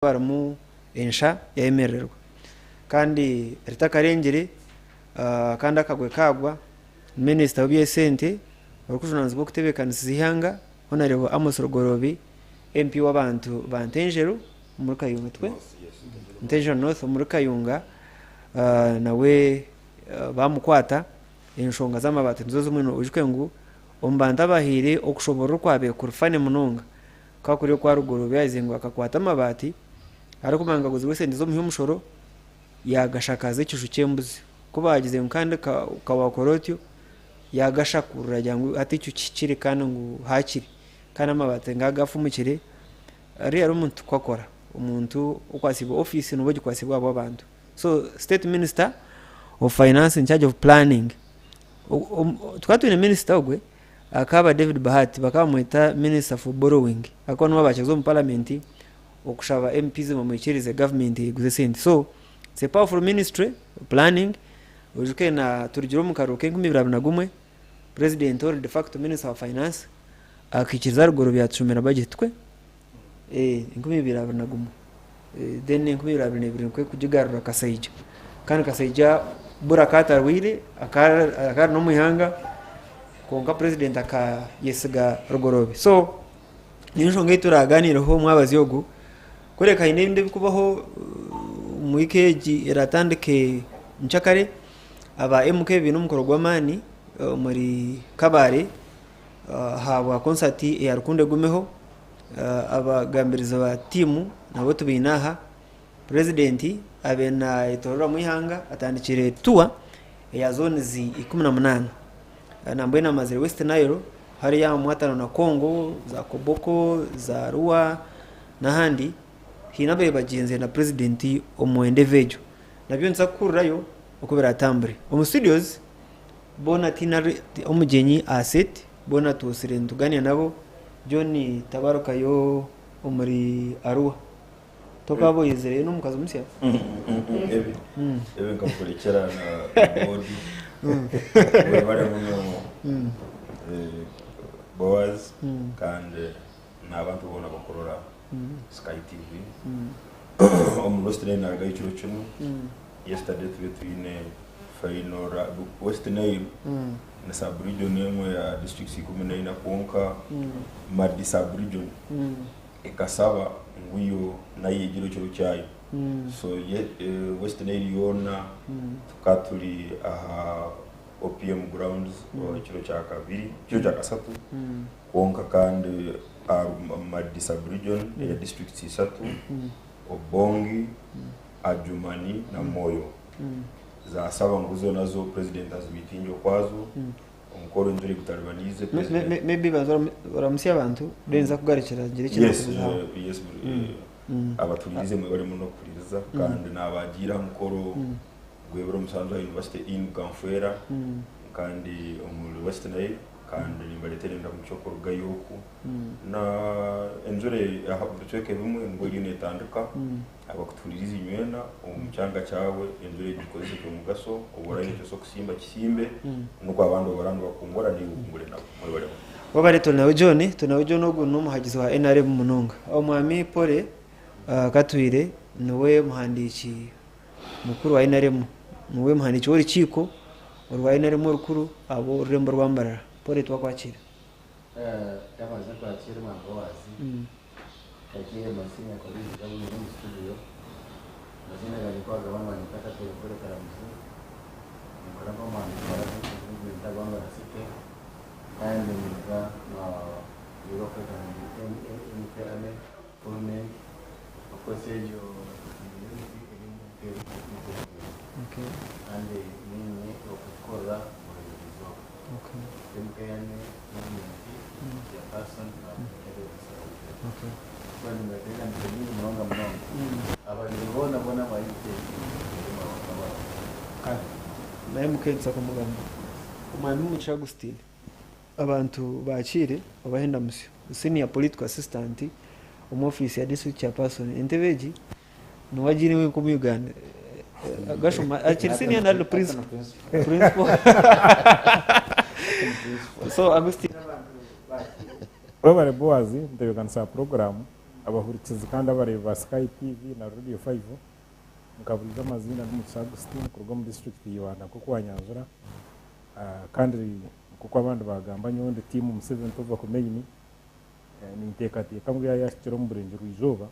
Harimu ensha yayemerererwa kandi ritakarengire kandi akagwe kaagwa, minisita w'eby'esente orikujunanizibwa okutebeekanisiza eihanga Honarebo Amos Rugorobi MP w'abantu ba Ntenjeru omuri Kayunga tikwe? Ntenjeru North omuri Kayunga nawe baamukwata enshonga z'amabaati nizo zimwe oijuke ngu omu bantu abahaire okushoborora okwabaire kuri funny munonga Ka kuri okwa ruguru byahize ngu akakwata amabaati arikumanya ngu aguzirwe esente z'omuhi omushoro yagashakaza ekiju ky'embuzi. Ku baagize ngu kandi ka waakora otyo yaagashakurura agira ngu hati ekyo kihikire kandi ngu haakiri kandi amabaati nga gafumukire ariya ari omuntu ku akora omuntu okwatsibwe ofiisi nooba ogikwatsibwe ahabw'abantu. So state minister of finance in charge of planning tukaba twine minisita ogwe Akaba David Bahati bakaba bamweta Minister for Borrowing ahakuba niwe abakiza omu parliament okushaba MPs ngu bamwikirize government eguze esente. So it's a powerful ministry planning oijuke na turugire omu karuru k'enkumi ibiri 21 president ori de facto minister wa finance akaikiriza Rugoroobi yatushomera budget tikwe? 2021 then 2022 nikwo kugigarura Kasaija kandi Kasaija buri akaba atarwaire akaba ari n'omu ihanga kwonka president akayesiga Rugoroobi so niyo nshonga ei turaganiireho omwabazyo ogu kureka haine ebindi ebirikubaho omu wiiki egi eratandike nkyakare aba MK baine omukoro gw'amaani omuri Kabale Ahabwa konsati eya Rukundo Egumeho, abagambirizi ba tiimu nabo tubaine aha. Purezidenti abaire nayetororamu eihanga atandikire tuwa eya zones 18. Nambwenu amazire West Nile hariya aha mwatano na Congo, za Koboko, za Arua n'ahandi. Haine ababaire bagyenzire na purezidenti omu endevo egyo. Nabyo nituza kukuhurirayo oku biratambure. Omu studios. Boona tihaine ari omugyenyi aha set boona twosire nituganira nabo John tabarukayo omuri Arua tokaba oyizireyo n'omukazi musya? Ebi ebi nkakurekyera na boodi webare muno Boaz kandi n'abantu boona abakurora Sky TV omu West Nile narugayo ekiro kimwe yesterday tube twine Final ra West Nile ni sub region emwe ya districts 14 kwonka Madi sub region ekasaba ngu yo nayo egire ekiro kyayo so ye West Nile yoona tukaba turi aha OPM grounds ekiro kya kabiri ekiro kya kasatu kwonka kandi aha Madi sub region eya districts isatu Obongi, Adjumani na Moyo. Zaasaba ngu zo nazo Purezidenti azimiitinge okwazo. Omukoro enjura egutaribaniize Me- me- Purezidenti. me- Maybe banza oramu- oramutsye abantu then nza kugarukira ngire eki Yes, nakubuzaho. eh, yes, eh, abaturiize mwebare muno kuhuririza kandi naabagiira aha mukoro gw'ebiro musanju aha University Inn Bukanfwera kandi omuri West Nile kandi nimbareetera endamutsyo kurugayo oku na enjura aha bicweka ebimwe nibwo eriyo neetandika. Abakutuhuririze inywena omu kyanga kyawe enjura egi gikozese eky'omugaso, obu oraabe oine eki okusimba kisimbe, nukwo abandi obu baraaba nibakungura naiwe okungure nabo. Mwebale muno. Webale Turinawe John, Turinawe John ogu n'omuhagizi wa nrm munonga. Omwami Polly Katwire niwe muhandiiki mukuru wa nrm, niwe muhandiiki w'orukiiko orwa nrm orukuru ahabw'orurembo rwa Mbarara. Polly twakwakiira. Ndabanza kwakira Mwami Boaz. Kagiire Masinya Collins Gabwire omu studio. Amaziina gangye ku wagaba nibanyeta Katwire Paul Karamuzi. Ninkora nk'omuhandiiki wa Resistance Movement aha Bwambara City kandi ninduga omu barikweta ngu MK Army Movement. Of course egyo ni unit eri omu MK Movement kandi niinye orikugikorera buri izooba. MK Army Movement Chairperson na Naye mukeegyesa kumugamba. Omwami Mugisha Augustine, abantu baakiire obahe endamutsyo. Senior Political Assistant omu ofiisi ya District Chairperson. Entebe egi niwe agiine wenka omu Uganda. Gashuma akiri senior nari ni principal? Principal. So Augustine abantu baakiire. Webare Boaz ntebeekanisa ya puroguraamu. Abahurikizi kandi abareebi ba Sky TV na Radio 5, nka buriijo amaziina ndi Mugisha Augustine kuruga omu disiturikiti ya Ibanda nk'oku wanyanjura. Kandi nk'oku abandi baagamba nyowe ndi tiimu Museveni tova ku main. Ninteekateeka ngu yaaba yaahikire omu burengyerwa-izooba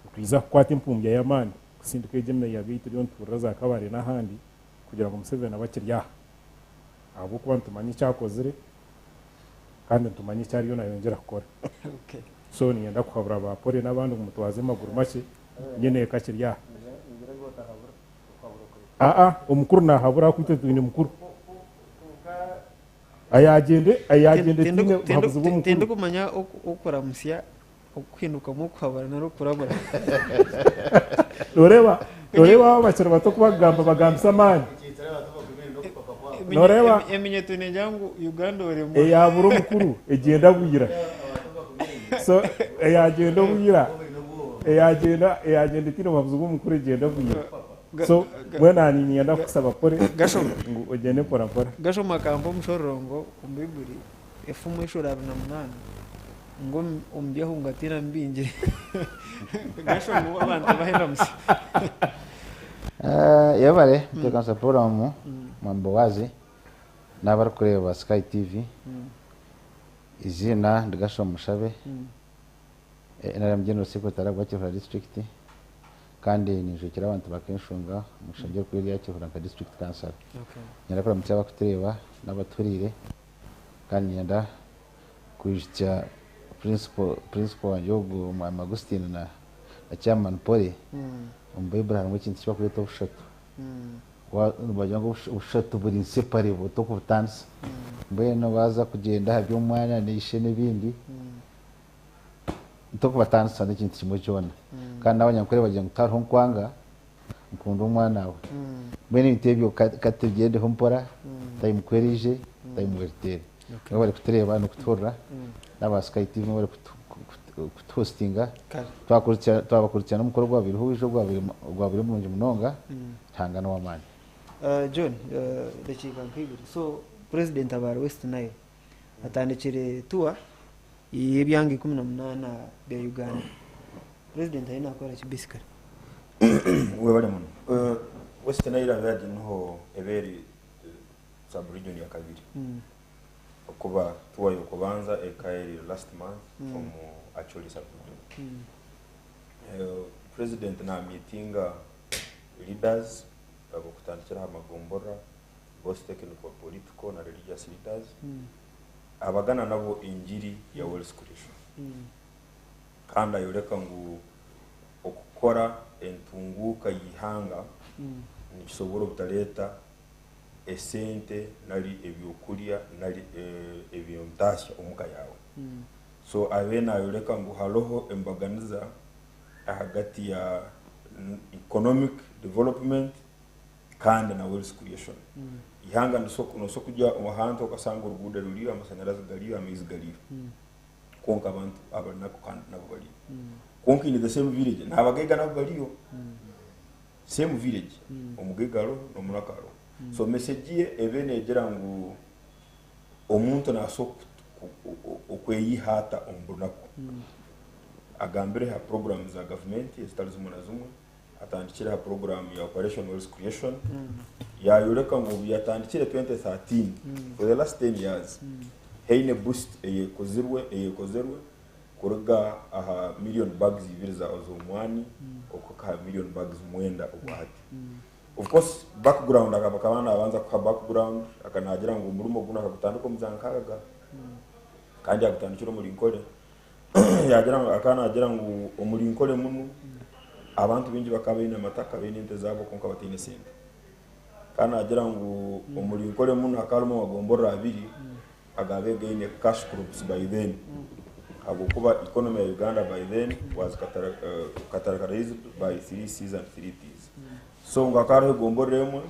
nitwija kukwata empumbya y'amaani kusindika egyo emiyaga ei turiyo nituhurira za Kabale n'ahandi kugira ngu Museveni abe akiri aha ahabw'okuba nitumanya eki akozire kandi nitumanya eki ariyo nayongyera kukora. So niinyenda kuhabura ba Polly n'abandi ngu mutwaze maguru makye nyineeka akiri aha. Aa omukuru nahabura ahakuba itwe twine mukuru. Ayagyende ayagyende tihaine buhabuzi bw'omukuru. Tindikumanya okuramutsya okuhindukamu okuhabura nari okurabura. Noreeba noreeba aba abakiri bato ku bakugamba bagambisa amaani. Noreeba Eminyeto negira ngu Uganda oremwa. Eyabura omukuru egyenda bwira. So eyagyenda obwira eyagyenda eyagyenda etaine buhabuzi bw'omukuru egyenda bwira. So mbwenu naanye niinyenda kukusaba pole ngu ogyende mpora mpora. Gashoma akampa omushororongo omu Baiburi efumu eshuura 28 ngu omu byahungatiine mbingire. Gashoma obu abantu bahenda musya. Yebare kutebeekanisa puroguraamu Mwami Bowazi n'abarikureeba Sky TV. Eiziina ndi Gashoma Mushabe, NRM General Secretary ahabwa Kiruhura District kandi ninjwekyera abantu ba Kenshunga omu ishengye erikuru erya Kiruhura nka District Councillor. Niinyenda kuramutsya abarikutureeba n'abatuhuriire kandi niinyenda kwijutsya Principal principal wangye ogu Mwami Augustine na na Chairman Polly, omu Baiburi harimu ekintu eki barikweta obushatu. Wa nibagira ngu obushatu buri inseparable tokubutaanisa. Mbwenu waaza kugyenda aha by'omwana n'eishe n'ebindi, tokubataanisa n'ekintu kimwe kyona. Kandi n'abanyankore bagira ngu tihariho nkwanga, nkunda omwana we. Mbwenu ebintu ebyo ka tubigyendeho mpora, time ku eriije, time will tell. Mwebare kutureeba n'okutuhurira n'aba Sky TV mwebare kutuhostinga. Twabakurikira n'omukoro ogwabaireho bwijo ogwabaire murungi munonga, Ruhanga n'ow'amaani. John, edakiika nka ibiri. So President aba West Nile atandikire tour y'ebyanga 18 bya Uganda. President ariyo nakora ki basically? Webale muno. West Nile abe niho eba eri sub region ya kabiri okuba tour y'okubanza eka eri last month omu Acholi sub region. President na meetinga leaders ab'okutandikira aha magomborora both technical, political na religious leaders abagana nabo engiri ya wealth creation kandi ayoreka ngu okukora entunguuka y'eihanga nikisobora obutareeta esente nari ebyokurya nari eby'entaasya omuka yaawe. So abe naayoreka ngu hariho embaganiza ahagati ya economic development kandi na wealth creation. Eihanga noosobola kugya ahantu okashanga oruguudo ruriyo, amashanyarazi gariyo, amaizi gariyo kwonka abantu abarinaku kandi nabo bariyo. Kwonka in the same village n'abagaiga nabo bariyo. Same village omugaiga ariho n'omunaku ariho. So message ye ebe negira ngu omuntu nasobola okweyiha ata omu bunaku. Agambire aha program za gavumenti ezitari zimwe na zimwe, atandikire aha program ya Operation Wealth Creation, yayoreka ngu obu yatandikire 2013 for the last 10 years haine boost eyekozirwe eyekozerwe kuruga aha million bags ibiri za z'omwani okuhika aha million bags mwenda obwahati. Of course background akaba nabanza kuha background akaba nagira ngu omurimo gunu akagutandika omu za nkaaga kandi yagutandikira omuri Nkore yagira ngu akaba nagira ngu omuri Nkore munu abantu baingi bakaba baine amataka baine ente zaabo kwonka bataine sente. Akaba nagira ngu omuri Nkore munu hakaba harimu amagomborora abiri agaabaire gaine cash crops by then ahabw'okuba economy ya Uganda by then was categorized by three C's and three T's. So ngu hakaba hariho egomborora emwe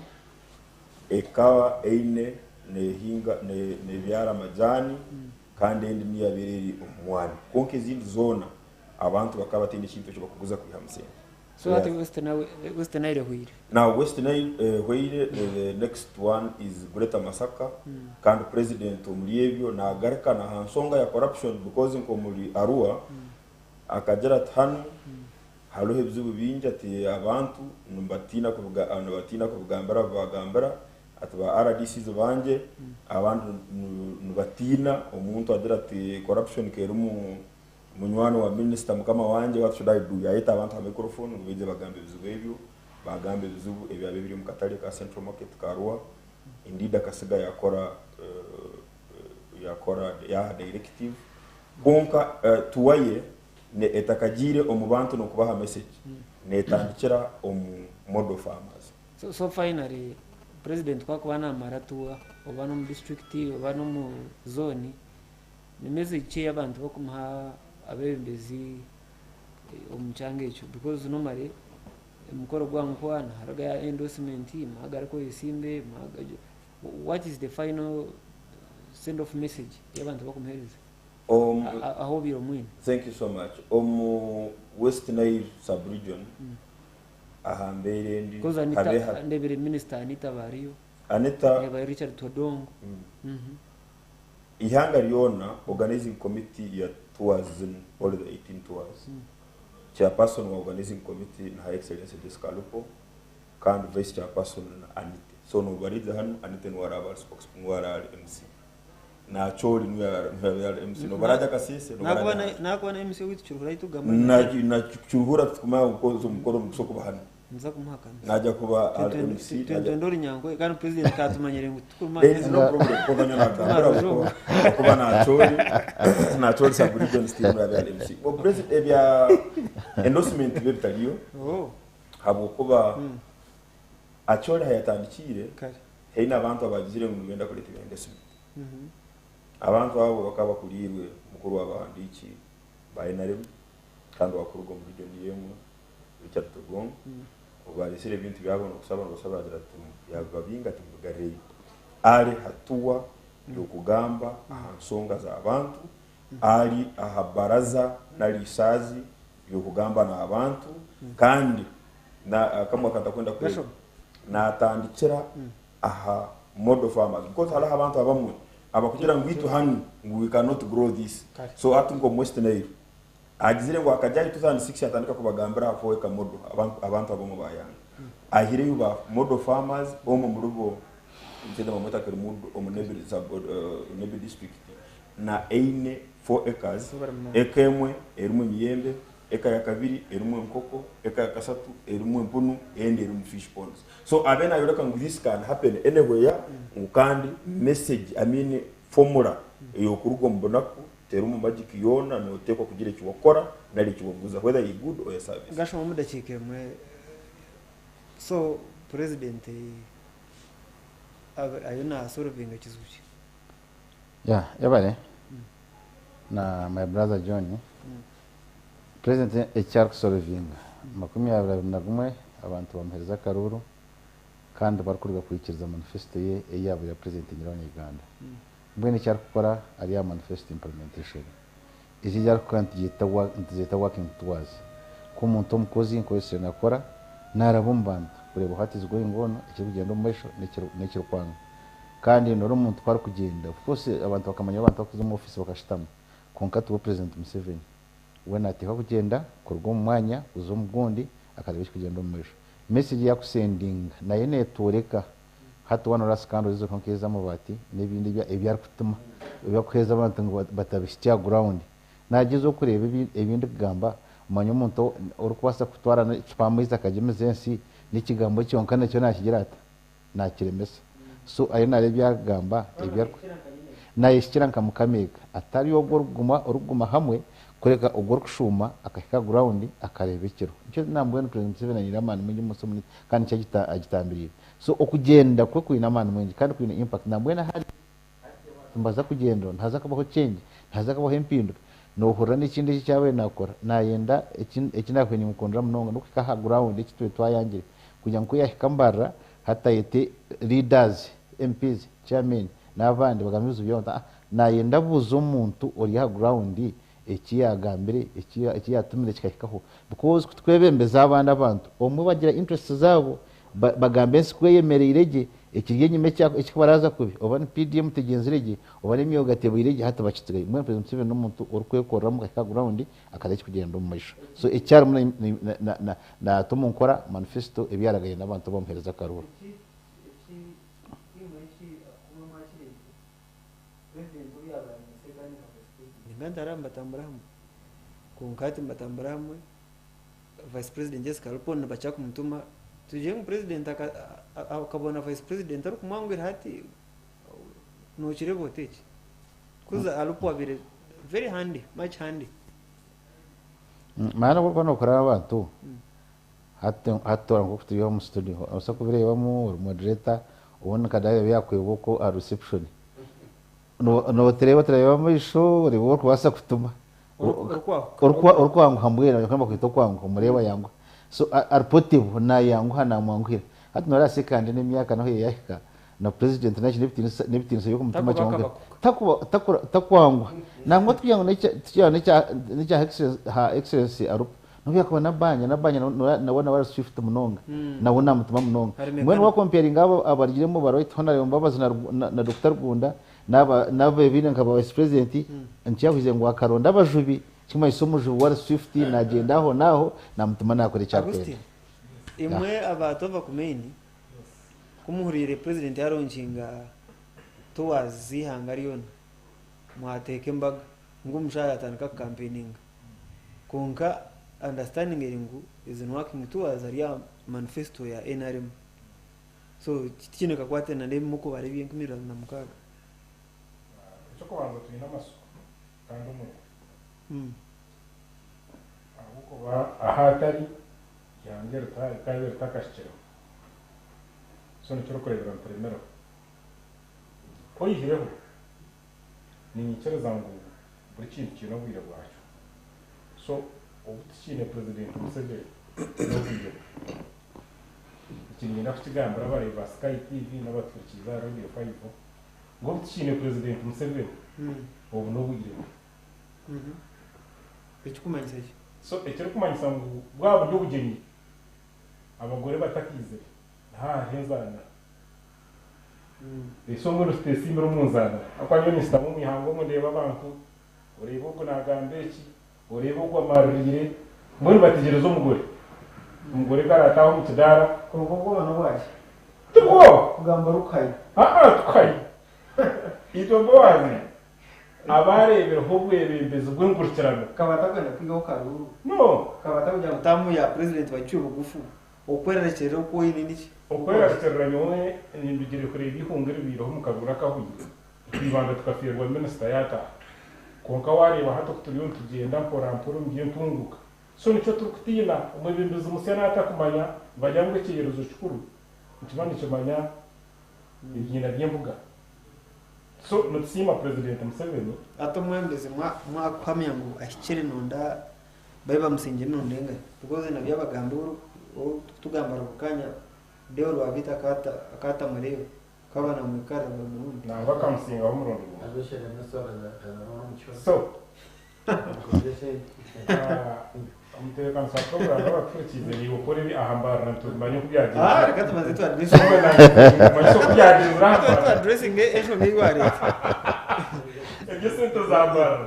ekaba eine nehinga nebyara amajaani kandi endi niyo yabaire eri omu mwani kwonka ezindi zoona abantu bakaba bataine ekintu eki bakuguza kwihamu sente. So hati West Nile ehweire. Now West Nile ehweire, the next one is Greater Masaka kandi president omuri ebyo nagaruka naha nsonga ya corruption because nk'omuri Arua. Akagira ati hanu hariho ebizibu bingi, ati abantu nibatiina kubiga nibatiina kubigambira babagambira, ati ba RDCs bangye abandi nibatiina omuntu agira ati corruption kerimu munywani wa minisita mukama wangye, what should I do? Yayeta abantu ha microphone ngu baije bagambe ebizibu ebyo, bagamba ebizibu ebyabaire biri omu katare ka Central Market Karua. Indeed akasiga yakora yakora yaha directive, kwonka tour ye etakagiire omu bantu n'okubaha message, netandikira omu model farmers. So finally, President ku akuba namara tour oba n'omu district oba n'omu zone, ni message ki ei abantu bakumuha abebembezi omu kyanga ekyo? Because normally emikoro gwanguhwa niharugayo endorsement, muhagarike oyesimbe, what is the final send off message ei abantu bakumuhereza ahu obaire omwine? Thank you so much. Omu West Nile sub-region aha mbeera endi Because habe Anita, ndebire Minister Anita bariyo, Anita ndebayo Richard Todongo. Ihanga ryona, organizing committee ya tours zinu, all the 18 tours, chairperson wa organizing committee ni Her Excellency Jessica Alupo, kandi vice chairperson na Anite. So nobariza hanu, Anite niwe araba ari spokes, niwe ari MC. Nacholi niwe ari MC. Nobaraja Kasese, Nakuba nobaraja nakuba na MC witu Kiruhura itugamba. Na Kiruhura tukumanya umukozi umukoro mukusoko hano. Nza kumuhakana. Najya kuba ari MC. Twende Orinyankwe kandi president katumanyire ngu tukuruma. There is no problem kuba nyana kuba kuba Nacholi Nacholi sub region still muri ari MC. Bo president ebya endorsement bye bitariyo. Habwokuba Acholi hayatandikire Kare. Heine abantu abagizire ngu nibenda kuleta ebya endorsement. Abantu abo bakaba bakurirwe mukuru w'abahandiiki ba NRM kandi wakuruga omu region yemwe Richard Todwong. Obaresire ebintu byabo nokusaba nobasaba agira ati yababinga ati mubigarureyo. Ali hatuwa yokugamba aha nsonga z'abantu, ali aha baraza nari isaazi ryokugamba n'abantu, kandi na akamwe akatakwenda kwega Gasho. Natandikira aha model farmers, because hariho abantu abamwe abakugira ngu itwe hanu ngu we cannot grow this. Kare. So ati nko West Nile agizire ngu akajyayo 2006 atandika kubagambira aho eka model, abantu abamwe bayanga ahireyo ba model farmers omwe muri bo nsenda bamweta Kerimudu omu Nebbi sub Nebbi district na eine 4 acres, eka emwe erimu emiyembe, eka ya kabiri erimu enkoko, eka ya kasatu erimu empunu, endi erimu fish ponds. So abe nayoreka ngu this can happen anywhere, ngu kandi message, I mean formula eyokuruga omu bunaku terimu magic yoona, notekwa kugira eki wakora nari eki waguza, whether you good or a service. Gashoma mu dakiika emwe. So president ayo nasolvinga ekizibu ki? Yeah, yabare. Na my brother John. President ekyari kusolvinga 21 abantu bamuhereza akaruru kandi barikuruga kwikiriza manifesto ye eyabo ya president nyirawo Uganda. Mbwenu ekyari kukora ari ya manifesto implementation. Eki ekyari kukora nitugyeta working towards. Ku omuntu omukozi nkozesa nakora naraba omu bantu kureba what is going on, ekirikugyenda omu maisho n'ekirikwanga. Kandi nori omuntu ku arikugyenda, of course abantu bakamanya abantu bakuza omu office bakashutama. Kwonka tuwe President Museveni we nateekwa kugyenda kuruga omu mwanya kuza omu gundi akareba ekirikugyenda omu maisho. Message yakusendinga nayo networeka hati wano ora scandal ezo nk'ez'amabaati n'ebindi ebyarikutuma ebyakuheeza abantu ngu batabihikya ground. Nagyezaho okureeba ebindi kugamba manya omuntu orikubaasa kutwara ecupa y'amaizi akagyemeza ensi n'ekigambo kyonka nakyo nakigira ata nakiremesa. So ayo nareeba ebyarikugamba nayeshikira nka mukameeka atari ogwo orikuguma hamwe kureka ogwo orikushuuma akahika ground akareeba ekiro. Nikyo nambwenu President Museveni aine amaani maingi omu nsi omu kandi nikyo agitambiriire. So okugyenda kwe kwine amaani maingi kandi kwine impact. Nambwenu ahari mbaza kugyenda nihaza kubaho change, nihaza kubaho empinduka. Nohurira n'ekindi eki kyabaire nakora nayenda eki nakubaire nimukundira munonga n'okuhika aha ground eki tube twayangire kugira ngu yahika mbarira hatayete leaders, MPs, chairman n'abandi bagambe ebizibu byabo. Nayenda buuza omuntu ori aha ground eki yagambire, eki yatumire kikahikaho, because kutwebembeza abandi abantu omwe bagira interests zaabo bagamba ensi kweyemereire gye. Ekiri enyima ekikubaraza kubi oba ni PDM tegyenzire gye oba n'emyoga tebaire gye hati bakitsigayo. Mbwenu President Museveni n'omuntu orikwekoreramu akahika aha ground akaza ekikugyenda omu maisho. So eki arimu naata omu nkora manifesto ebi yaragaine n'abantu abamuheereza akaruuru. Vice President Jessica Alupo nibakira kumutuma tugire ngu President akabona Vice President orikumwanguhira hati nokireeba ota eki? Kuza Alupo abaire very handy, much handy. Manya nobu orikuba nokorera abantu hati hati nkoku turi omu studio nobaasa kubireebamu ori moderator obundi nka Daniel ebi yakwebwa okwo aha reception Nootureeba otureeba omu maisho oreeba ou orikubaasa kutuma. Orikwanguha mbwenu abanyarwanda bakweta okwanguha omureeba ayanguha. So ari portable nayanguha namwanguhira. Hati nooreeba Ssekandi n'emyaka nahu yahika na president nakyo n'ebitiinisa n'ebitiinisa by'okumutuma kimwanguhira. Takwanguha. Nangwa tukugira ngu n'ekya n'ekya her excellency Alupo Nobu yakuba Nabbanja, Nabbanja nawe nawe ari swift munonga, nawe namutuma munonga. Mbwenu wakompeyaringa abo abarugiremu ba Right Honourable Mbabazi na Dokita Rugunda n'abebaine nka ba Vice President, nikyakuhize ngu akaronda abajubi, kimanyisa omujubi we ari swift nagyenda aho n'aho namutuma nakora eki arikwenda. Augustine, imwe aba Tova Kumeni, ku muhuriire President yaronkinga tours z'eihanga ryona, mwateeka embaga ngu omushaija yatandika kukampeyininga. Kwonka understanding eri ngu ezi ni working tours ari aha manifesto ya nrm so tikiine kakwate na n'ebi murikubara eby'enkumi ibiri na mukaaga. Eky'okubanza twine amatsiko kandi omurimo ahabw'okuba ahu atari eihanga rikaabaire ritakahikiremu so nikyo orikureebera nituremereho. Oyihireho niinyikiriza ngu Buri kintu kiine obwire bwakyo. So obu tukiine President Museveni n'obwire bwe. Eki niinyenda kukigambira abareebi ba Sky TV n'abatuhurikiize aha Radio Five ngu obu tukiine President Museveni obu n'obwire bwe. Ekirikumanyisa ki? So ekirikumanyisa ngu bwaba buri obugyenyi abagore batakaizire niho hariho enzaana. Ese mbwenu tutesiimire omu nzaana? Ahabw'okuba nyowe ninshutama omu ihanga omu ndeeba abantu, oreeba ogu naagamba eki, oreeba ogu amaririire, mbwenu bategyereza omugore. Omugore ku araataahe omu kidaara. Kwonka obwoba n'obwaki? Ti bwoba. Kugamba orikuhayo. Aa, tikuhayo. Itwe Boazi abaareebireho obwebembezi bw'engurukirano. Akaba atakwenda kwihaho karuuru. No. Akaba atakugira ngu taamu ya purezidenti bagicwe bugufu. Okwerarikirira oku oine niki? Okwerarikirira nyowe nindugire kureeba eihunga eribaireho omu karuuru akahweire, twibanda tukafeerwa minisita yaataaha. Kwonka waareeba hati oku turiyo nitugyenda mpora mpora omu by'entunguuka. So nikyo turikutiina, omwebembezi musya naatakumanya, nibagira ngu ekyeyerezo kikuru nikiba nikimanya ebiina by'embuga. So nitusiima Purezidenti Museveni. Hati omwebembezi mwakuhamya ngu ahikire nonda Babe bamusingire emirundi engahi? Because na Byabagamba ou turikutugamba buri kanya, Deo Rwabiita akatamureeba, akaba namwikarira buri murundi. Nangwa akamusingaho omurundi gumwe. So, omutebeekanisa wa puroguraamu yaaba atuhurikiize, naiwe okore ebi aha mbarira nitumanya oku byagyenzire. Ah, reka tubanze tu addressinge. Tumanyise oku byagyenzire aha Reka tubanze tu mbarira. addressinge enshonga ei waareeta. Eby'esente za mbarira.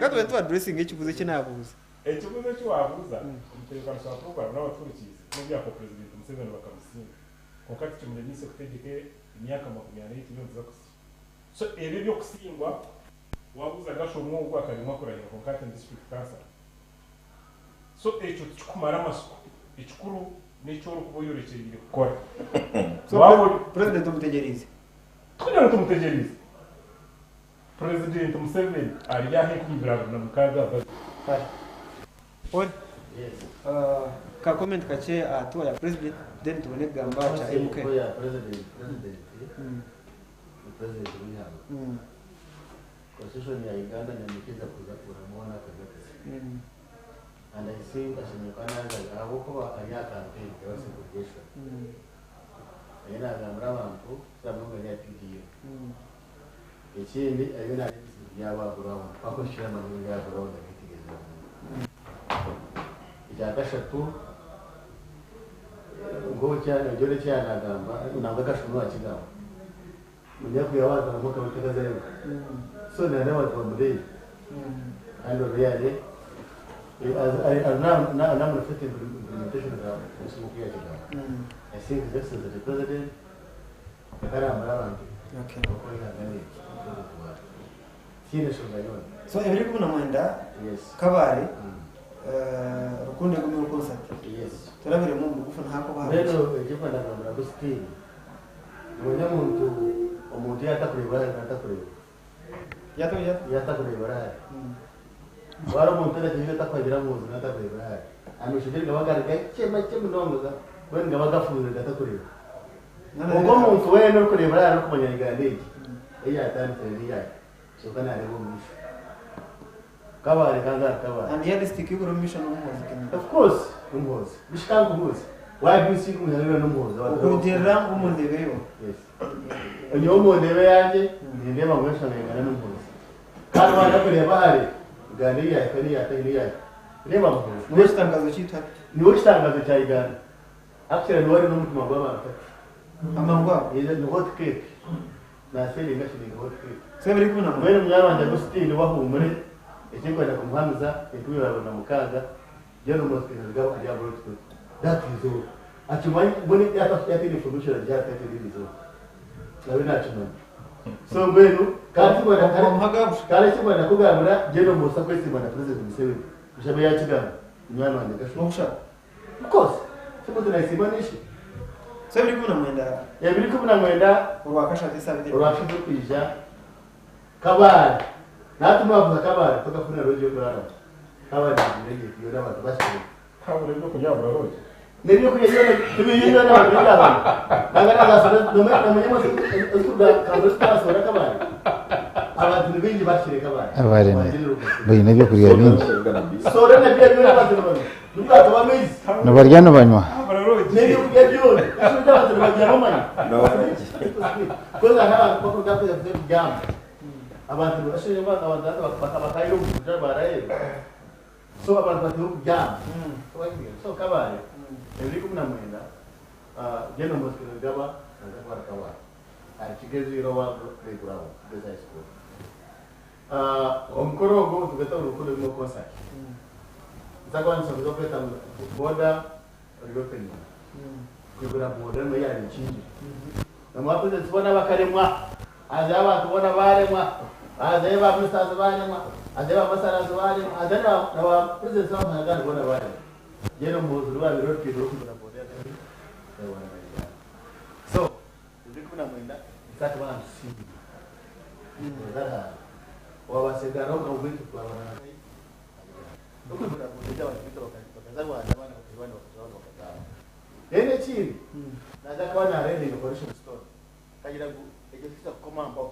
Ka tube tu addressinge ekibuuzo eki naabuuza. Ekibuuzo eki waabuuza, omutebeekanisa wa puroguraamu n'abatuhurikiize, n'obu yaakuba Purezidenti Museveni bakamusiima, kwonka tikimuremiise kutegyeka emyaka 40 turiyo nituza kuhitsya. So ebyo eby'okusingwa, waabuuza Gashoma ogwo akaremwa kurahira kwonka hati ni district councillor. So ekyo tikikumara amatsiko, ekikuru n'eki orikuba oyorekyereire kukora. So Waaba ori. Purezidenti omutegyereize? Tikugira ngu tumutegyereize. Purezidenti Museveni ari aha 2026 budget. Kare. Ori. Ka comment kakye aha tour ya president then tubone kugamba aha kya MK. Tour ya president, president ni president w'ihanga. Constitution ya Uganda nemukiza kuza kuramuona akagatiza. And I think ashemereire kuba naza ahabw'okuba ari aha campaign ya segregation. Ariyo nagambira abantu kukira munonga ari aha PDM. Ekindi ariyo nareeba ebizibu byabo aha ground ahabw'okuba chairman we ari aha ground abyetegyereza munonga. Ekya kashatu Nk'oku John eki yaanagamba, nangwa akashuma wakigamba. Munyaku yabantu bamwe akaba atakazayo. So nari abantu bamureebe. Kandi really, now I'm effective implementation of omusimu kuyakigamba. I think His Excellency the President yakarambura abantu tiine eshonga yoona. So 2019 Kabale, Rukundo Egumire concert. Turabiremu omu bugufu nhakuba. Mbwenu ekirikwenda kugambira Agustine, nimanya omuntu yaatakureeba arahari naatakureeba. Yata yata. Yaatakureeba arahari. Wari omuntu arakiire atakuhagira muzi naatakureeba arahari. Amaisho ge gaba gari gakye makye munonga, mbwenu gaba gafunzire gatakureeba. Kwonka omuntu weena orikureeba arahari orikumanya Uganda egi, ei yaatandikire n'eyahi, kyonka naareeba omu maisho. Kabale kandi ahari Kabale. And yardstick y'okuri omu maisho n'Omuhoozi kenyini. Of course, n'Omuhoozi. Bishi kankubuuze. Why do you think Munyarwanda n'Omuhoozi? Okurugiirira omu ndeebe yo. Yes. Nyowe omu ndeebe yangye, nindeeba ngu enshonga Uganda n'Omuhoozi. Kandi waza kureeba hare, Uganda ei yaahika n'ei yaatahi n'ei yaahika. Reeba Muhoozi. Niwe kitangazo kyaitu hati. Niwe kitangazo kya Uganda. Actually niwe ari n'omutima gw'abantu hati. Amangu ago. Ni hot cake. Naaseeringa shiringi hot cake. So 2019. Mbwenu munywani wangye Agustine wahuumure, ekirikwenda kumuhamiza 2026, General Muhoozi Kainerugaba aryabura otutoto. That is all. Akimanyi, mbwenu yataine information agiha atari eriizooba. Nawe naakimanya. So mbwenu kandi ekikwenda Omuhaga busha. kandi ekikwenda kugambira General Muhoozi akwesiimwa na President Museveni. Mushabe yakigamba. Munywani wangye Gashuba. N'okushaba. Of course. Simuntu naisiimwa nishi. So 2019. 2019. Orwakashatu esabiti. Orwakashatu kwija Kabale. Natuma bavuga Kabale tukafuna lodge yokuraramu. Kabale ngiye yona abantu bashimye. Habura ebyokurya habura lodge. N'ebyokurya byona tibiri byona abantu biri abantu. Nanga nagasora nomanya mwese ezikuga kansora Kabale. Abantu ni bingi bashire Kabale. Abare baine ebyokurya bingi. Sora na bya byona abantu bano. Nubwo akaba amaizi. Nibarya nibanywa. Habura lodge. N'ebyokurya byona. Eshuri abantu bagira bamanya. Koza n'abantu bakunda kuja kubyama. Abantu bashire abantu bakayira obuja barahera. So abantu batiho kubyama. So Kabale 2019, General Muhoozi Kainerugaba naza kubara Kabale. Ari Kigezi Lower Playground, Kigezi High School. Omukoro ogwo tugeta Urukundo Bimo concert. Nzakubanza kuza kweta border reopening. Kwigura border no yari kingi. Namwa president bona bakaremwa. Aza abantu bona baremwa. Aza ba ministers baremwa. Aza ba ambassadors baremwa. Aza na ba president b'amahanga bona baremwa. General Muhoozi ruba biro twigura kwigura border. So, 2019 nzakubana nsimbi. Ngara wabasigara ubwitu twabana. Okwigura border abantu bita bakaza Rwanda abana bakabana bakabana bakataha. Rero ekindi naza kuba narendinga correction store. Kagira ngu ekyo kiza kukomambaho.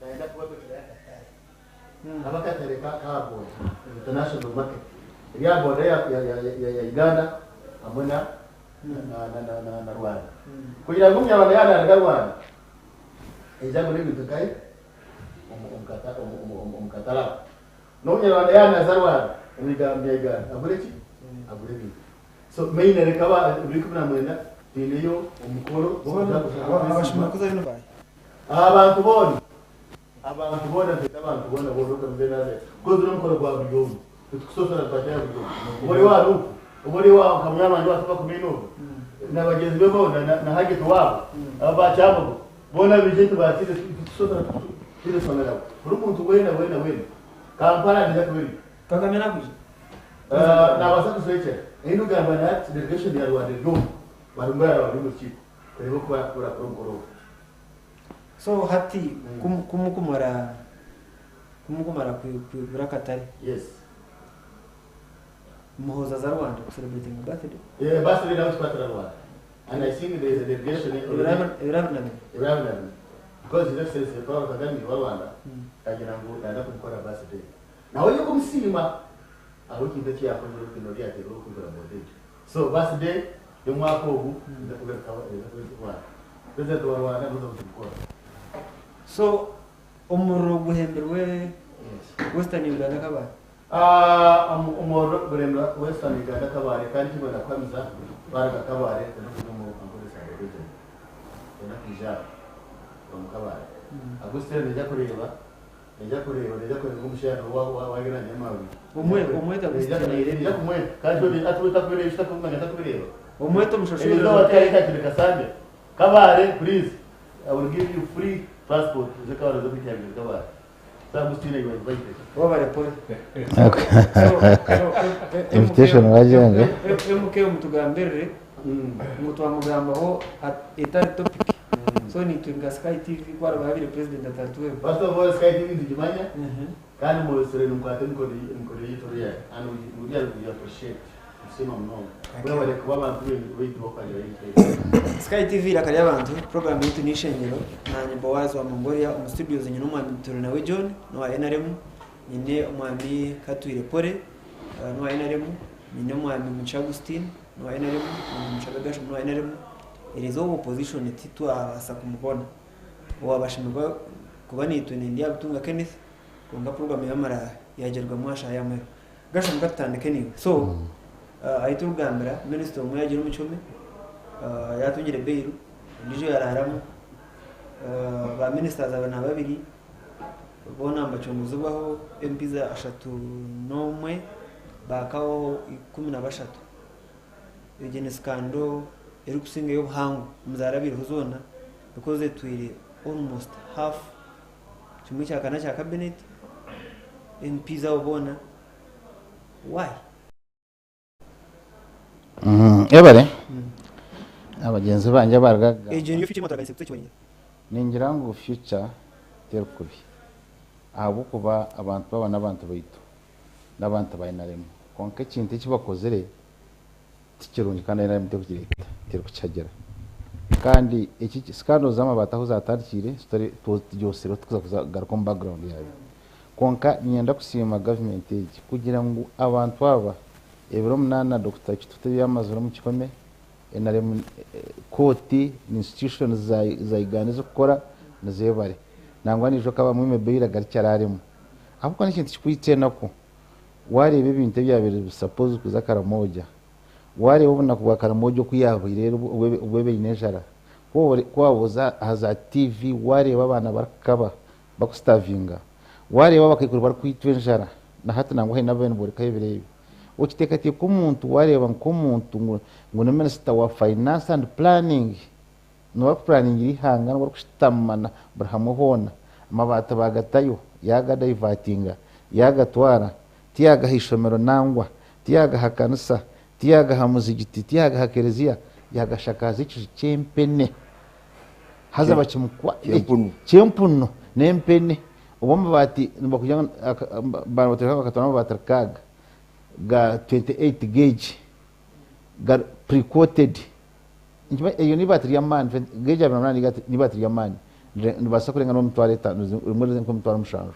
Nayenda kubabekerera akatare. Abakatare ka border, international market. Erya border ya Uganda hamwe na Rwanda. Kugira ngu omunyarwanda yanaraga Rwanda. Eja gura ebintu nkahi omukatare aho. N'omunyarwanda yanaza Rwanda omu bya Uganda agure ki? Agure ebintu. So main reka 2019 twineyo omukoro Abashima kuza bino bayi. Abantu boona. Abantu boona twete abantu boona boona okamuze Kozi n'omukoro gwa buri omwe. Titukusosora twakira buri omwe. Obori wa ruku, obori wa nka munywani wanje watuba kumwe n'ogu. Na bagyenzi be boona na Hageti waabo. Aba Kyambogo. Boona bije tubakire tukusosora turesonera. Buri muntu weena weena weena. Kampala niza kubiri. Kagame nakwija. Nabaasa kuswekyera. Eine ugamba nati delegation ya Rwanda eri omu. Bari bari omu rukiiko. Kureba oku barakora omukoro ogwo. So hati kumukumara kwigura akatare. Yes. Muhoozi aza Rwanda ku celebrating birthday. Yeah, birthday nawe tukwatira Rwanda. And I think there is a delegation already. Ebirabinabina. Ebirabinabina. Because His Excellency Paul Kagame wa Rwanda kagira ngu naza kumukora birthday. Nawe yo kumusiima aho kintu eki yakozire orutindo ryateerwa orikugura border. So birthday y'omwaka ogu nza kugaruka Rwanda. President wa Rwanda nuza kumukora. So omuriro guhembirwe Western Uganda Kabale. Omu Buremba Western Uganda Kabale kandi ekikwenda kuhamiza baruga Kabale twenda kuza omu Ankole Sub Region twenda kwija aha omu Kabale Agustino naija kureeba naija kureeba naija kureeba ngu omushaija niwe wagenda Nyamabi Omwe omwete Agustino naija kumweta kandi hati we takubireeba eki takumanya takubireeba Omwete omushashurire. Erizooba tihariho ekyakiire Kasambya Kabale please I will give you free transport oze Kabale oze kwikirira Kabale. Webale pole. Invitation wagyanga. MK mutugambirire ngu twamugambaho etari topic. So nitwe nka Sky TV ku araba yabaire president atarituweho. First of all, Sky TV ndigimanya kandi mworesire nimukwata emikono emikono yaitu really and we we really we appreciate nitusiima munonga. Mwebale kuba abantu baitu b'okuhagira interest. Sky TV eiraka ry'abantu, program yaitu n'eishengyero, nanye Boaz wa Mongolia omu studios nyine omwami Turinawe John n'owa NRM, nyine omwami Katwire Pole n'owa NRM, nyine omwami Mugisha Augustine n'owa NRM, nyine Mushabe Gershom n'owa NRM, erizooba opposition titwabaasa kumubona, owabashemererwa kuba naitwe ni Ndyabutunga Kenneth kwonka program yamara yagyerwamu aha shaaha ya muheru. Gershom katutandike naiwe, so Ahi turikugambira minisita omwe yagira omu kihome yatungire bail ondiijo yaraaramu, ba ministers 22 boona nibacunguzibwaho MPs 31 baakaho 13. Egyo ni scandal erikusingayo obuhango omu zaarabaireho zoona because etwire almost half kimwe kya kana kya cabinet, MPs abo boona why? Ebare abagyenzi bangye abaruga kugamba. Egyo niyo future ei mwaturaganise kutukimanyiira. Ningira ngu future teri kubi ahabw'okuba abantu aba n'abantu baitu, n'abantu ba NRM kwonka ekintu eki bakozire tikirungi kandi NRM terikugira eta, terikukihagira kandi eki scandals z'amabaati ahu zatandikiire tugyosireho tikuza kugaruka omu background yaayo. Kwonka niinyenda kusiima gavumenti egi kugira ngu abantu aba ebiro munaana Dokita Kitutu ebi yamazire omu kihome, NRM, kooti na institutions za Uganda ezirikukora nizeebare. Nangwa naija okaba amwime bail agarukye araaremu. Ahabw'okuba n'ekintu kirikwitsa enaku, waareeba ebintu ebyabaire biri suppose kuza Karamoja, Waareeba obunaku bwa Karamoja oku yaahweire obu ebaine enjara, ku waabuuza aha za TV waareeba abaana barikukaba bakusitavinga, waareeba abakaikuru barikwitwa enjara na hati nangwa haine abu bariyo niboorekayo ebiro ebi. Okiteekateeka omuntu waareeba nk'omuntu ngu ni minisita wa finance and planning, Niwe arikupuraningira eihanga, niwe arikushutama na buri hamwe hoona. Amabaati baagatayo, yaagadaivatinga, yaagatwara, tiyaagaha ishomero nangwa, tiyaagaha kanisa, tiyaagaha muzigiti, tiyaagaha kereziya, yaagashakaaza ekiju ky'empene. Haza bakimukwa Ky'empunu. Ky'empunu n'empene. Obwo amabaati nibakugira ngu baatwara amabaati rukaaga ga 28 gauge gari pre-coated. Nikimanyisa eryo n'ibaati ry'amaani, gauge 28 n'ibaati ry'amaani niribaasa kurenga n'emitwaro etaano rimwe riri nk'emitwaro mushanju.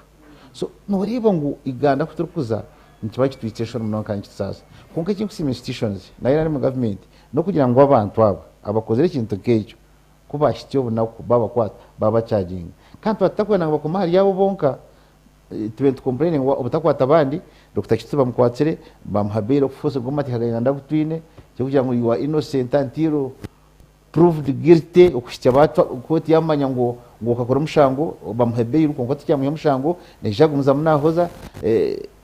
So nooreeba ngu Uganda ahu turikuza nikiba kitwitsa enshoni munonga kandi nikitusaasa. Kwonka eki ndikusiima institutions nayo eri omu gavumenti n'okugira ngu abantu aba abakozire ekintu nk'ekyo ku baahitsya obunaku baabakwata baabakyaginga. Kandi twaba tutakwenda ngu bagume ahari abo bonka, Tube nitu complaininga obutakwata abandi, Dokita Kitutu bamukwatsire bamuha bail okuforcibwa omu mateeka ga Uganda agu twine, ekyokugira ngu you are innocent until proved guilty okuhitsya batwa kooti yamanya ngu okakora omushango bamuhe bail kwonka tikyamuha omushango naija kugumizamu nahoza,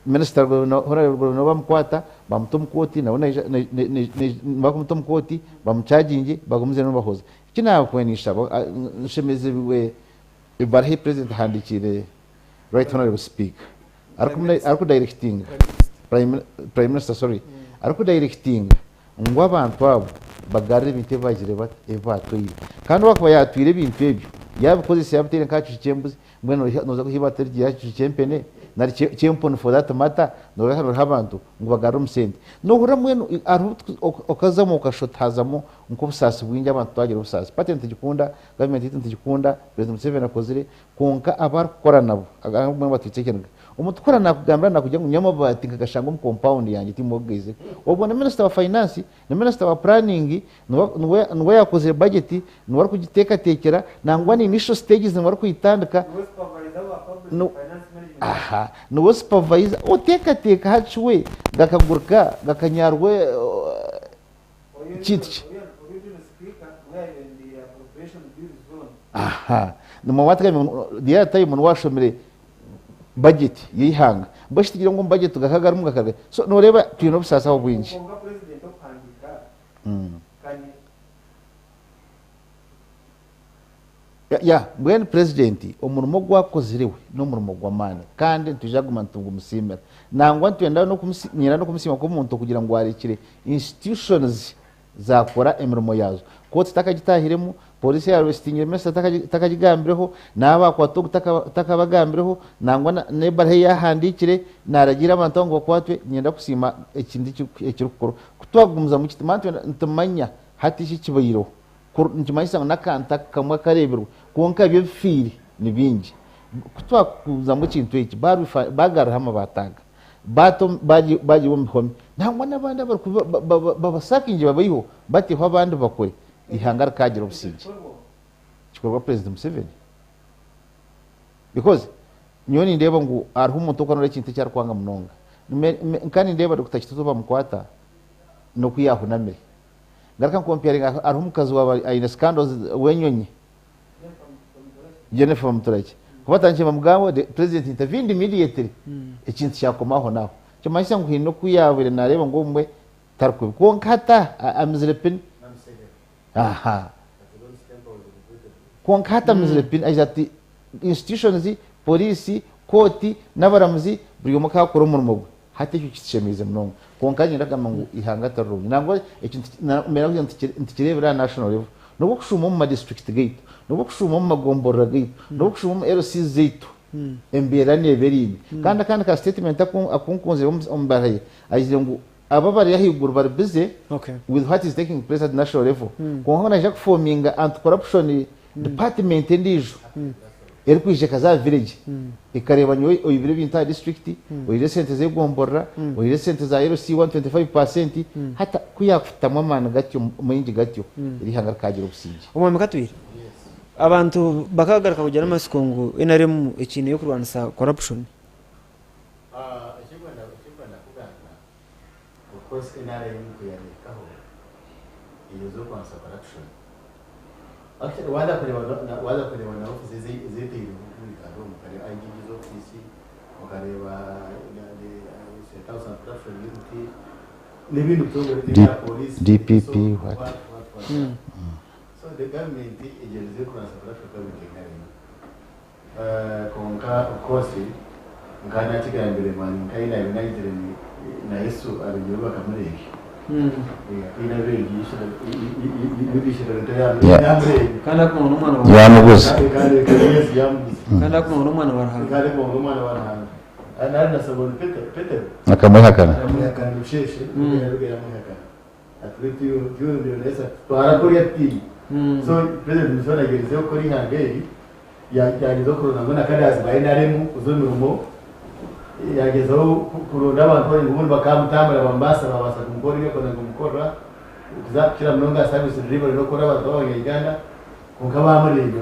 Minisita Honourable nabo bamukwata bamuta omu kooti nawe naija bakumuta omu kooti bamucharginge bagumize nibahoza. Eki nakuba ninshaba nshemezibwe Ebaruha ei Purezidenti ahandiikiire Right Honourable Speaker arikudayirekitinga, Prime Minister sorry, arikudayirekitinga ngu abantu abo bagarure ebintu ebi baagizire bata, ebi baatwaire. Kandi ou akuba yaatwire ebintu ebyo, yaabikozesa yaabiteire nk'aha kiju ky'embuzi, mbwenu nooza kwiha eibaati rigiire aha kiju ky'empene nari ky'empunu for that matter, nooreeba hariho abantu ngu bagarure omu sente. Noohurira mbwenu hariho okazamu okashusha oti haazamu nk'obusaasi bwingi abantu twagira obusaasi. Party nitugikunda, Gavumenti yaitu nitugikunda, Purezidenti Museveni akozire, kwonka abu arikukora nabo abamwe batwitsa ekiniga. Omuntu ku naakugambira naakugira ngu nyowe amabaati nkagashanga omu kompawundi yangye tiimwe ogaizire. Obwo ni minisita wa fayinansi, ni minisita wa puraningi, niwe niwe yaakozire bajeti, niwe arikugiteekateekyera, nangwa na inisho siteegizi niwe arikuyitandika. Niwe supervisor wa public finance management. Aha, niwe supervisor oteekateeka hati we gakaguruka gakanyarwa kintu ki? Aha, the other time niwe washomire budget y'eihanga. Mbwenu shi tugira ngu omu budget gakaba garimu gakaga. So nooreeba twine obusaasi aho bwingi. Ya, mbwenu Purezidenti omurimo ogu akozire we n'omurimo gw'amaani kandi nitwija kuguma nitugumusiimira. Nangwa nitwenda n'okumusi, niinyenda n'okumusiima nk'omuntu okugira ngu arekire institutions zaakora emirimo yaazo. Kooti takagitaahiremu, pooriisi eyaaresitingire minisita takagigambireho, naaba baakwata ogu takabagambireho, nangwa n'ebaruha ei yaahandiikire naaragiira abantu abo ngu bakwatwe. Niinyenda kusiima ekintu ekirikukorwa. Ku twakugumizamu kiti, manya nitumanya hati eki ekibaireho. Nikimanyisa ngu n'akantu kamwe akareebirwe kwonka ebyo ebifiire ni bingi. Ku twakuzamu ekintu eki, baagaruraho amabaati aga, baagiiha omu bihome, nangwa n'abandi babasakingye babaiheho bateho abandi bakore, eihanga rikaagira obusingye. Kikorwa Purezidenti Museveni. Because nyowe nindeeba ngu hariho omuntu orikuba nooreeba ekintu eki arikwanga munonga. Nka nindeeba Dokita Kitutu bamukwata n'oku yaahunamire. Ngaruka nkomparinga hariho omukazi waaba aine scandals w'enyonyi Jennifer Bamuturaki kuba atandikire bamugamba the president intervened immediately ekintu kyakoma aho n'aho kimanyisa ngu haine oku yaabaire naareeba ngu obumwe tari kubi kwonka hati aha amizire pini aha kwonka hati amizire pini agira ati institutions police kooti n'abaramuzi buri omwe akakora omurimo gwe. Hati ekyo kitushemeize munonga. Kwonka niinyenda kugamba ngu eihanga tari rirungi. Nangwa ekyo mbeera kugira ngu nitukireebera aha national level. N'obu okushuuma omu madistrict gaitu, n'obu okushuuma omu magomborora gaitu, n'obu okushuuma omu LCs zaitu, embeera neeba eri mbi. Kandi akandi ka statement aku aku nkunzire omu baruha ye, agizire ngu abo abari ahaiguru bari busy with what is taking place at national level, kwonka ngu naija kufominga anti-corruption department endiijo erikwija ekaza aha village ekareeba nyowe oibire ebintu aha district, oihire esente z'egomborora, oihire esente za LC 125%, hati ku yaakutamu amaani gatyo maingi gatyo, eri ihanga rikaagira obusingye. Omwami Katwire, abantu bakagaruka kugira amatsiko ngu nrm ekiine ey'okurwanisa corruption. Ekikwenda kugamba, of course nrm kuyabihikaho eyeza okwanisa corruption. Actually waaza kureeba waaza kureeba na office ezeteirweho omu Uganda omu okareeba IGG's office, okareeba State House Anti Corruption Unit n'ebindi bitongore ebya police DPP so what? what what what. So the government egyerize kurwanisa corruption government NRM. Kwonka of course nka nakigambire mani nka ahi nabiire nayizire na Yesu abeegi be bakamureebya ahi nabiire yamureebya Kandi akumanywa n'omwana wa Ruhanga. Yamuguza. Kandi Yesu yamuguza. Kandi akumanywa n'omwana wa Ruhanga. Kandi akumanywa n'omwana wa Ruhanga. Kandi nari na Simoni Petero. Akamwehakana. Akamwehakana rusheeshe yaruga yamwehakana. Ati beitu iwe Yesu ati twara kuriya tutiine. So President Museveni agyerizeho kukora eihanga eri Yaagyezaho kuronda mbwenu akadazi ba NRM kuza omu mirimo, yaagyezaho kuronda abantu abandi ngu obundi bakamutambura bamubaasa babaasa kumukora ebi arikwenda ngu bamukorera, kuza kukira munonga aha service delivery n'okukora abantu b'abanya Uganda kwonka baamureebya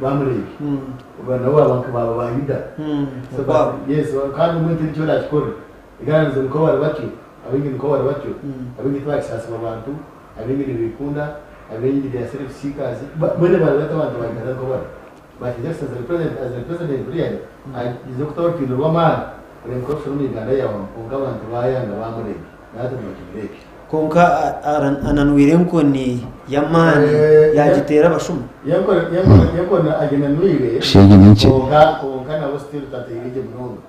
baamureebya nabo baaba nka baaba ba Yuda. Yes kandi mbwenu tihaine eki orakikorera. Uganda nikwo bari batyo, abaingi nikwo bari batyo, abaingi tibakisaasibwa bantu. Abaingi nibekunda, abaingi they are self seekers, mbwenu bari bata abantu ba Uganda nko bari. But his excellency the president as a president really agize kutaho orutindo rw'amaani kureba corruption omu Uganda yahwamu kwonka abantu bayanga bamureebya nahati nibakimureebya. Kwonka ananwire enkoni y'amaani yaagiteera abashuma. Enkoni aginanwire Shegi ni nkye. kwonka nabo still tateire gye munonga.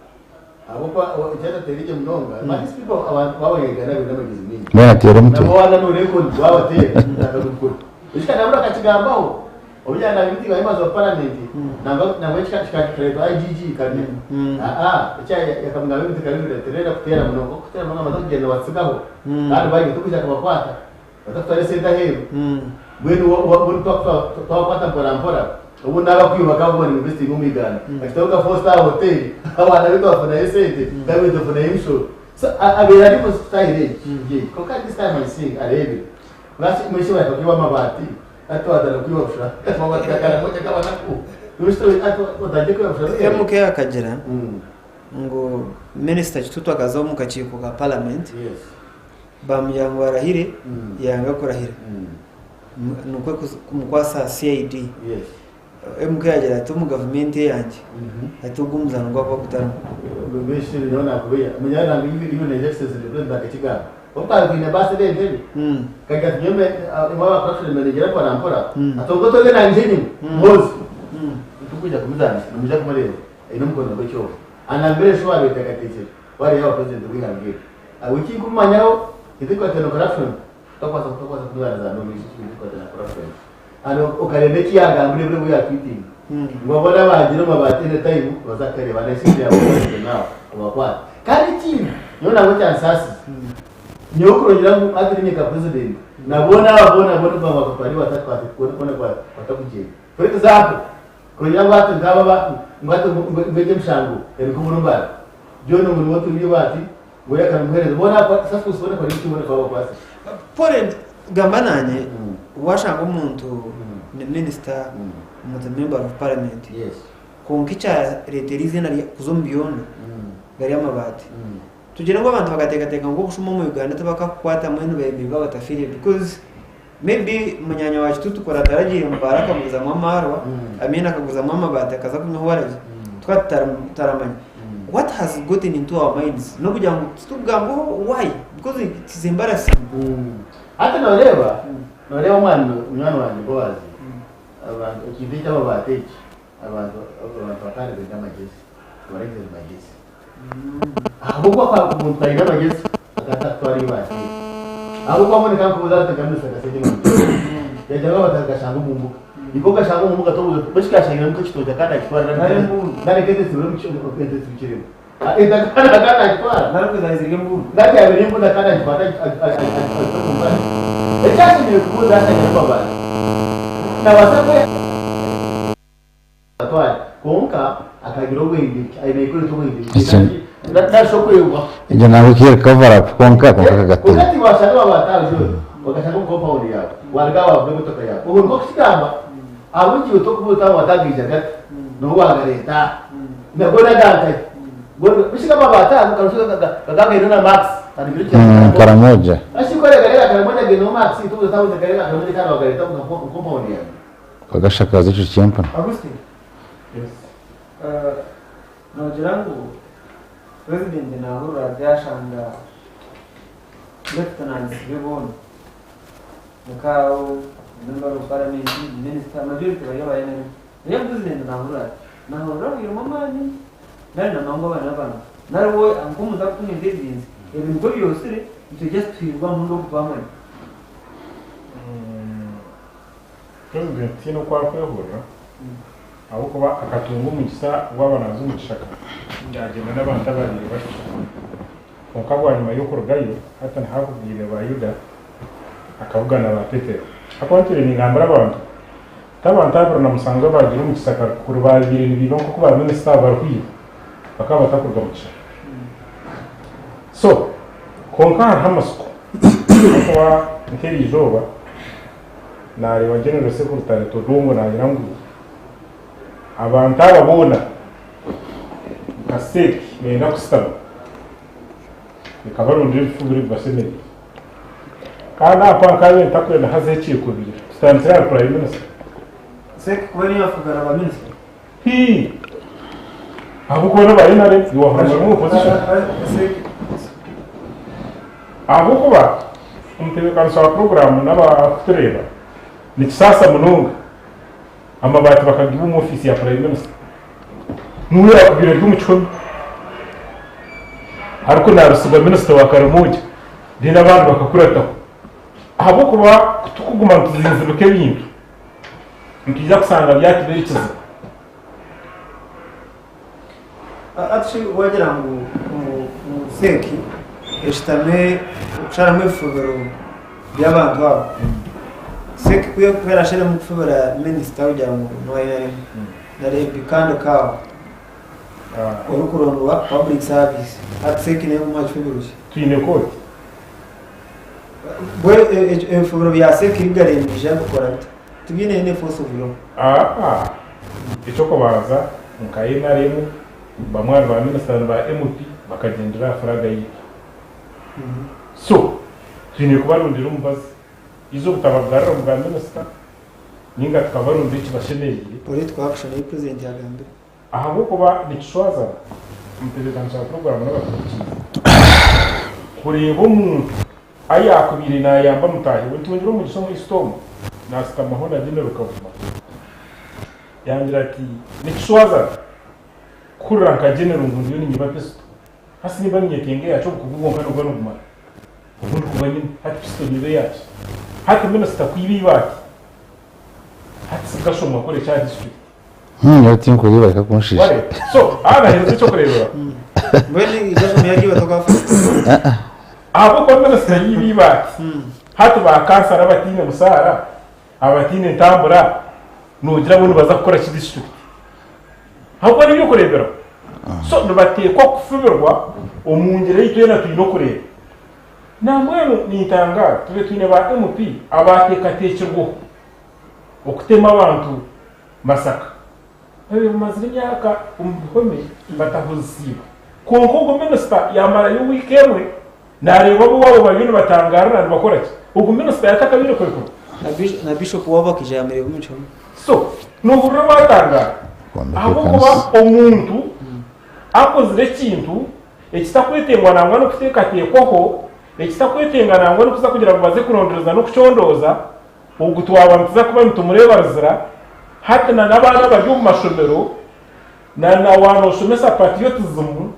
Ahabw'okuba eki atateire gye munonga, but these people abantu b'abanyayuganda baine amagezi maingi. Mbwenu ateera omutwe. Nabo waananura enkoni waabateera nakagukura. Ekyo Kanabura akakigambaho obu yaaba naaba meeting ya members of parliament nangwa nangwa kikareetwa IGG Kamya. Aa eki yakamugamba ebintu bikaba biri kuteera munonga okuteera munonga bamaze kugyenda nibatsigaho kandi baija tokwija kubakwata. Batakutwara esente aheeru. Mbwenu mbwenu twabakwata mpora mpora, obundi n'abakwiba bakaba bari investinga omu Uganda. Bakitaho nka four star hotel, abaana baitu bafunayo esente, gavumenti efunayo emishoro. So abeire ari omu style egi. Kwonka this time I think areebire. Lwaki mweshe bareka kwiba amabaati, hati twatandika kwiba busha. Amabaati gakaramoja g'abanaku. MK akagira ngu minisita Kitutu akaza omu kakiiko ka parliament bamugira ngu arahire yanga kurahira nikwo kumukwasa CID. MK yagira ati omu gavumenti eyangye ati ogu omuzaano gwakuba gutarimu. Okareeba eki yaagambire obwire obu yaatwitinga ngu boona abaagiire omu mabaati any time nibaza kukareeba and I think they are working now kubakwata. Kandi ekindi nyowe nangwa ekyansaasize nyowe kurongyera ngu hati niinye nka president na boona aba boona boona obu baakutwara batakwata boona batakugyenda. For example kurongyera ngu hati nkaaba aba ngu hati ngu egi emishango eri nk'oburumbare John ngu niwe otwibire eibaati ngu oriya akarimuheereza boona suspects boona bari boona bakaba babakwasire. Paul gamba nanye washanga omuntu ni minister omuntu ni member of parliament kwonka ekyaretera eiziina rye kuza omu byondo gari amabaati. Tugire ngu abantu bakateekateeka ngu obushuma omu Uganda tibakakukwata mbwenu beemirwe abatafiire because maybe munyaanya wa Kitutu kuri ataragiire omu baara akaguzamu amaarwa I mean akaguzamu amabaati akaza kunywaho waragi tukaba tutaramanya. What has gotten into our minds n'okugira ngu titukugambaho why because it is embarrassing. Hati noreeba, noreeba omwani munywani wangye Boaz, abantu ekintu eky'amabaati eki, abantu abantu bakaba nibenda amagyezi, tibarengire magyezi. Ahabw'okuba kwa omuntu aine amagyezi akaba atakutwara eibaati eryo. Ahabw'okuba mbwenu ka nkubuuze hati nka minisita Kasingye Namujumbi, yagira ngu amabaati akagashanga omu mbuga. Iwe ogashanga omu mbuga tobuuza oti mbwenu shi kashangiremu nk'ekitookye akaba naakitwara Nari embundi. nari nk'ente ezitsibire omu ente ezitsibikiremu. Ente akaba naagitwara. Nari kweza ziri embundi. Nari yaaba eri embundi akaba nagikwata agita omu mpare. Eki ashemereire kubuuza ashangire amabaati, naabaasa kuba Atware. Kwonka akagira obwengye bukye, aine kukoresa obwengye bukye. Ekyo- Nari nari okwebwa. Egyo nangwa ekiri cover up kwonka kwonka Kwonka kagateyo. ti washanga amabaati ago John, ogashanga omu compound yaawe, waruga aha wavuga emotoka yaawe. Obwo nikwo kukigamba, ahabw'enki iwe torikubuuza oti amabaati agaija gata, noha owaagareeta, na goona aga nkahi? Goona, bishika amabaati ago karusha gakaba gaine na marks, Karamoja. Ashi ku orikugareeba Karamoja gaineho marks, tobuuza oti ahabw'enki nagareeba Karamoja kandi wagareeta omu compound yaawe. Bakagashakaaza ekyo ky'empunu. Augustine, noogira ngu Purezidenti naahurira ati ashanga lieutenants be boona nkaabo, member of parliament, minister, majority bari aba NRM. Noogira ngu Purezidenti naahurira ati? Naahurira ahwairemu amaani nari namanya ngu aba n'abantu? Nari we nk'omuntu arikutunga intelligence ebi nikwo byosire itwe just tuhirwe aha murundi ogu twamanya? President tihaine oku arikwehurira ahabw'okuba akatunga omugisa gwaba naaza omu kishaka yaagyenda n'abantu abaabaire bahikire. Kwonka bwanyima y'okurugayo hati niho abugaine ba Yuda akabugana ba Petero. Ahakuba ntwire ningambira abantu nti abantu 27 abaagiire omu kishaka kuri baabaire nibaiba nk'oku ba minisita aba barikwiba bakaba batakuruga mu kishaka. So kwonka hariho amatsiko ahabw'okuba nk'eriizooba Naareeba General Secretary Todwongo naagira ngu abantu aba boona nka CEC neyenda kusitama ekabarondera ebifubiro ebibashemereire. Kandi aha mpa nkaabaire ntakwenda hazeho ekyekubira tutandikire ahari Prime Minister. CEC kuba niyo yafugana ba minisita? Hii! Ahabw'okuba n'aba NRM iwe wahurira ngu bari omu opposition? Ahabw'okuba omutebeekanisa wa puroguraamu n'abarikutureeba nikisaasa munonga amabaati bakagiiba omu ofiisi ya Prime Minister. Niwe yaakubaire ari omu kihome arikunaabisibwa minisita wa Karamoja then abandi bakakurataho. Ahabw'okuba ku turikuguma nituzinzibika ebintu, nitwija kushanga byatubeera ekizibu. Hati shi wagira ngu ngu CEC eshutame okusharamu ebifubiro by'abantu abo, CEC ku erasharemu kufubira minisita kugira ngu niwe NRM nari kandi kaawe orikurondwa public service, hati CEC neyo ekumuha kifubiro ki? Twine kooti. Ebifubiro bya CEC bigarembiija bikora bita? Tibiine any force of law. Aa. Eky'okubanza nka nrm bamwe ahari ba minisita na ba MP bakagyendera aha furaaga yaitu. So twine kubarondera omubazi either obutabagarura omu bwa minisita ninga tukabarondera ekibashemereire. Political action ei purezidenti yagambire. Ahabw'okuba nikishwazana omutebeekanisa wa puroguraamu n'abatuhukiize kureeba omuntu ayaakubaire naayamba mutaahi we. Ntungire omugisha omu East omu naashutamaho na General Kavuma yangira ati, Nikishwazana kuhurira nka General ngu ndiyo ninyiba pisito. Hati nimba ninyetenga eyakye obukugu bwonka nibuba nibumara obu ndikuba nyine. Hati pisito nyibe eyakye. Hati minisita kwiba eibaati hati sigashomwa kore ekya disiturikiti. Nyowe tinkureeba reka kunshiisha. Wareeba? So, aha naheereza eky'okureeberaho. Mbwenu igazo yaryiba tokafa. Ahabw'okuba minisita yiiba eibaati, hati ba kansara abataine musaara, abataine ntambura, noogira bo nibaza kukora ki disiturikiti? Ahabw'okuba n'eby'okureeberaho. So, nibateekwa kufubirwa omu ngyera ei twena twine okureeba. Nambwenu nintangaara, tube twine ba MP abaateekateekirweho okutema abantu Masaka babaire bamazire emyaka omu bihome batahozisiibwe kwonka ogwo minisita yamarayo wiiki emwe nareeba ab'owaabo bariyo nibatangarira nibakora ki ogwo minisita yatakabaire kurekurwa. Na Bishop waabo akaija yamureeba omu kihome. So nohurira watangara Kwombeka ahabw'okuba ekanisa. omuntu akozire ekintu ekitakwetengwa nangwa n'okuteekateekwaho, ekitakwetenga nangwa n'okuza kugira ngu baze kurondereza n'okucondooza. Ogu twaba nituza kuba nitumureeba ruzira hati na n'abaana abari omu mashomero na na waaba noshomesa patriotism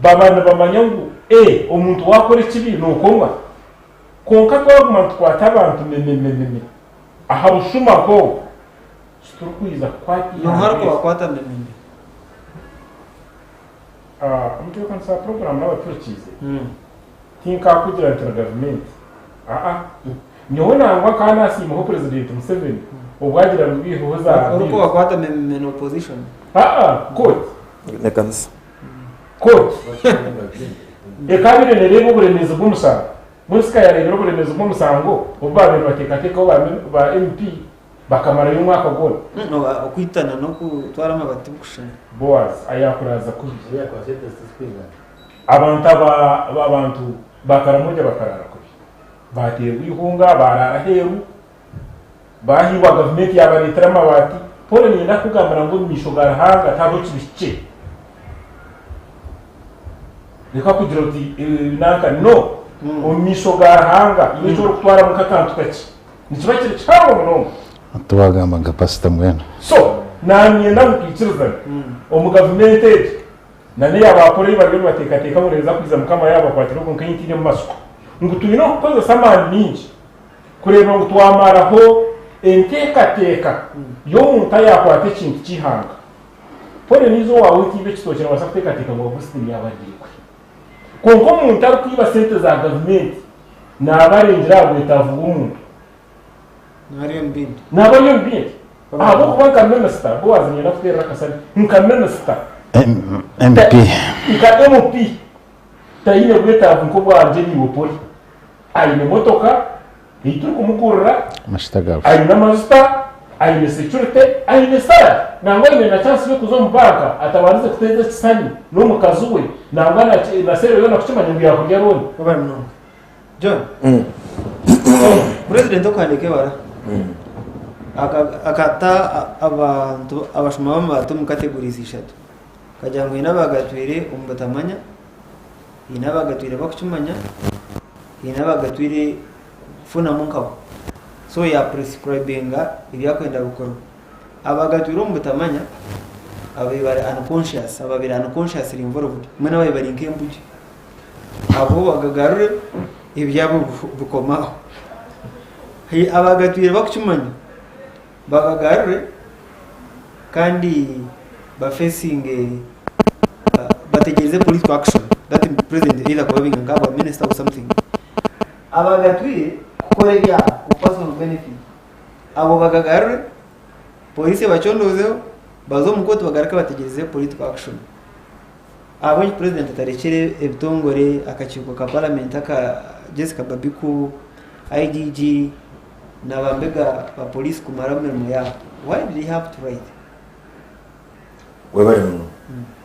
baba nibamanya ngu ee omuntu waakora ekibi nookomwa. Kwonka twaguma nitukwata abantu mememememe aha bushuma nk'obwo titurikwija kukwata Nooha eihanga eri. arikubakwata mememe? Omutebeekanisa wa puroguraamu n'abaturikiize. Tinkaakugira nti ni gavumenti. Aa. Nyowe nangwa nkaba naasiimaho Purezidenti Museveni obu agira ngu baiheho za bills. Orikubakwata mememe ni opposition. Aa. Kooti. N'ekanisa. Kooti ekaabaire nereeba oburemeezi bw'omushango. Mbwenu shi ka yaareebire oburemeezi bw'omushango obu baabaire nibateekateekaho ba MP bakamarayo omwaka gwona. Okwitana n'okutwara amabati tibikushushana. Boaz ayaakuraaza kubi. Abantu aba abantu ba Karamoja bakaraara kubi, baateerwa eihunga, baaraara aheeru, baahiibwa gavumenti yaabareetera amabaati. Paul niinyenda kukugambira ngu omu maisho ga Ruhanga tihariho kibi kikye. Reka kugira oti nanka no, omu maisho ga Ruhanga iwe eki orikutwaramu nk'akantu kakye nikiba kiri kihango munonga. Tiwagamba nka pasita mbwenu. So naanyenda ngu twikirizane omu gavumenti egi. Na n'eya baakora ei bariyo nibateekateeka ngu neeza kwija Mukama yaabakwatira okwo nk'ei ntaine mu matsiko. Ngu twine okukozesa amaani maingi kureeba ngu twamaraho enteekateeka y'omuntu ayaakwata ekintu ky'eihanga. Pole naiza owaawe otaiba ekitookye noobaasa kuteekateeka ngu Augustine yaaba ariirwe. Kwonka omuntu arikwiba sente za gavumenti naaba arengire aha bwetaavu bw'omuntu. Naaba ari omu bindi. Ahabw'okuba nka minisita, Boaz niinyenda kuteerera akasani, nka minisita, MP. Nka MP, taine bwetaavu nk'obwangye naiwe Polly. Aine emotoka ei turikumugurira, aine amajuta, aine security, aine salary, nangwa aine na chance y'okuza omu banka atabandize kuteeza ekisani n'omukazi we nangwa na seero yoona kukimanya ngu yaakurya looni. Webale munonga. John, Purezidenti okuhandiika ebara akata abantu abashuma b'amabaati omu categories ishatu. Akagira ngu haine abagatwire omu butamanya, haine abagatwire bakukimanya, haine abagatwire kufunamu nkabo. So ya prescribinga ebi arikwenda bikorwe. Abagatwire omu butamanya ababaire bari unconscious, ababaire unconsciously involved, mbwenu ababaire bari nk'embugi. Abo bagagarure ebyabo bikome aho. Abagatwire bakukimanya bagagarure kandi bafesinge bategyereze political action that president either kubabinga nka minister or something. Abagatwire kukora ebyabo for personal benefit abo bagagarure polisi ebacondoozeho baze omu kooti bagaruke bategyereze political action. Ahabw'enki Purezidenti atarekire ebitongore, akakiiko ka Paramenti aka Jessica Babiku, IGG na bambega ba Poliisi kumaraho emirimo yaabo? Why did he have to write? Webare muno.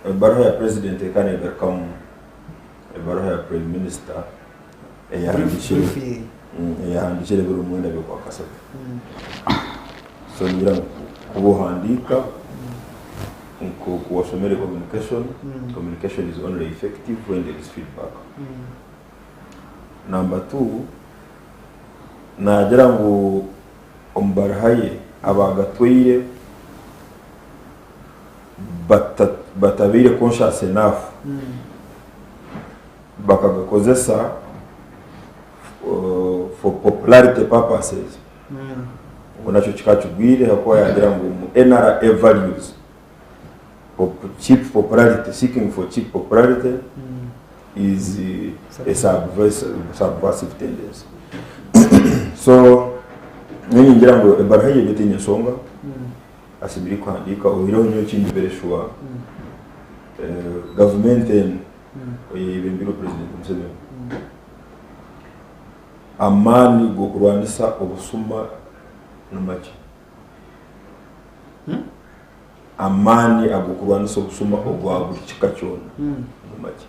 Ebaruha ya President ekaba negarukamu ebaruha ya Prime Minister eyahandikire Brief ye. Eyahandikire ebiro mwenda by'okwakasatu. So ningira ngu kuba ohandiika nk'oku washomere communication, communication is only effective when there is feedback. Number two, naagira ngu omu baruha ye abaagatwaire batabaire conscious enough bakagakozesa for popularity purposes ngu nakyo kikaba kigwire ahakuba yaagira ngu omu NRA values cheap popularity, seeking for cheap popularity is a subversive tendency. So nyowe ningira ngu ebaruha ye etaine nshonga asemeriire kuhandiika oihireho nyowe eki ndi very sure gavumenti enu eyebembirwe president Museveni amaani g'okurwanisa obusuma ni makye. Amaani ag'okurwanisa obusuma obwa buri kika kyona ni makye.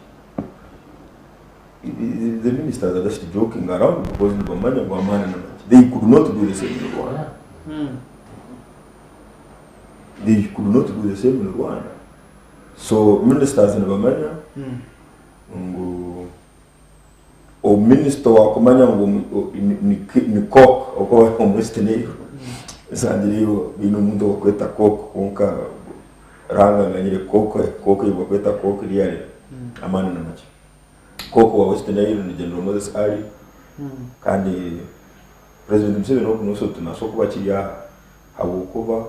The ministers are just joking around because nibamanya ngu amaani ni makye. They could not do the same in Rwanda. They could not do the same in Rwanda. So ministers nibamanya ngu Omuminisita owaakumanya ngu ni Coke ahabw'okuba omu West Nile nsangireyo baine omuntu ou barikweta Coke kwonka Ruhanga anganyire Coke Coke ei barikweta Coke really amaani ni makye. Coke owa West Nile ni General Moses Ali kandi President Museveni ogu nasobora kuba akiri aha ahabw'okuba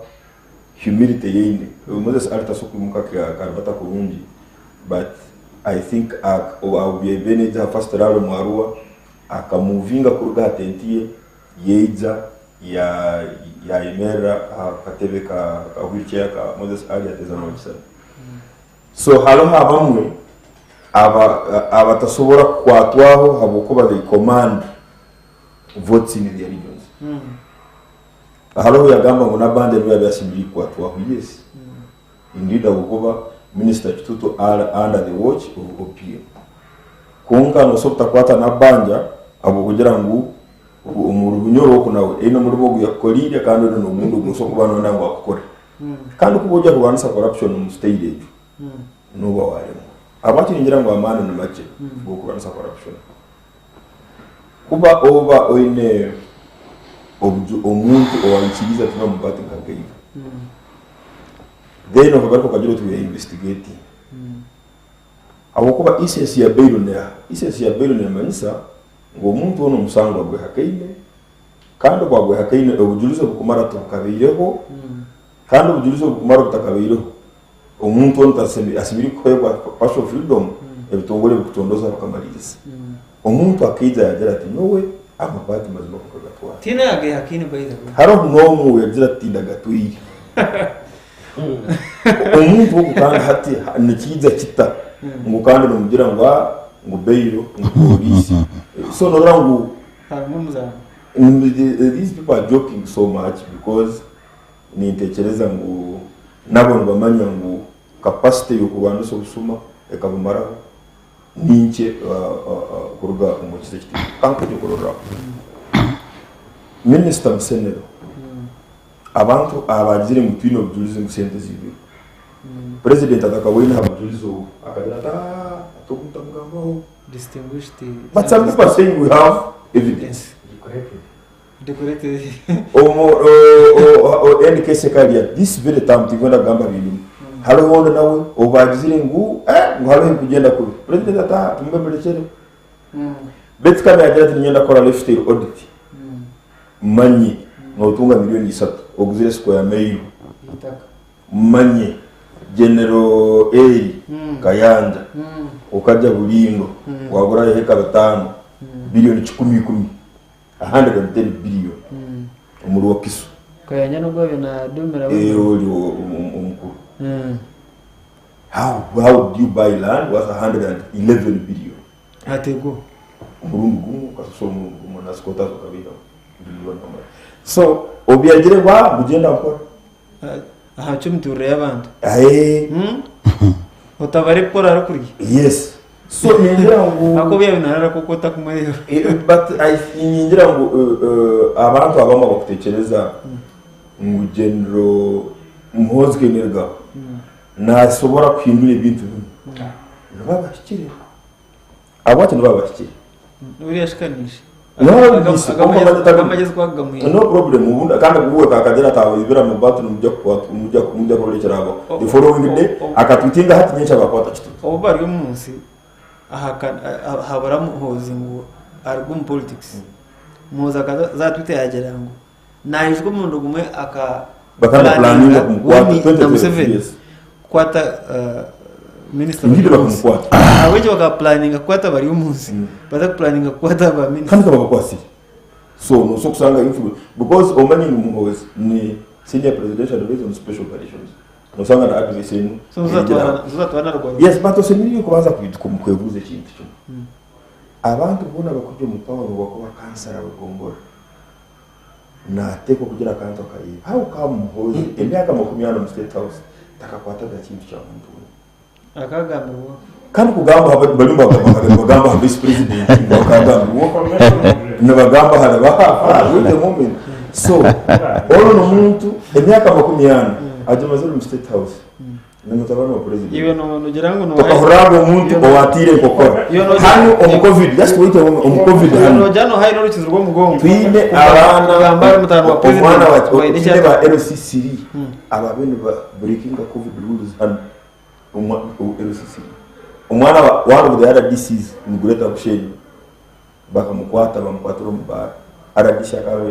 humility ei aine. Moses Ali tasobola kwimuka akaribata kurungi but I think obu yaija aha first rally omu Arua akamuvinga kuruga aha tenti ye yaija yayemerera aha katebe ka wheel chair ka Moses Ali yateeza Rwagisana. So hariho abamwe abatasobora kukwatwaho habwokuba they command votes in their regions. Hariho yagamba ngu Nabanja niwe yabaire ashemereire kukwatwaho. Yes. Indeed ahabw'okuba Minisita Kitutu ari under the watch of OPM. Kwonka nosobola obutakwata Nabbanja ahabw'okugira ngu omuri Bunyoro oku nawe eine omurimo ogu yakukoriire kandi oine n'ogundi ogu osobola kuba noyenda ngu akukore. Kandi kuba orya kurwanisa corruption omu sitayiro egyo, nooba waremwa. Ahabwaki ningira ngu amaani ni makye g'okurwanisa corruption? Kuba oba oine omuntu owaikiriize ati nyowe amabaati nkagaiba, then okagaruka okagira oti we are investigating. Ahabw'okuba essence ya bail neeha? Essence ya bail neemanyisa ngu omuntu onu omusango agwehakaine, kandi obu agwehakaine obujurizi obukumara tibukabaireho, kandi obujurizi obukumara obutakabaireho, Omuntu onu tashemereire kuheebwa partial freedom ebitongore bikucondooza bikamariiriza. Omuntu akaija yaagira ati nyowe amabaati mazima go nkagatwara. Tihaine oyageehakaine by the way. Hariho n'omwe oyagira ati tindagatwire. Omuntu ogu kandi hati nikiija kita ngu kandi nomugira ngu aa ngu bail ngu police. So norora ngu Harimu omuzaano. these people are joking so much because Nintekyereza ngu nabo nibamanya ngu capacity y'okurwanisa obusuma ekabumaraho ni nkye kuruga omu kisa ekitiinwa. Ka nkuhe ekyokurorraho. Minisita Musenero, abantu abaagizire ngu twine obujurizi ngu sente ziibirwe, Purezidenti atakaboine aha bujurizi obu, akagira ati, Aah, hati ogu mutamugambaho. Distinguished But some people are saying we have evidence. Decorated. Omu NK Sekaria this very term tinkwenda kugamba binyuma hariho ondi nawe obagizire ngu eh, ngu hariho ebikugyenda kubi president ati ah tumube murekyere beitu kandi yagira ati niinyenda kukora lifestyle audit manye notunga milioni isatu oguzire square mile Eitaka. manye General Elly Kayanja okajja Bulindo wagurayo heka bitaano bilioni kikumi ikumi 110 billion omuri Wakiso. Kayanja nogwo abaire nadumira Eh, ori omukuru. How do you buy land worth 111 billion? Atego. Omurundi gumwe okasasura omurundi gumwe na squatters okabiihamu. So obu yagire ngu ah ngu gyenda nkora. Aha ky'emiturire y'abantu. Aye. Otabara ebi arikurya. Yes. So ningira ngu Ahakuba obu yaabaire naarara kwonka otakumureeba. But I ningira ngu abantu abamwe abakutekyereza ngu General Muhoozi Kainerugaba nasobora kuhindura ebintu binu nibaba bahikire. Ahabwaki nibaba bahikire? Buriya ashikaniishe. Nababise, Agamagezi ku agamuhaire. No problem ubundi kandi uwe kakagira ati abaibira amabati nimujya kukwata nimujya nimujya kuborekera abo the following day akatwitinga hati nyenkya bakwata kitutu. Obu bari omu nsi habura Muhoozi ngu aruge omu politics, Muhoozi akaza aha Twitter yagira ngu naijuka omurundi gumwe aka Bakaba pulaninga bapulaninga kumukwata we na 2012 Museveni yes. kukwata minisita Indeed Baryomunsi. bakamukwata. Ahabw'ekyo bakapulaninga kukwata Baryomunsi batakupulaninga kukwata ba minisita. Kandi kababakwasire. So nosobola kusanga influence because omanyi ngu Muhoozi ni senior presidential advisor on special operations. Nosanga na advice enu. So tuzatwara narwo. Yes, but osemeriire kubanza kwebuuza ekintu kimwe. Abantu boona abakurya omu power nibakuba kansara w'egombolola. Nateekwa kugira akantu akareeba. How come Muhoozi emyaka 40 omu state house takakwataga kintu kya muntu weena? Akagambirwaho. Kandi kugamba aha barimu nibagamba aha vice president ngu akagambirwaho. Nibagamba ahari ba wait a moment. So onu n'omuntu emyaka 40 agimazire omu state house. Ni mutabani wa president. Iwe nogira ngu Tokahurira ngu omuntu owatiire enkokora. Hanu omu covid, just wait a moment, omu covid hanu. Nogira noha aine orukizi rw'omugongo. Twine abaana Kugamba ari mutaano wa president. Omwana wa twine ba LC3 ababe niba breakinga covid rules hanu omu LC3. Omwana wa one of the RDCs in Greater Bushenyi bakamukwata bamukwatira omu baara. RDC akaba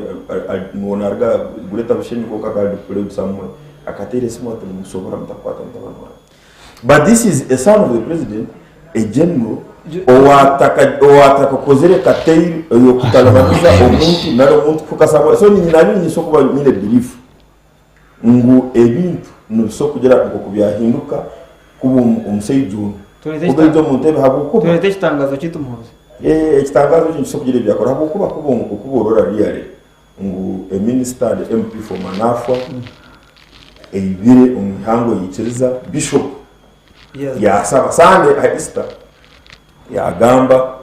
naruga Greater Bushenyi kwonka akaba ari deployed somewhere. Akateera esimu ati nimusobora mutakwata mutabani wange. But this is a son of the president, a general owatakakozire kateiro ey'okutalibaniza omuntu nari omuntu kufuka somewhere. So nanye ninyisobola kuba nyine belief ngu ebintu nibisobola kugira nk'oku byahinduka kuba omusaija onu kuba aija omu ntebe habwokuba Tureete ekitangazo kyaitu Muhoozi. Ekitangazo ekyo nikisobola kugira ebi yakora habwokuba kuba orora really ngu a minister and MP for Manafwa aibire omu ihanga oikiriza Bishop yasaba Sunday aha Easter yagamba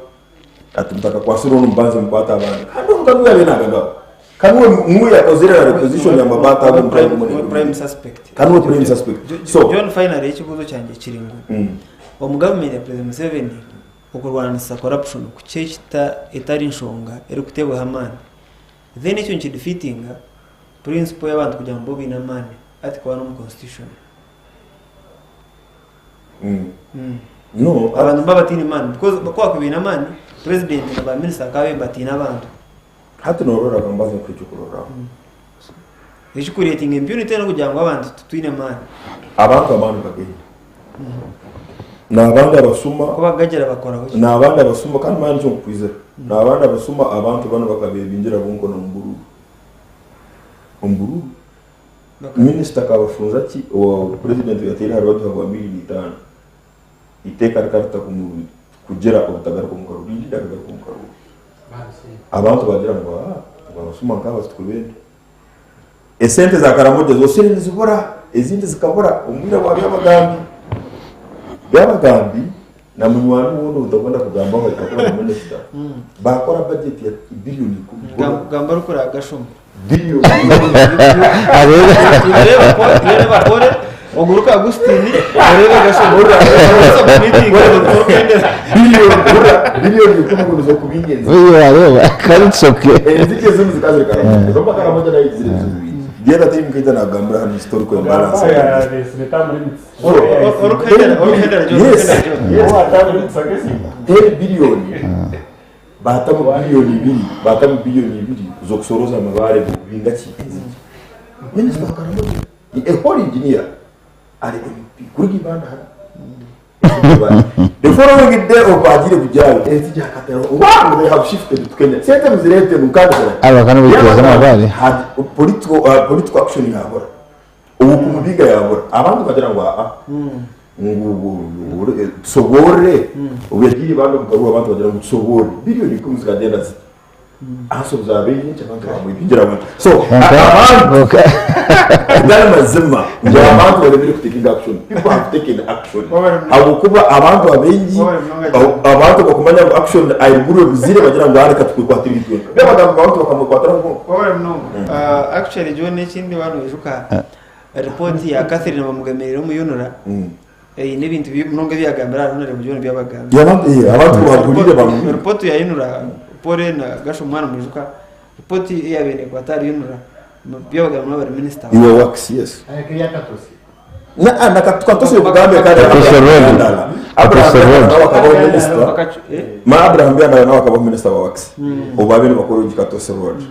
ati mutakakwasire onu mubanze mukwate abandi kandi onu kandi yabaire nagagaba kandi niwe yakozire na requisition ya mabaati ago Niwe prime suspect. Kandi niwe prime suspect. So John finally ekibuuzo kyangye kiri ngu omu gavumenti ya President Museveni okurwanisa corruption kukye etari nshonga erikuteebwaho amaani then ekyo nikidefeatinga principle y'abantu kugira ngu bo baine amaani hati kuba n'omu constitution. No, Abantu nibaba bataine maani because ku baakuba baine amaani president na ba minister bakaba bataine abantu. Hati norora kambaze nkuhe ekyokurorraho. Ekikureetinga impunity n'okugira ngu abantu titwine maani. Abantu amaani bagaine. N'abandi abasuma. Ku bagagira bakoraho ki? N'abandi abasuma kandi manya nikyo nkukwizira. N'abandi abasuma abantu banu bakabebingira bonka n'omu buruuru. Omu buruuru. Minisita akabafunza ki owa president oyateire aha rubaju habwa milioni itaano. Iteeka rikaba ritakugira obutagaruka omu karuuru. Indeed akagaruka omu karuuru. Abantu bagira ngu aa ngu abasuma nk'aba titukubenda. Esente za Karamoja zose nizibura, ezindi zikabura omu bwire bwa Byabagambi. Byabagambi na munywani we ondi ou ntakwenda kugambaho akakuba na minisita baakora bajeti ya biliyoni ikumi. Gamba orikureba Gashumba. Biliyoni Twine bakore oguruka Agustini oreebe Gashumba. Biliyoni 10 ngu nizo kubinga enzige. Wareeba kandi it's okay. Enzige ezindi zikaba ziri Karamoja. Kwonka Karamoja nayo egizire ebizibu bingi. The other time nkaija nagambira hanu historical imbalance. Teri biliyoni baatamu biliyoni ibiri baatamu biliyoni ibiri z'okusorooza amabaare g'okubinga ki enzige. Minisita wa Karamoja ni a whole engineer ari MP kuruga Ibanda hara. The following day obu agiire kugyayo enzigye akatero wow they have shifted to Kenya. Sente muzireete mukandikira. Aba kandi baikiriza n'amabaare. Had political action yabura. Obu kumubiga yabura. Abantu bagira ngu aa ngu tusoborere. Obu yagiire Ibanda omu karuuru abantu bagira ngu tusoborere. Biliyoni ikumi zikagyenda ziti. Ahansi zaabaire nyingi abantu bamwibingira abantu. So abantu gali mazima ngu abantu baremire kutakinga action. People have taken action. Habwokuba abantu abaingi abantu bakumanya ngu action aiguru ebuzire bagira ngu reka tukwekwatire itwe. Byabagamba abantu bakamwekwatiraho bonka. Wabare munonga. Actually John ekindi waaba noijuka report ya Catherine Bamugemereire omu UNRA eine ebintu bingi munonga ebi yagambire ahariho na Rev John ebi yabagambire. Abantu kubahuriire bamuhurira. Report ya UNRA Paul na Gasha omwana mwijuka report eyabaire nekwata ahari UNRA byabagambire munonga bari minisita. Iwe works yes. Na na Katosi kugambe kare Katosi Road. Abraham Katosi Road. nawe akabaho minister. Ma Abraham Byandala nawe akabaho minister wa works. Obu babire nibakora ogi Katosi Road.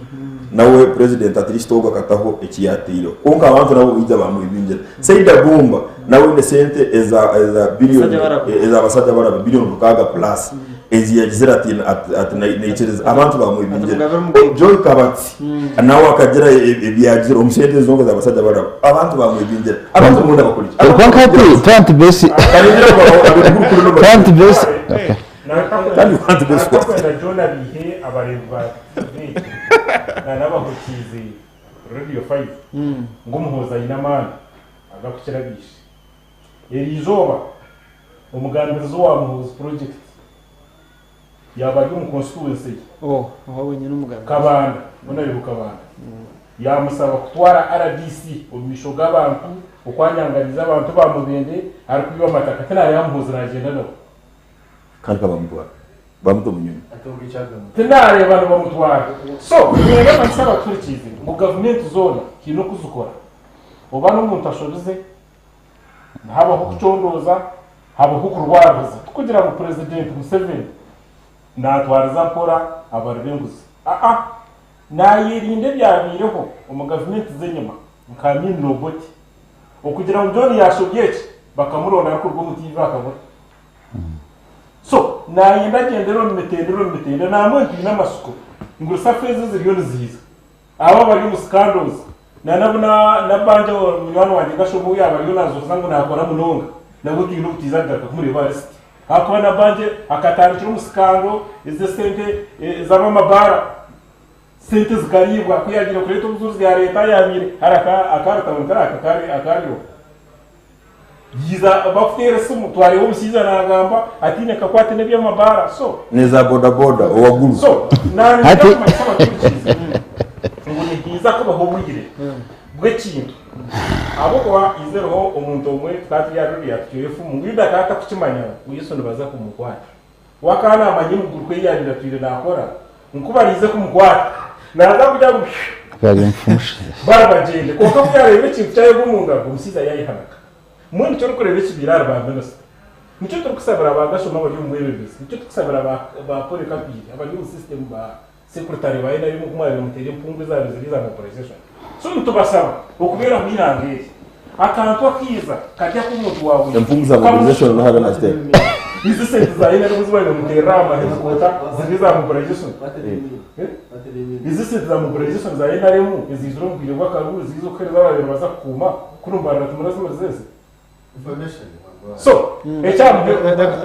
Nawe president at least ogwo akataho eki yataireho. Kwonka abantu nabo baija bamwibingira. Saida Bumba nawe aine sente eza eza billion Basajja barabe. eza basajja barabe billion rukaaga plus ezi yagizire ati ati ati naikiriza abantu bamwibingira. Ati Mugabe Mugabe. Joy Kabatsi nawe akagira ebi yagizire omu sente ezo zonka za basajja barabe abantu bamwibingira. Abantu mbwenu bakora ki? Kwonka hati plant based Karingira ngu abarikukuru n'abari- plant based okay. Kandi plant based what? Nakakwenda John abihe abareebi ba TV na n'abahurikiize Radio 5 ngu Muhoozi aine amaani agakukira abaishe. Eri izooba omugambirizi owa Muhoozi Project yaaba ari omu constituency ye Oh, aho wenyine omugambirizi. Kabanda, Honourable Kabanda, yaamusaba kutwara rdc omu maisho g'abantu okwanyanganiza abantu ba Mubende arikwiba amataka. Tinareeba Muhoozi nagyenda nawe. Kandi kabamutwara bamuta omu nyonyi. Tinareeba nibamutwara. So, niinyenda kumanyisa abatuhurikiize ngu gavumenti zoona haine oku zikora. Oba n'omuntu ashobize, habaho okucondooza, habaho okurwariza. Tikugira ngu Purezidenti Museveni naatwariza mpora abari b'enguzi. Aa, naayerinda ebyabaireho omu gavumenti z'enyima nka Amin na Obote. Okugira ngu John yaashobya eki, bakamuronda arikuruga omu tiivi akabura. So, naayenda agyendere omu mitendera omu mitendera, nambwenu twine amatsiko ngu rusafa ezi eziriyo niziiza, abo abari omu scandals, na n'abu na Nabbanja munywani wangye Gashoma ou yaaba ariyo naazoza ngu naakora munonga, nabwo twine obu twija kugaruka kumureeba aha lisiti. Ahakuba Nabbanja akatandikira omu scandal ez'esente ez'ab'amabaara, sente zikariibwa, ku yaagiire kureeta obujurizi yaareeta ayaabaire hari aka aka Rutabo kari aka akariho. Yiza bakuteera esimu twareeba omushaija nagamba ataine kakwate n'eby'amabaara so Neza boda boda owaguru. So nanye Hati ndakumanyisa abaturikiize ngu nihaija kubaho obwire bw'ekintu ahabw'okuba haiziriho omuntu omwe tukaba turi aha ruriya tucwire efumu ngu Yuda akaba atakukimanya ngu Yesu nibaza kumukwata. We akaba naamanya emiguruko ei yaabaire atwire naakora ngu ku baraize kumukwata naaza kugira ngu Bari enfumushize. Bari bagyende. Kwonka ku yaareebire ekintu kyayegwa omu ngaro, omushaija yaayehanaka. Mbwenu nikyo orikureeba ekibaire ahari ba minisita. Nikyo turikusabira ba Gashoma abari omu bwebembezi. Nikyo turikusabira ba ba Paul Kapiire abari omu system ba secretary ba NRM oku mwabaire muteera empungu ezaabaire ziri eza mobilization. So nitubasaba okubeeraho eihanga eri. Akantu akaiza kari ak'omuntu wa buriijo. Empungu za mobilization noha abe naziteera? Izi sente za NRM ezi babaire nibamuteerera aha mahenikota ziri eza mobilization. Izi sente za mobilization za NRM eziizire omu bwire bw'akaruru ziiza okuheereza ababaire nibaza kukuuma kunu mbarara timurazimariza ezi? So ekya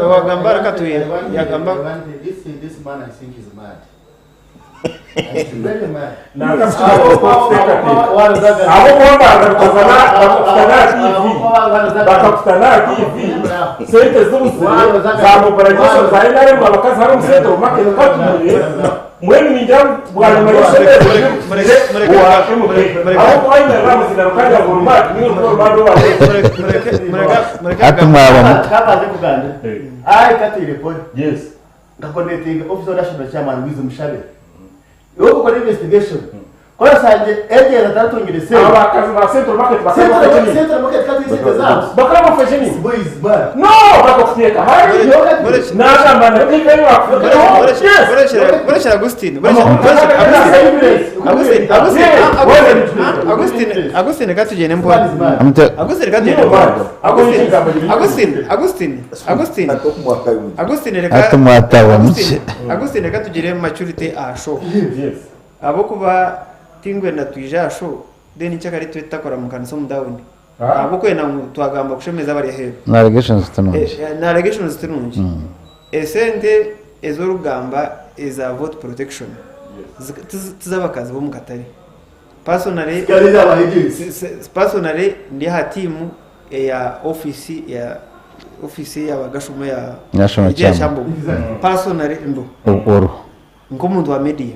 Wagamba reka tuye yagamba Ahabw'okuba mbanza bikazana bakakutana aha TV bakakutana aha TV sente zibuzire za mobilization za NRM abakazi harimu sente omu market katumire mbwenu ningira ngu bwanyima y'eishomero Mureke owa MK ahabw'okuba ayimerera aha muzindaaro kandi agura orumadi niiwe orikuba orumadi owa mureke mureke mureke Hati agambe. mwaba muta. Yes. Nka coordinating officer wa national chairman Wizi Mushabe. Iwe okukora investigation. Kora sanje agent ataratungire sente. Abakazi ba Central Market bakaba Central bafashe nini? Central Market kati sente zabo. Bakaba bafashe nini? Boys man. No, bakakuteeka hari. Nagamba na TV bakuteekaho. Yes. Murekere Agustin. Agustin. Agustin. Agustin. Agustin reka tugende mbona. Amute Agustin reka tugende mbona. Agustin. Agustin. Agustin. Agustin. Agustin reka Hati mwataba muki. Agustin reka tugire maturity aha show. Yes. Ahabw'okuba tingwenda twije aha show then nkyakare tube tutakora mu kanisa omu dawuni. Ah. Ahabw'okwenda ngu twagamba kushemeza abari aheeru. Na allegations zinungi. Na allegations zinungi. Esente ez'orikugamba eza vote protection. Ti z'abakazi b'omu katare. Personally, personally ndi aha tiimu eya ofiisi ya ofiisi eya Bagashomo ya National egyo eya Kyambogo. Kyambogo. Personally ndo Oruho. nk'omuntu wa media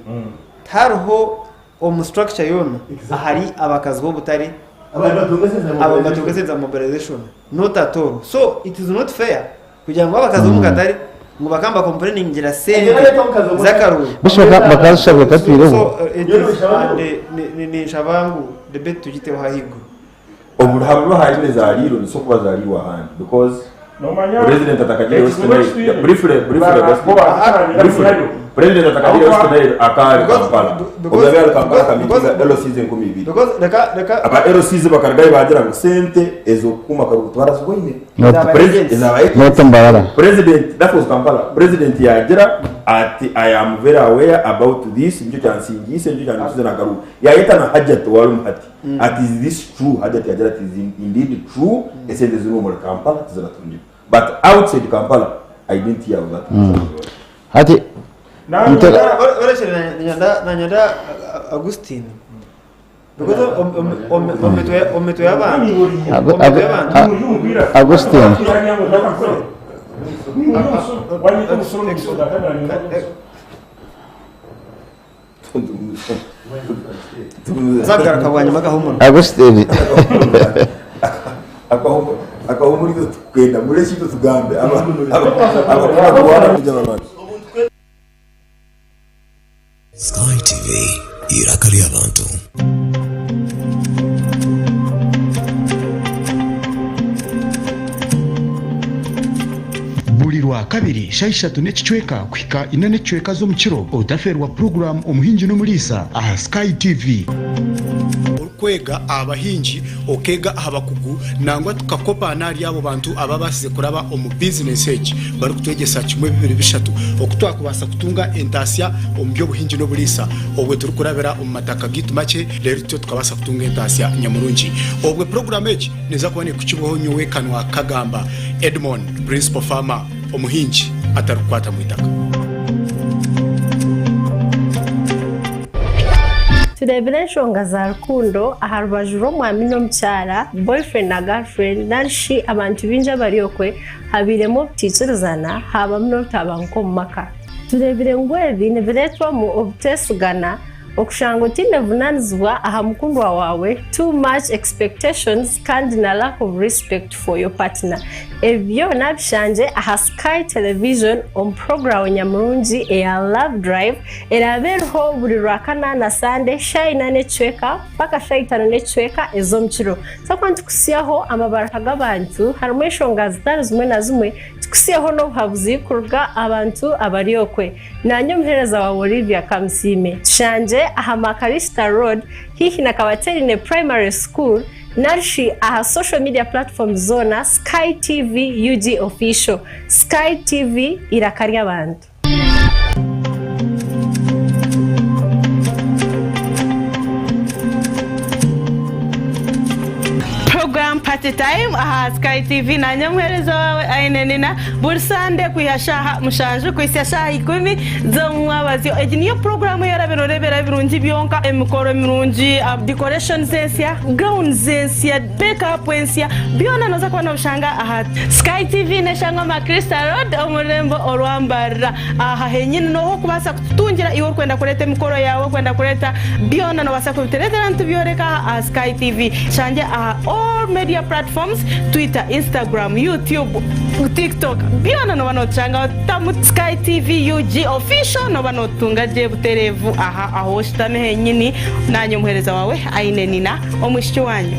tihariho omu structure yoona ahari abakazi b'obutare abo batunga esente za mobilization not at all so it is not fair kugira ngu abakazi b'omu katare ngu bakaba nibakompureningira sente z'akaruuru. Bishi bakazishabwa katwireho. So, it is, and ninshaba ngu debate tugiteho ahaiguru. Obu habura ahari nezariirwe nizisobola kuba zariirwe ahandi because Nomanya president atakagiire ekizibu West eki Nile twine, briefly briefly ba- Augustine, bo bakukyanyira briefly kuhayo. president atakagiire Because- West Nile akaari because- Kampala because- obu yabaire ari Kampala because- akamitinga because- LCs 2000 Because reka reka aba LCs bakarugayo baagira ngu sente ez'okukuuma akarugu tibaraziboine Not- Ezaba President- agents. ezaba agents. Not Mbarara. President, that was Kampala. President yagira ati I am very aware about this, nikyo kyansingiise, nikyo kyandusize n'akarugu. Yayeta na Hajjat owari omuhati ati is this true? Hajjat yagira ati is indeed true, esente ziri omuri Kampala tiziratungibwa. But outside Kampala, I didn't hear of that. Hati Ntera- Orekire nanyenda Augustine because omu mitwe y'abantu omu mitwe y'abantu Augustine. Nzagaruka bwanyuma agahumura. Augustine. Akahumurizo tukenda muri ekintu tugambe abakuwana. Sky TV, iraka ry'abantu. Buri Rwakabiri shaaha ishatu n'ekicweka kuhika ina n'ekicweka z'omukiro otafeerwa puroguraamu Omuhingi n'Omuriisa aha Sky TV. Orikwega aha bahingi, okeega aha bakugu nangwa tukakopaana ahari abo bantu ababaasize kuraba omu bizinesi egi barikutwegyesa kimwe bibiri bishatu oku twakubaasa kutunga entaasya omu by'obuhingi n'oburiisa obwe turikurabira omu mataka gaitu makye reero tutyo tukabaasa kutunga entaasya nyamurungi. Obwe puroguraamu egi neeza kuba neekukibwaho nyowe Kanwa Kagamba Edmond, Principal Farmer, omuhingi atarikukwata mu itaka. Tureebire enshonga za rukundo aha rubaju rw'omwami n'omukyara, boyfriend na girlfriend, nari shi abantu baingi abari okwe, habairemu obutaikirizana haabamu n'obutabanguko omu maka. Tureebire ngu ebi nibireetwamu obuteesigana, okushanga otaine buvunaanizibwa aha mukundwa waawe, too much expectations kandi na lack of respect for your partner. Ebi byona bishangye aha Sky Television omu puroguraamu nyamurungi eya Love Drive eraabe eriho buri Rwakana na Sande shaaha ina n'ekicweka mpaka shaaha itaano n'ekicweka ez'omukiro. Twakuba nitukutsyaho amabaraka g'abantu harimu enshonga zitari zimwe na zimwe, tukutsyeho n'obuhabuzi kuruga aha bantu abari okwe. Naanye omuheereza waawe Olivia Kamusiime. Tushangye aha Makarista Road haihi na Kabaterine Primary School nari shi aha social media platforms zoona Sky TV UG Official. Sky TV eiraka ry'abantu. Program Party Time aha Sky TV nanye omuhereza wawe Aine Nina buri Sande kwiha shaaha mushanju kuhisya shaaha ikumi z'omumwabazyo. Egi niyo puroguramu ei orabe noreeberaho ebirungi byonka, emikoro mirungi, decorations ensya, gowns ensya, make up ensya, byona noza kuba nobishanga aha Sky TV neshangwa Macrista Road omu rurembo orwa Mbarara. Aha henyini noho okubaasa kututungira iwe orikwenda kureeta emikoro yaawe, orikwenda kureeta byona nobaasa kubitureetera nitubyoreka aha Sky TV. Tushangye aha all media platforms, Twitter, Instagram, YouTube, TikTok byona noba notushangaho tamu Sky TV UG Official noba notutunga gye butereevu aha ahu oshutami henyini. Naanye omuheereza waawe Aine Nina omwishiki waanyu.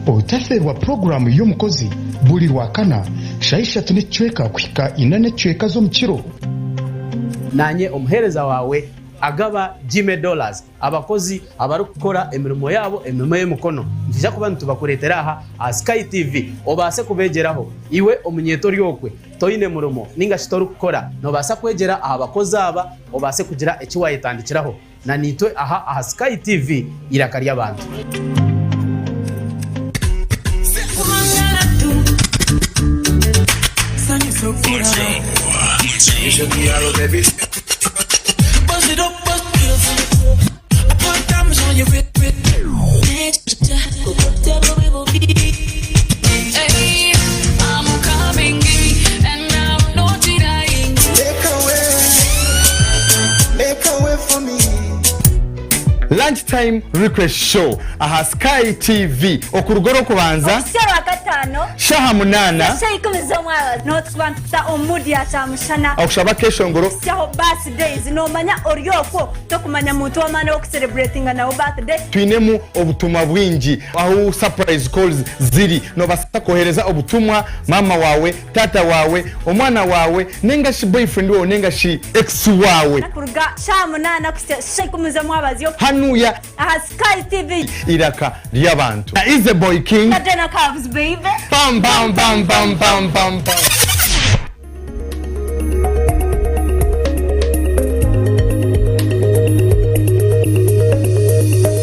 Otafeerwa puroguraamu y'omukozi buri Rwakana shaaha ishatu n'ekicweka kuhika ina n'ekicweka z'omukiro. Naanye omuheereza waawe Agaba Jimmy Dollars, abakozi abarikukora emirimo yaabo emirimo y'emikono nitwija kuba nitubakureetera aha aha Sky TV obaase kubeegyeraho. Iwe omunyeeto ori okwe toine murimo ninga shi torikukora, noobaasa kwegyera aha bakozi aba obaase kugira eki waayetandikiraho. na naitwe aha aha Sky TV Eiraka ry'abantu. Lunch time request show aha Sky TV okuruga orwokubanza Okuhitsya Orwakataano shaha munana shaaha ikumi z'omwabazyo N'otukuba nitukuta omu mood ya kyamushana okushaba akeshongoro. Okuhitsyaho birthdays Noomanya ori okwo tokumanya muntu w'amaani ow'okucelebratinga nawe birthday. Twinemu obutumwa bwingi ahu surprise calls ziri nobasa kohereza obutumwa mama wawe, taata wawe, omwana wawe nenga shi boyfriend wawe nenga shi ex wawe. Kuruga shaaha munaana kuhitsya shaaha ikumi z'omwabazyo. Hanuya. Aha Sky TV. Eiraka ry'abantu. Na Easy Boy King. Na Dena Cubs baby. Bam bam bam bam bam bam bam.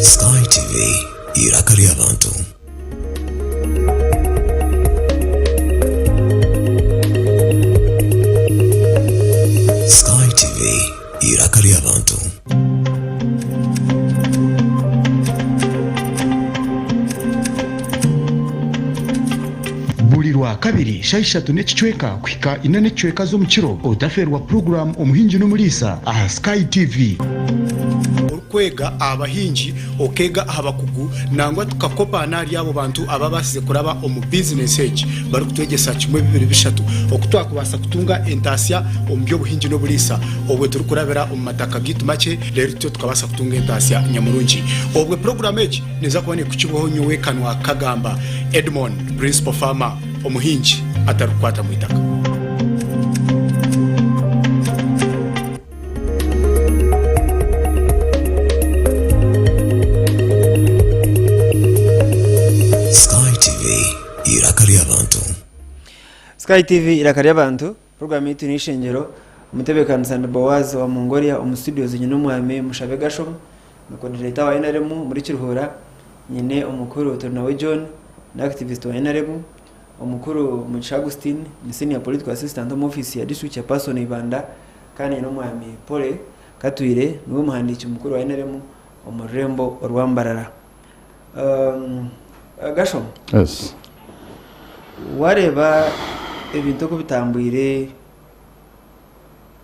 Sky TV, eiraka ry'abantu. Sky TV, eiraka ry'abantu. Buri Rwakabiri shaaha ishatu n'ekicweka kuhika ina n'ekicweka z'omukiro, otafeerwa puroguraamu Omuhingi n'Omuriisa aha Sky TV. Orikwega aha bahingi, okeega aha bakugu, nangwa tukakopaana ahari abo bantu ababaasize kuraba omu bizinesi egi barikutwegyesa kimwe bibiri bishatu oku twakubaasa kutunga entaasya omu by'obuhingi n'oburiisa obwo turikurabira omu mataka gaitu makye reero tutyo tukabaasa kutunga entaasya nyamurungi. Obwo puroguraamu egi neeza kuba neekukibwaho nyowe Kanwa Kagamba Edmond, Principal Farmer, omuhingi atarikukwata mu itaka. Sky TV, eiraka ry'abantu. Sky TV eiraka ry'abantu, puroguramu yaitu n'eishengyero, omutebeekanisa ni Boaz wa Mongolia omu studios nyine omwami Mushabe Gashom, ni coordinator wa NRM omuri Kiruhura, nyine omukuru Turinawe John ni activist wa NRM, Omukuru Mugisha Augustine ni senior political assistant omu ofiisi ya district chairperson Ibanda kandi n'omwami Polly Katwire niwe muhandiiki mukuru wa NRM omu rurembo orwa Mbarara. Um, Gashom, Yes. wareeba ebintu oku bitambwire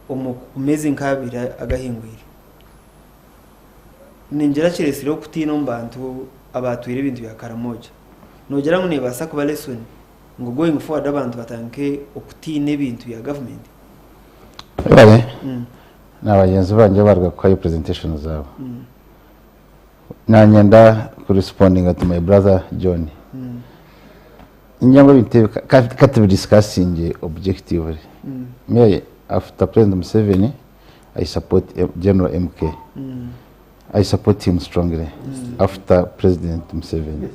omu meezi nk'abiri agahingwire, ningira kiresireho okutiina omu bantu abatwire ebintu bya Karamoja. Noogira ngu neebaasa kuba lesson ngu going forward abantu batandike okutiina ebintu bya gavumenti? Webale. Na bagyenzi bangye baruga kuhayo presentation zaabo. Nanye nda ku respondinga to my brother John. Ningira ngu ebintu ebi ka tubi discussinge objectively. Me after President Museveni I support General MK. I support him strongly after President Museveni.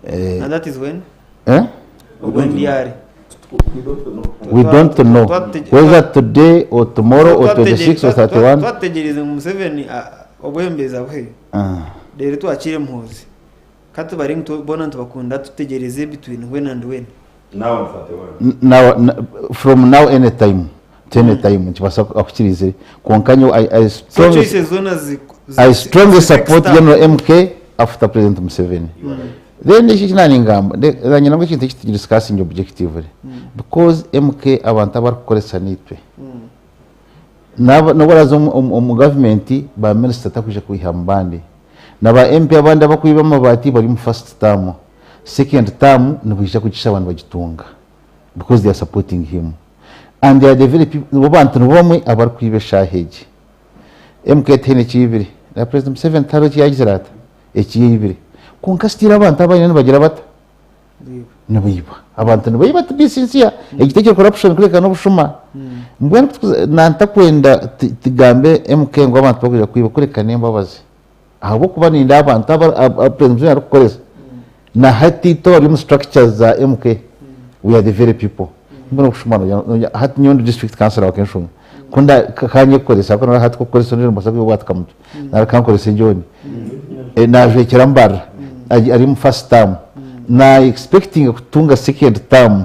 And that is when? Eh? When ryari? We don't know whether today or tomorrow or 26 or 31. Twategyereize ngu Museveni obwebembezi abuhe reero twakiire Muhoozi. Ka tubare ngu boona nitubakunda tutegyereze between when and when. Now and 31. Now, from now any time to any time nikibaasa kukirizire kwonka nyowe I, I So strongly, choices zoona zi, zi, I strongly zi support fixed up. General MK after President Museveni. Then eki eki naaningamba nanye ngu ekintu eki tukidiscussinge objectively because MK abantu abarikukoresa niitwe. N'obu oraaze omu gavumenti ba minisita takwija kwiha mu bandi. Na ba MP abandi abakwiba amabaati bari omu first term. Second term nibaija kugishaba nibagitunga because they are supporting him. And they are the very people, nibo bantu nibo bamwe abarikwiba eshaaha egi. MK tihaine eki yaibire. Na President Museveni tihariho eki yaagizire ata? Eki yaibire. Kwonka still abantu abu aine nibagira bata? Nibaiba. Abantu nibaiba to be sincere. Egi tekiri corruption kureka n'obushuma. Mbwenu kutukuza nantakwenda tugambe MK ngu abantu bakwija kwiba kureka n'embabazi. Ahabw'okuba nindeeba abantu abu President Museveni arikukoresa na hati itwe abari omu structures za MK we are the very people. Mbwenu obushuma nogira hati nyowe ndi district councillor wa Kenshunga. Ku nda ka nyekoresa ahabw'okuba hati ku okukoresa ondiijo noobaasa kwiha obwato kamutwe nari ka nkorese John naajwekyera Mbarara ari omu first term na expectinga kutunga second term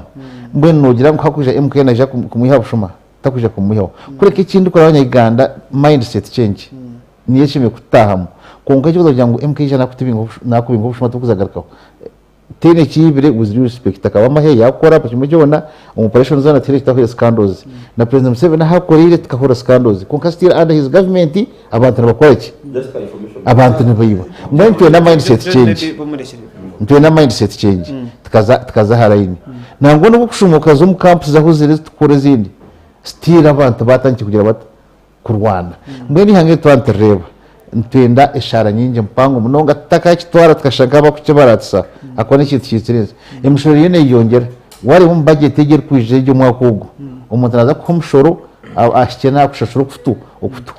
mbwenu noogira ngu hakwija MK naija kumwiha aha bushuma? Takwija kumwihaho. Kureka eki ndikureeba abanya-Uganda mindset change niyo eshemereire kututahamu kwonka ekyokuza kugira ngu MK yaija nakubinga obushuma tibikuza kugarukaho. Tihaine ekiibire with due respect akaba amahe yakora buri kimwe kyona omu operation zoona tihaine ekitahwire scandals na president Museveni ahu akoreire tikahurira scandals kwonka still under his government abantu nibakora ki? Abantu nibaiba mbwenu nitwenda mindset change nitwenda mindset change tikaza tikaza aha line nangwa nobu okushuma okaza omu camps ahu ziri ezitukukora ezindi still abantu batandikire kugira bata? Kurwana. Mbwenu eihanga eri twaba niturireeba, nitwenda eshaara nyingi mpango munonga tutakakitwara tukashusha nk'abarikukibaratisa ahakuba n'ekintu kiizire ensi. Emishoro eriyo neeyeyongyera. Waareeba omu bajeti egi erikwija egi omwaka ogu, omuntu naaza kukuha omushoro ahikye naakushashura okutu, okutu,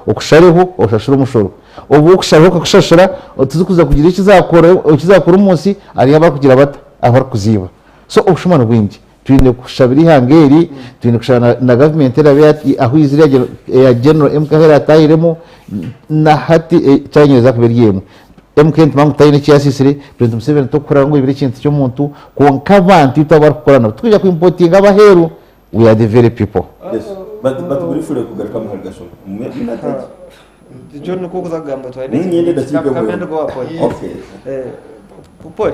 okushareho oshashure omushoro. Obu okushareho okakushashura tizikuza kugira eki zaakora eki zaakora omu nsi hariyo abarikugira bata? Abarikuziiba. So obushuma nibwingi. Twine kushabira eihanga eri, twine kushaba na gavumenti eraabe ahu eizire eya General MK ahu eraatahiremu, na hati kyanyereza kuba eri emwe. MK nitumanya ngu taine eki yasiisire, President Museveni tokuhurira ngu aibire ekintu ky'omuntu, kwonka abantu itwe abu arikukora nabo, tikwija ku impotinga ab'aheeru, we are the very people. Yes, but briefly kugarukamu ahari Gashumba. Minute egi. John nikwo okuza kugamba twine Niinyenda edakiika emwe. Kamende go wa Paul. Okay. Paul,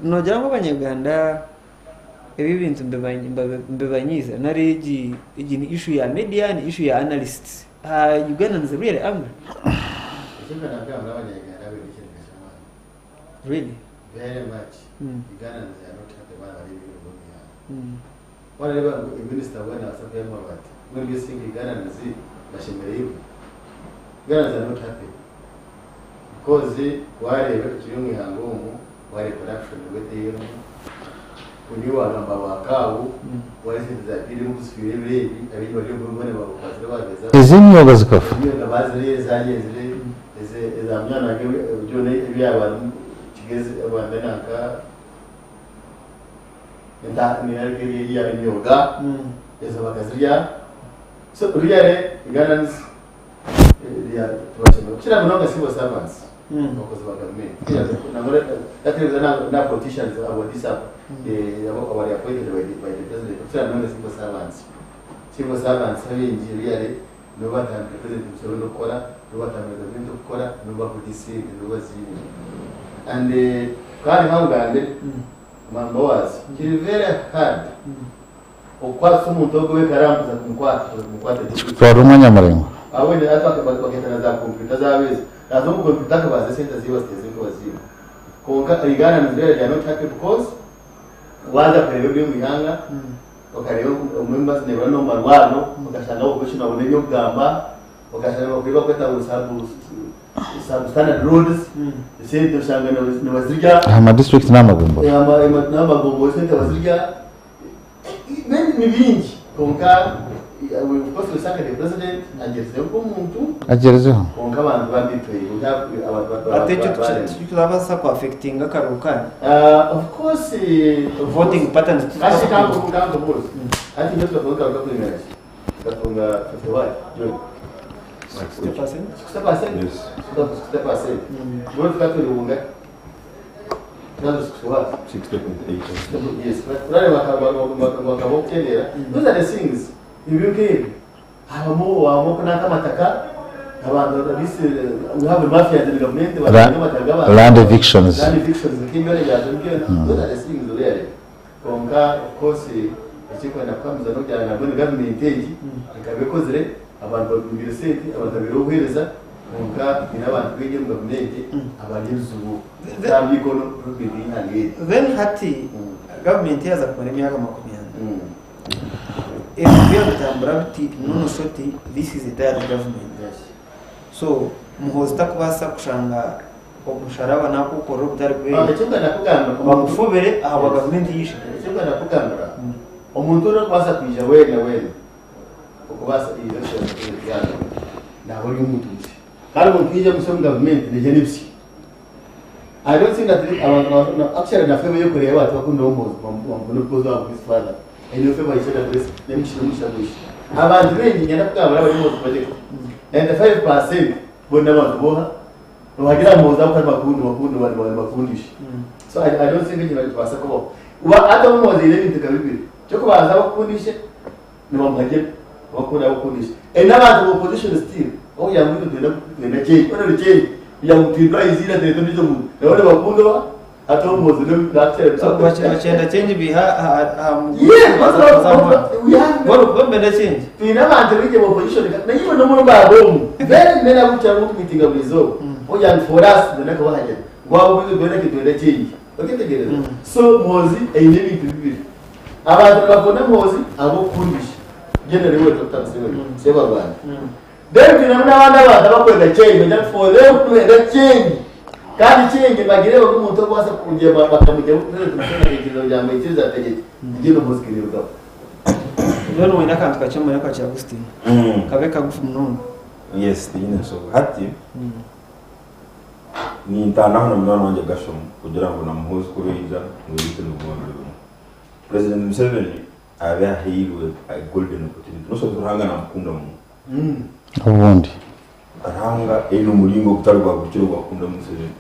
noogira ngu abanyarwanda Ebi ebintu nibibanyiiza nari egi egi ni issue ya media ni issue ya analysts Ugandans really angry? Ekyo nagamba abanya-Uganda baine ekiniga ky'amaani. Really? Very much. Ugandans are not happy baaba bari ebirungi omu ihanga. Wareeba ngu minisita weena nabaasa kwihamu amabaati, mbwenu do you think Ugandans bashemereirwe? Ugandans are not happy because wareeba ekiri omu ihanga omu Ware corruption weteyemu oniwe wagamba wakaawo ware sente zatiremu kuzifire ebiro ebi abingi bari omu bone babakwasire bageza Ez'emyoga zikafa. Emyoga baziriire zagyenzire eza munywani wange byona ebyaba kigezi bambe nanka yaba emyoga ezo bakazirya so really Ugandans Kukira munonga civil servants abakozi ba gavumenti na politicians abari appointed by the president kukira munonga civil servants. Civil servants abaingi really nibo batambire president Museveni okukora, nibo batambire gavumenti okukora, nibo bakurya esente, nibo baziine. And kandi nkangambire Boaz, kiri very hard Okukwatisa omuntu ogwo w'ekaraamu kuza kumukwata, kuza kumukwata tikiri. Kikutwarira omwanya muraingwa. Aho wena hati bakeeta na za kompyuta zaabo ezo. Naaza omu kompyuta akabaza esente ziiwe baziteeze nka owaziiba. Kwonka Uganda nizireba they are not happy because waaza kureeba ebiri omu ihanga, okareeba omu nibura n'omu marwariro, okashanga opposition babona eby'okugamba, okashanga nibakureeba bakweta ngu substandard roads, esente oshanga nibazirya. Aha ma district n'amagombora. N'amagombora esente bazirya. Ni bingi kwonka of course we thank the president agyerizeho nk'omuntu Agyerizeho. kwonka abantu babitweire Ate ekyo tikirabaasa ku affectinga akaruru kanyu? Of course Voting patterns Kasi kankubuuze hati nyowe tukatunga akaruru kakwingana ki? Tukatunga 50 what John? 60%? 60%? Yes. 60%. Mbwenu tukaba turi bungahi? Land evictions. Then hati gavumenti yaaza kumara emyaka 40 ebintu byabitambura biti nonoshusha oti this is a tired government so Muhoozi takubaasa kushanga omusharaba nakukorera obutari bweye bagufubire ahabwa gavumenti yaishija. Eky'okwenda kugambira omuntu orikubaasa kwija weena weena okubaasa Uganda naaba ori omuntu musya. Kandi omuntu yaija musya omu gavumenti naija n'ebisya. I don't think that abantu ba actually na favor yokureeba ati bakundira omuhoozi bamubona because of his father. Aine favor yishe that bless n'emigisha n'omugisha gwishe. Abantu baingi niinyenda kugamba n'abari omu project. 95% bo n'abantu boha nohagira Muhoozi ahabw'okuba nibakunda nibakunda nibakundisha. So I, I don't think ekyo nikibaasa kubaho. Kuba hati obu Muhoozi aine ebintu nka bibiri. Eky'okubanza abakukundishe nibamuhagira abakukunda abakukundishe. And n'abantu ba opposition still bakugira ngu itwe nitwenda nitwenda change. Boona ni change. Kugira ngu tuhindure aha iziina tureete ondiijo muntu. Nabo nibakunda oha? Hati obu Muhoozi nakukira So bakyenda change biha aha Yes, we have Bo benda change. Twine abantu baingi aba opposition na iwe n'omuri baabo omu very many abu tukira kumitinga buri izooba ogira ngu for us nibenda kubahagira ngu abo itwe twenda ki twenda change okyetegereza so Muhoozi aine ebintu bibiri abantu nibakunda Muhoozi ahabw'okukundisha generally we Dr. Museveni Ssebarwanda then twinemu n'abandi abantu abakwenda change bagira ngu for them twenda change kandi change nibagireeba nk'omuntu orikubaasa kugira bakamugyaho president Museveni akaikiriza kugira ngu aikirize ategyeke Gen Muhoozi Kainerugaba. Mbwenu waine akantu kakye manya kakye Augustine. Kabe kagufu munonga. Yes, tinyine nsonga. Hati nintanaho na munywani wangye Gashomu kugira ngu na Muhoozi ku baija ngu ebintu nibiguma biri bimwe. President Museveni abe ahairwe a golden opportunity. Noshusha oti Ruhanga namukunda munonga. Obundi. Ruhanga aine omuringo ogutari gwa buri kiro ogwakukunda Museveni.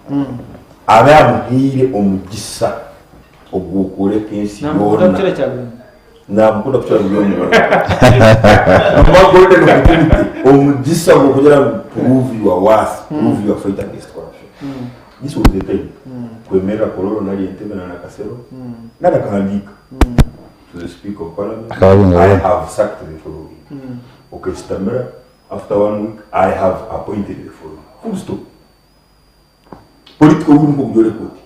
Abe amuhaire omugisa ogw'okworeka ensi Namukunda yoona. kukira Kyagulanyi. Namukunda kukira buri omwe. Namuha golden opportunity, omugisa gw'okugira ngu prove your worth, prove your fight against corruption. This was the time kwemerera Kololo nari Entebbe na Nakasero nari akahandiika to the Speaker of Parliament, Akababinga I boona. have sacked the following. Okesitamira after one week, I have appointed the following. Full stop. Political will nk'okuyoreka oti.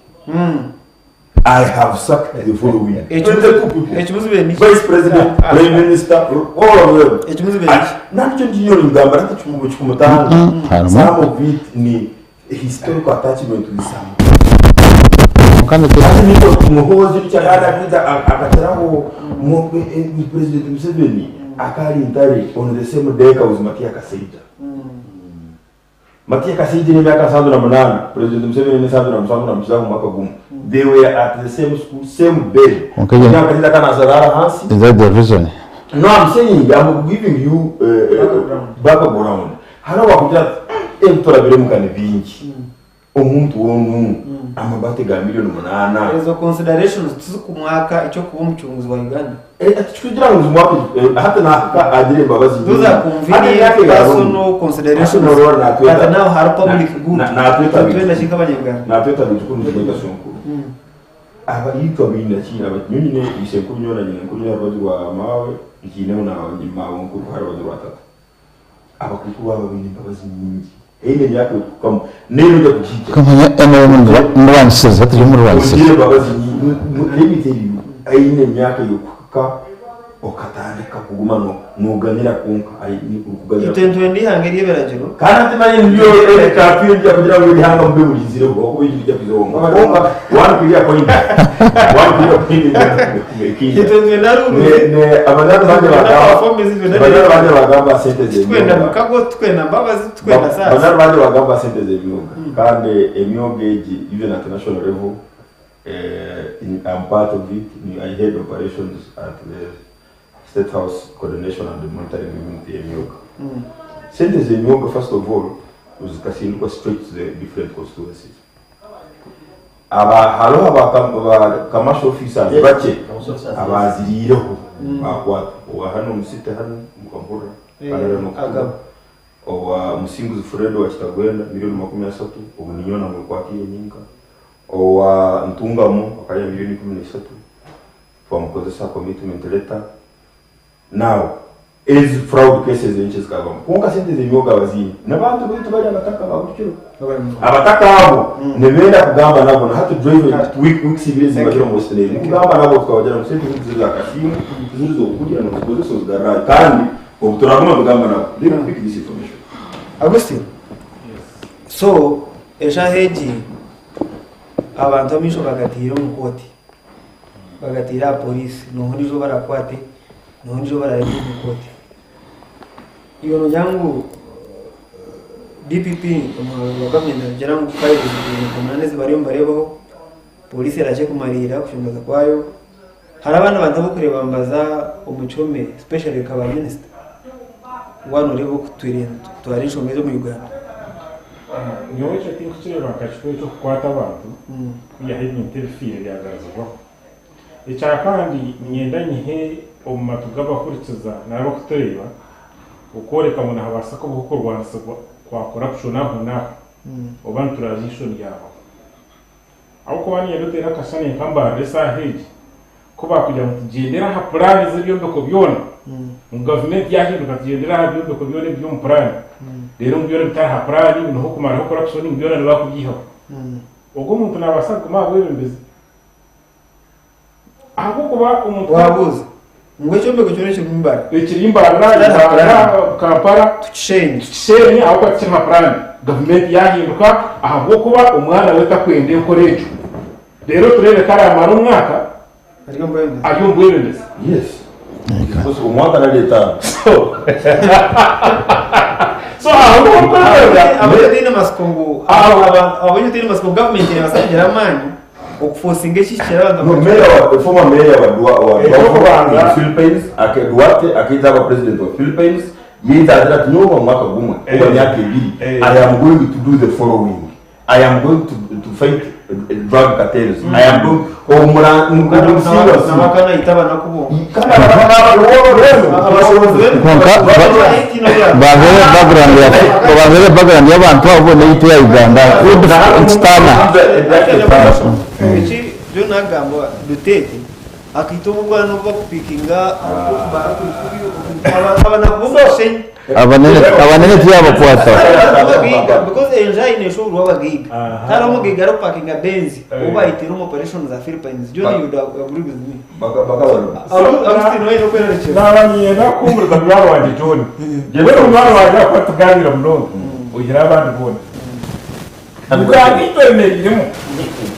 I have sacked the following. 22 people. Ekimuzibe ni Vice President, Prime Minister, all of them. Ekimuzibe ni Nakyo ngiyo nigamba nati kikumutanga. Harimu. Some of it ni historical attachment with some. Kandi Hati niko Muhoozi nikyaganda kwita akateraho President Museveni akari ntare on the same day with Matia Kasaija. Matia Kasaija n'emyaka 78, President Museveni ni 77 namukizaho omwaka gumwe. They were at the same school, same bed. Okay. Matia Kasaija akanasarara hansi. Is that the reason? No, I'm saying I'm giving you background. Hariho wakugira ati ebiturabiremu ka ni bingi. Omuntu w'omu amabati ga miliyoni 8. Ezo considerations tizikumwaka ekyokuba omucunguzi wa Uganda. Kugira ngu zimwake hati nahaka agire embabazi Those are convenient personal considerations. But now hari public good. Twenda ki nk'abanyarwanda. Natweta bikuru nitweta sonkuru. Aba yitwa bina ki aba nyine isenkuru nyona nyina nkuru nyina rwazi rwa mawe nkineho na mawe nkuru hari rwazi rwa tata. Abakuru baba bine imbabazi nyingi. Eine myaka kukamu nero ujya kukijya. Kamanya NRM murwanisiza turi murwanisiza. Ugire imbabazi nyingi. Let me tell you, aine emyaka yokuhika okatandika kuguma noganira konka ukuganyira. Itwe nitwenda ihanga ery'ebiragiro. Kandi ati manye nibyo kafiyo njya kugira ngo ihanga mube burinzire kuko bijya kuzonga. Konka one clear point. One clear point. Itwe nitwenda ruru. Ne abanyarwanda banje bagamba. Performance twenda Abanyarwanda banje bagamba sente Twenda zemyoga. mukago, twenda mbabazi, twenda saasi. Abanyarwanda banje bagamba sente zemyoga. Kandi emyoga egi even at national level I'm part of it. I head operations at the State House Coordination and Monitoring Unit emyoga. Sente zemyoga first of all zikasindikwa straight to the different constituencies. Aba hariho aba commercial officers Yes. bakye Commercial officers, yes. abaziriireho bakwata owa hano omusite hano mukampura Agaba. owa Musinguzi Fred wa Kitagwenda miliyoni 30 obu ninyo namwekwatiire nyinka owa Ntungamo akarya miliyoni 13 twamukozesa commitment letter. Now ezi fraud cases enche zikavamu konka sente zemyoga baziine n'abantu baitu bari abataka ba buri kiro abataka abo nibenda kugamba nabo na hati drive week weeks ibiri zibagira mu Western kugamba nabo tukabagira mu sente ziri za kasimu ziri zo kugira ngo tukozese zigarara kandi obu turaguma tugamba nabo they will pick this information. Augustine. So eshaha egi abantu amaisho bagatiire omu kooti. Bagatiire aha poliisi noho nijo barakwate noho nijo bararete omu kooti. Iwe nogira ngu DPP omuhabuzi wa gavumenti nagira ngu files 8 ezibariyo nibareebaho poliisi erakye kumariira kushondoza kwayo. Hari abandi bantu abarikureeba nibaza omu kihome especially nka ba minisita. Waaba nooreeba oku tutwire nitutwara enshonga ezi omu Uganda. Nyowe ekyo tinkukireeba nka kikuru eky'okukwata abantu kwihaho ebintu ebifiire byagarizibwaho. Ekya kandi niinyenda nyihe omu matu g'abahurikiza n'abarikutureeba okworeka ngu nihabaasa kubaho okurwanisibwa kwa corruption ahonaaho oba neutralization yaabaho. Ahabw'okuba niinyenda oteere akashushani nka Mbarara esaaha egi ku baakugira ngu tugyendere aha puraani z'ebyombeko byona, ngu gavumenti yaahinduka tugyendere aha byombeko byona ebiri omu puraani, reero ngu byona ebitari aha puraani ngu niho kumaraho corruption ngu byona nibaakubyihaho. Ogwo omuntu naabaasa kuguma aha bwebembezi? Ahabw'okuba omuntu. Waabuuza ngu ekyombeko kyona ekiri Mbarara. Ekiri Mbarara, Ibanda, Kampala. Tukisheenye. Tukisheenye ahabw'okuba tikiri aha puraani. Gavumenti yaahinduka ahabw'okuba omwana we takwenda enkora egyo. Reero tureebe ku araamara omwaka ari omu bwebembezi. Yes. Omwaka nari etaano. So aho niho orikwemerera. Abonye otaine matsiko ngu abonye otaine matsiko ngu gavumenti neebaasa kugira amaani okufosinga ekihikire abantu No, mayor wa, former mayor wa Dua, wa Ekyokubanza- in Philippines, ake Duarte akaija aba president wa Philippines, yaija agira ati nyowe omu mwaka gumwe oba emyaka ebiri, I am going to do the following. I am going to, to fight drug cartels. I am going omura Nawakana abanaku bo. Kwonka babeere background ya babeere background y'abantu abo n'eitu ya Uganda nikitaana. Eki John agamba Duterte akaita obubwana obu bakupikinga abanaku b'omukushenyi. Abanene abanene tiyabakwata. Abagaiga because enju aine enshoborwa abagaiga. Tihariho omugaiga arikupakinga Benz ou baitire omu operation za Philippines. John you would agree with me. Augustine waine okwererekyera. Naaba niinyenda kuhuumuriza munywani wangye John. We munywani wangye ahakuba tugaaniira munonga oihireho abandi boona. Uganda ei twemereiremu,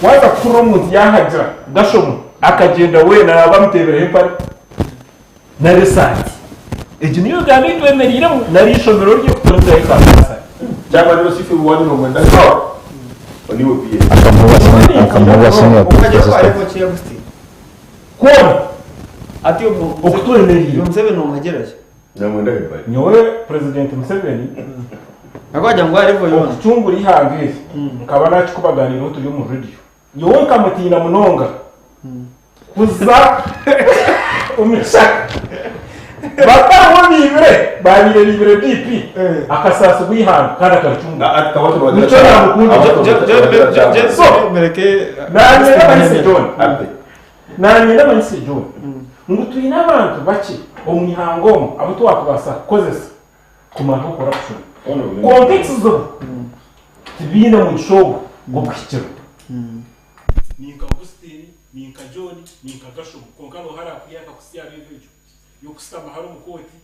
waaza kuhurira omuntu yaahagira gashoma akagyenda weena naaba amuteebireho empare. Nari esaati. Egi niyo Uganda ei twemereiremu nari eishomero rye kuturugiraho eka bursary. Kyaba niwe sifa ewanyu nomwenda sawa oniwe PA. Akamuha senior assistant. Kwona Ati okutwemereire. Museveni nomuhagira ki? Nyowe President Museveni Akwagira ngu ariho yoona. Okucungura eihanga eri nkaba nakikubaganiireho turi omu radio. Nyowe nkamutiina munonga kuza omu kishaka batariho biibire babaire biibire DP akasaasibwa eihanga kandi akaricungura nikyo namukundira. So nanye ndamanyise John nanye ndamanyise John ngu twine abantu bakye omu ihanga omu abu twakubaasa kukozesa kumaraho corruption kwonka ekizibu tibaine mugisha ogwo gw'okuhikirwa. Ni nka Augustine, ni nka John, ni nka Gashomo, kwonka nooha araakwiha akakutsya aha level egyo y'okushutama hare omu kooti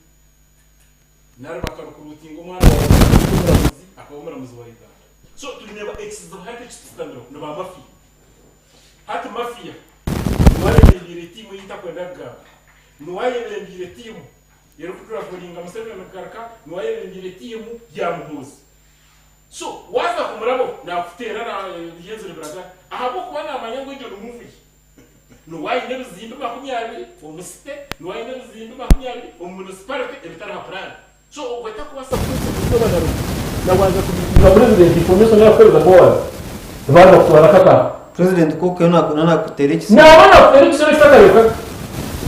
nari bakarukuruutinga omwana waawe kuba omuramuzi akaba omuramuzi wa Uganda. So twine ekizibu hati ekitushutamireho ni ba mafia. Hati mafia niwe ayebembeire tiimu ei ntakwenda kugamba, niwe ayebembeire tiimu erikuturavuringa Museveni kugaruka, niwe ayebembeire tiimu ya Muhoozi. So waaza kumurabaho naakuteera naahenzire biragara ahabw'okuba naamanya ngu egyo ni move ye. Niwe aine ebizimbe 20 omu city, niwe aine ebizimbe 20 omu municipality ebitari aha puraani. So ogwo takubaasa Na waaza kumiitinga purezidenti information yakuheereza Boaz baaza kutwara akakaaro. President kwonka yo nakuteera ekisoro. Naaba nakuteera ekisoro ekitakareebwaga.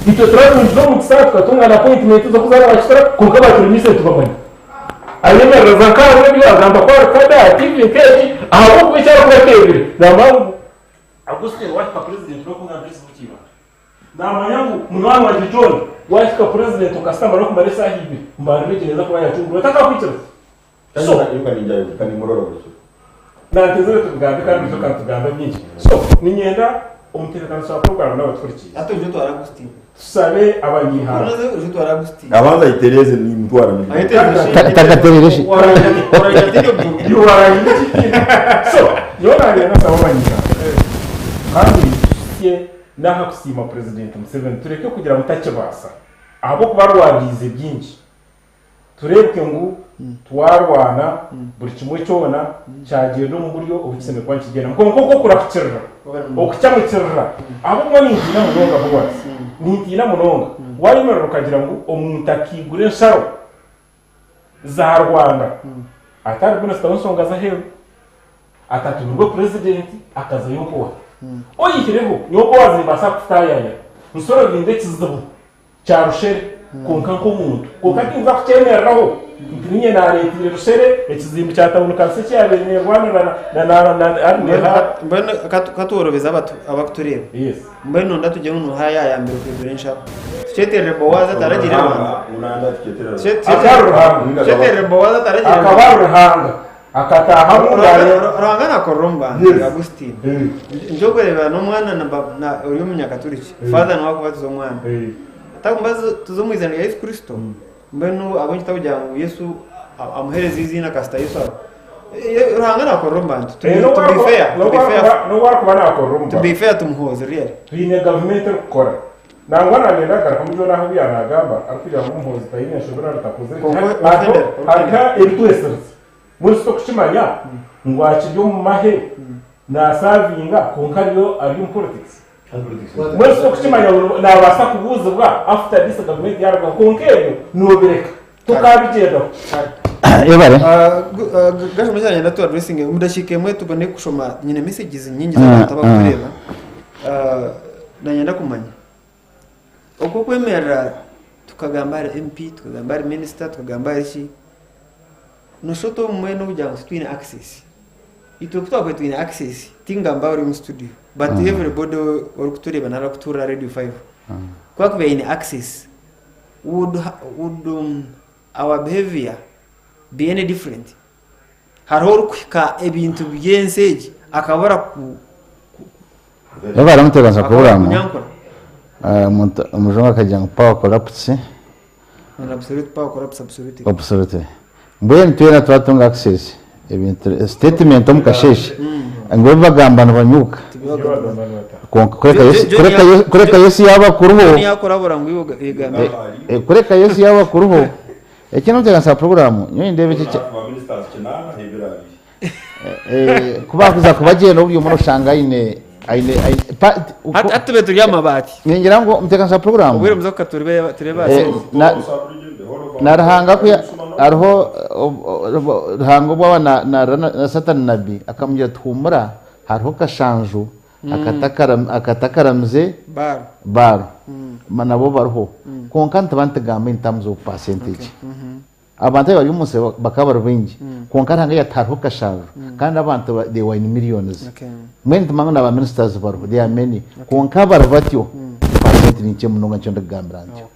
Itwe turatungize omugisa tukatunga na appointment z'okuza na bakitara kwonka baturemiise nitubamanya. Ayemerereza nk'aha radio agamba ku ari kada aha TV nk'egi ahabw'okuba eki arikuba ateebire naamanya ngu Augustine waahika purezidenti n'okungamba ekizibu ky'eibanga. Naamanya ngu munywani wangye John waahika purezidenti okasitama n'okumara esaaha ibiri mbarira egi neeza kuba yaacungurwa takakwikiriza. So nantezire tubigambe kandi beitu kanitugambe bingi. So niinyenda omutebeekanisa wa puroguraamu n'abatuhurikiize Hati oije otware Augustine. tusabe abanyaihanga. Onoze oije otware Augustine. Abanza ayitereeze nimutwara Takaterere shi. So nyowe nangenda nsaba abanyaihanga kandi tusye n'aha kusiima Purezidenti Museveni tureke kugira ngu takibaasa ahabw'okuba arwaniize bingi. Tureebeke ngu twarwana buri kimwe kyona kyagyenda omu buryo obu kishemereire kuba nikigyendamu. Kwonka okwo okurahukirira, okukyamukirira, ahabw'okuba nintiina munonga Boaz, nintiina munonga. Waayemerera okagira ngu omuntu akaigura ensharo. za Rwanda atari minisita w'enshonga z'aheeru, atatumirwe purezidenti akazayo nk'oha? Oyihireho nyowe Boaz nimbaasa kukutaayaayira nsorovinge ekizibu kya Rushere kwonka nk'omuntu. Kwonka tinza kukyemereraho nti niinye naareeteire Rushere ekizimbi kya tawuni kanso eki yaabaire neerwanira na na na Mbwenu mbwenu ka tworobeze abakutureeba. Mbwenu nonda tugye ngu nooha yaayambire okwigura ensharo. Tukyeterere Boazi ataragiire Rwanda. Tukyeterere Boazi ataragiire Akaba Rwanda. ari Ruhanga. Akataahamu Ruhanga Ruhanga nakorera omu bantu, Agustine. Nikyokureebera n'omwana na ba- na ori omunyakaturiki, father niwe akubatiza omwana. Atakumbaza tuze omu izina rya Yesu Kristo, mbwenu ahabw'enki takugira ngu Yesu a- amuhereze eiziina kasita Yesu aba. Eh, Ruhanga nakorera omu bantu. To be, to be fair, to be fair. N'obu arikuba nakorera omu To be bantu. fair tumuhooze really. Twine gavumenti erikukora. Nangwa nanyenda kugarukamu byona ahu yaanagamba arikugira ngu Muhoozi taine nshobe nari takozire ki. Kwonka Hariho orutendera, hariho ebitwesirize. Mbwenu shi tokukimanya ngu akiri omu mahe nasavinga kwonka ariyo ari omu politics? Mbwenu shi tokukimanya ngu nabaasa kubuuzibwa after this gavumenti yarugaho kwonka ebyo nobireka tokabigyendaho. Yebare. Gashumba eki nanyenda tu addressinge omu dakiika emwe tubone kushoma nyine messages nyingi z'abantu abakutureeba. Nanyenda kumanya Oku okwemerera tukagamba ahari MP, tukagamba ahari minisita, tukagamba ahari ki, noshusha oti obumwe n'okugira ngu titwine access. Itwe ku twakubaire twine access, tingamba ori omu studio, but everybody orikutureeba nari arikutuhurira aha Radio 5, ku akubaire aine access, would would our behaviour be any different? Hariho orikuhika ebintu by'ensi egi akabura ku Yebare muteganisa akabura kuburamu kunyankura. Omuntu omujungu akagira ngu power corrupts. And absolute power corrupts absolutely. Absolutely. Mbwenu twena twatunga access ebintu statement omu kasheshe ngu ebi bagamba nibanyuka kwonka kureka Yesu kureka Yesu kureka Yesu yaaba kuriho John yakurabura ngu iwe ogambe. kureka Yesu yaaba kuriho Eki n'omutebeekanisa wa puroguraamu, nyowe nindeeba eki ekya. Ku baakuza kubagyenda buri omwe noshanga aine aine aine pa Hati hati tube turi aha mabaati. Ningira ngu omutebeekanisa wa puroguraamu. Obwire muze kuka turebe turebe aha Eh, simu. na na Ruhanga ku ya- hariho Ruhanga obu aba na na na Satani nabi akamugira ati huumura hariho kashanju Akatakaramize Baaro. baaro nabo bariho kwonka nituba nitugamba in terms of percentage abantu abu bari omunsi bakaba bari baingi kwonka Ruhanga yati hariho kashanju kandi abantu they were in millions mbwenu nitumanya ngu naba ministers bariho they are many kwonka abari batyo percent ni nkye munonga nikyo ndikugambira ntyo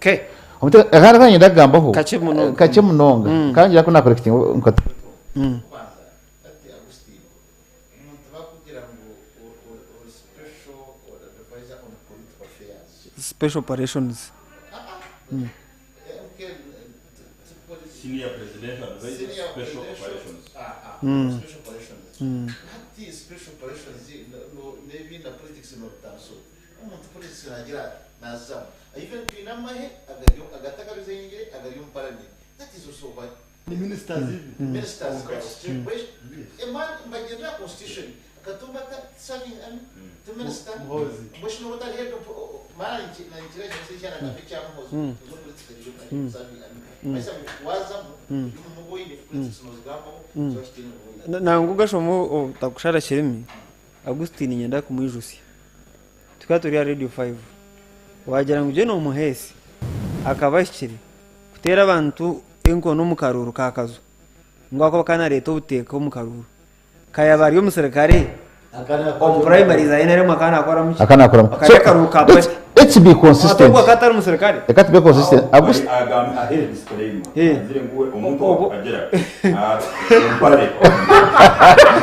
akandi aku niinyenda kugambaho Kakye munonga. kakye munonga kandi ngira ku nakorekitinga Special operations. Senior Presidential Advisor, Special Operations. Ni ministers ibi. Ministers a man mbagendera constitution Katumba ta serving army to minister Muhoozi. Mboshi nobu otari head of mara nankira ekyo kyana ngambe ekya Muhoozi oza politics eriyo ari serving army Manyisa ngu wazamu ori omu oine politics nozigambaho kiba kitaine obu oine. Nangwa ogashoma otakushara kirimi Augustine niinyenda kumwijutsya tukaba turi aha radio 5 wagira ngu Gen Omuheesi akaba ahikire kuteera abantu enkooni omu karuuru ka Kazo ngu ahakuba akaba nareeta obuteeka omu karuuru. Ka yaaba ari omusirikare omu primaries za NRM akaba nakoramu ki? Akaba nakoramu. Akarya akaruuru ka Let's, party. let's be Ate consistent. obwo akaba atari musirikare? Reka tube consistent. August, Ahere disclaimer. Eh. Agire ngu we omuntu Obwo- agira ah, empare.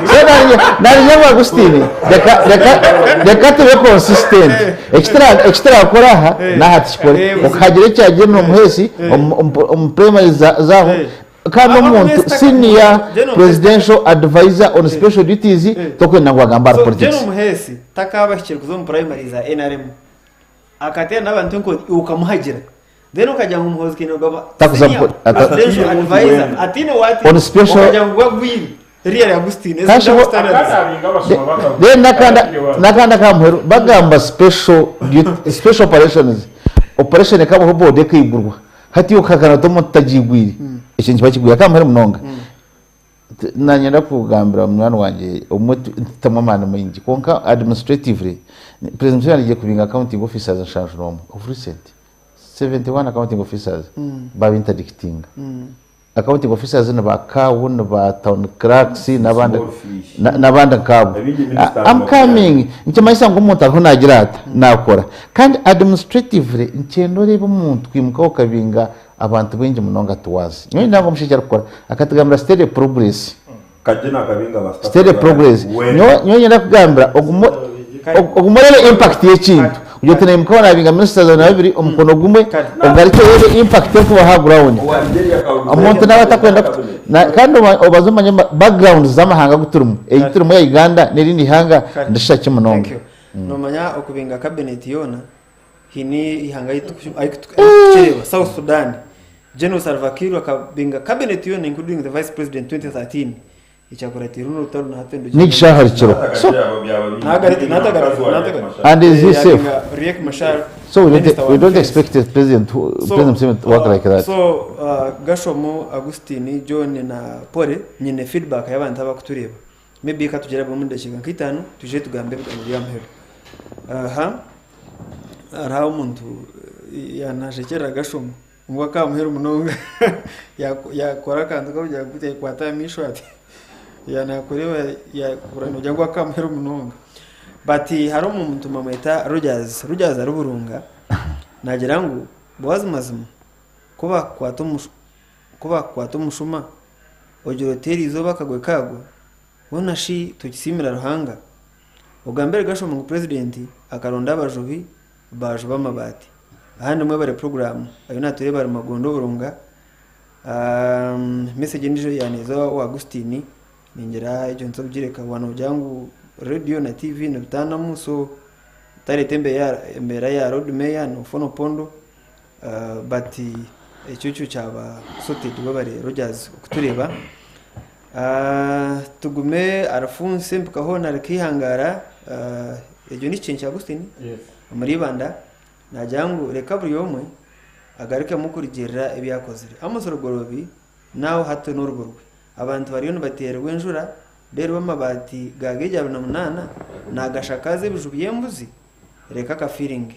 So nanye nanye ngu Augustine reka reka reka tube consistent. Ekitira ekitirakora aha n'aha tukikore. Eh, buzima. Okagira ekyagira n'omuheesi omu omu- omu primary za- zaho kandi Aba omuntu Mister- senior General presidential advisor on special duties tokwenda ngu agambe ahari So, politics. General Muheesi takaaba ahikire kuza omu primaries za NRM akateera n'abantu enkoni iwe okamuhagira then okagira ngu Muhoozi Kainerugaba Takuza senior presidential Ata- advisor atiine waati On special- okagira ngu gwagwire really Augustine Kashi ezi bo- standards. Akandi abinga abashuma bakavuga. Then nakanda nakanda akamuheru bagamba special duty, special operations operation ekabaho boda ekaigurwa. Hati okahakana oti omuntu tagiigwire, ekyo nikiba kigwire. Akamuhere munonga. Nanyenda kugambira munywani wangye obumwe tutamu amaani maingi kwonka administratively President Museveni agiye kubinga accounting officers 71 of recent 71 accounting officers baba interdictinga. Accounting officers ni ba CAO ni ba town clerks n'abandi n'abandi nk'abo. I'm coming nikimanyisa ngu omuntu ariho nagira ata nakora kandi administratively nikyenda oreebe omuntu kwimuka okabinga Abantu baingi munonga tiwazi. Nyowe nindeeba ngu omushaija arikukora akatugambira steady progress. Steady progress. Nyowe niinyenda kugambira ogume ogume oreebe impact y'ekintu. Ogire oti naimukaho naabinga ministers 22 omukono gumwe ogarukye oreebe impact erikubaho aha ground. Omuntu naaba atakwenda kutu kandi obanze omanye backgrounds z'amahanga agu turimu. Ei turimu eya Uganda n'erindi ihanga nirishusha ki munonga. Thank you. Noomanya okubinga cabinet yoona Haine eihanga ahu turikukireeba, South Sudan, General Salva Kiir akabinga cabinet yoona including the vice president 2013 ekyakuratiire n'orutaro na hati N'ekishaaha rikiro. So, And is he safe? Riek Machar, So we don't, Minister wa we don't Defense. expect the president, who, So, President Museveni to work like that. So Gashomo, Augustine, John na Pole nyine feedback y'abantu abakutureeba. Maybe ka tugire omu dakiika nk'itaano twije tugambe ebigambo by'aha muheru. Aha hariho omuntu yanashekyerera Gashomo ngu ak'aha muheru munonga yakora akantu k'okugira ngu yakwata aha maisho ati yanakureeba yakora nogira ngu ak'aha muheru munonga. But hariho omuntu bamweta Rogers, Rogers ari Burunga nagira ngu Boaz mazima ku bakukwata omushuma Ogira oti eriizooba akagwe kaagwa, hoona shi tokisiimira Ruhanga? Ogambire Gashoma ngu Purezidenti akaronda abajubi baajuba amabaati. Ahandi mwebare puroguraamu, ayu naatureeba ari Magondo Oburunga. Message endiijo yaaneeza owa Agustine, ningira egyo nituza kugireka waaba noogira ngu rediyo na TV nibitaanamu so otareeta embeera ya Lord Mayor na Ofwono Opondo. But ekyo kyo kyaba sorted webare Rogers okutureeba. Tugume Alphonse mpika hoona ari Keihangara egyo ni Kichenki Augustine omuri Ibanda nagira ngu reka buri omwe agarukemu kurugirira ebi akozire. Amos Rugorobi nawe hati n'orugo rwe. Abantu bariyo nibateerwa enjura reero amabaati ga geegi 28 nagashakaaza ebiju by'embuzi? Reka akafiringi.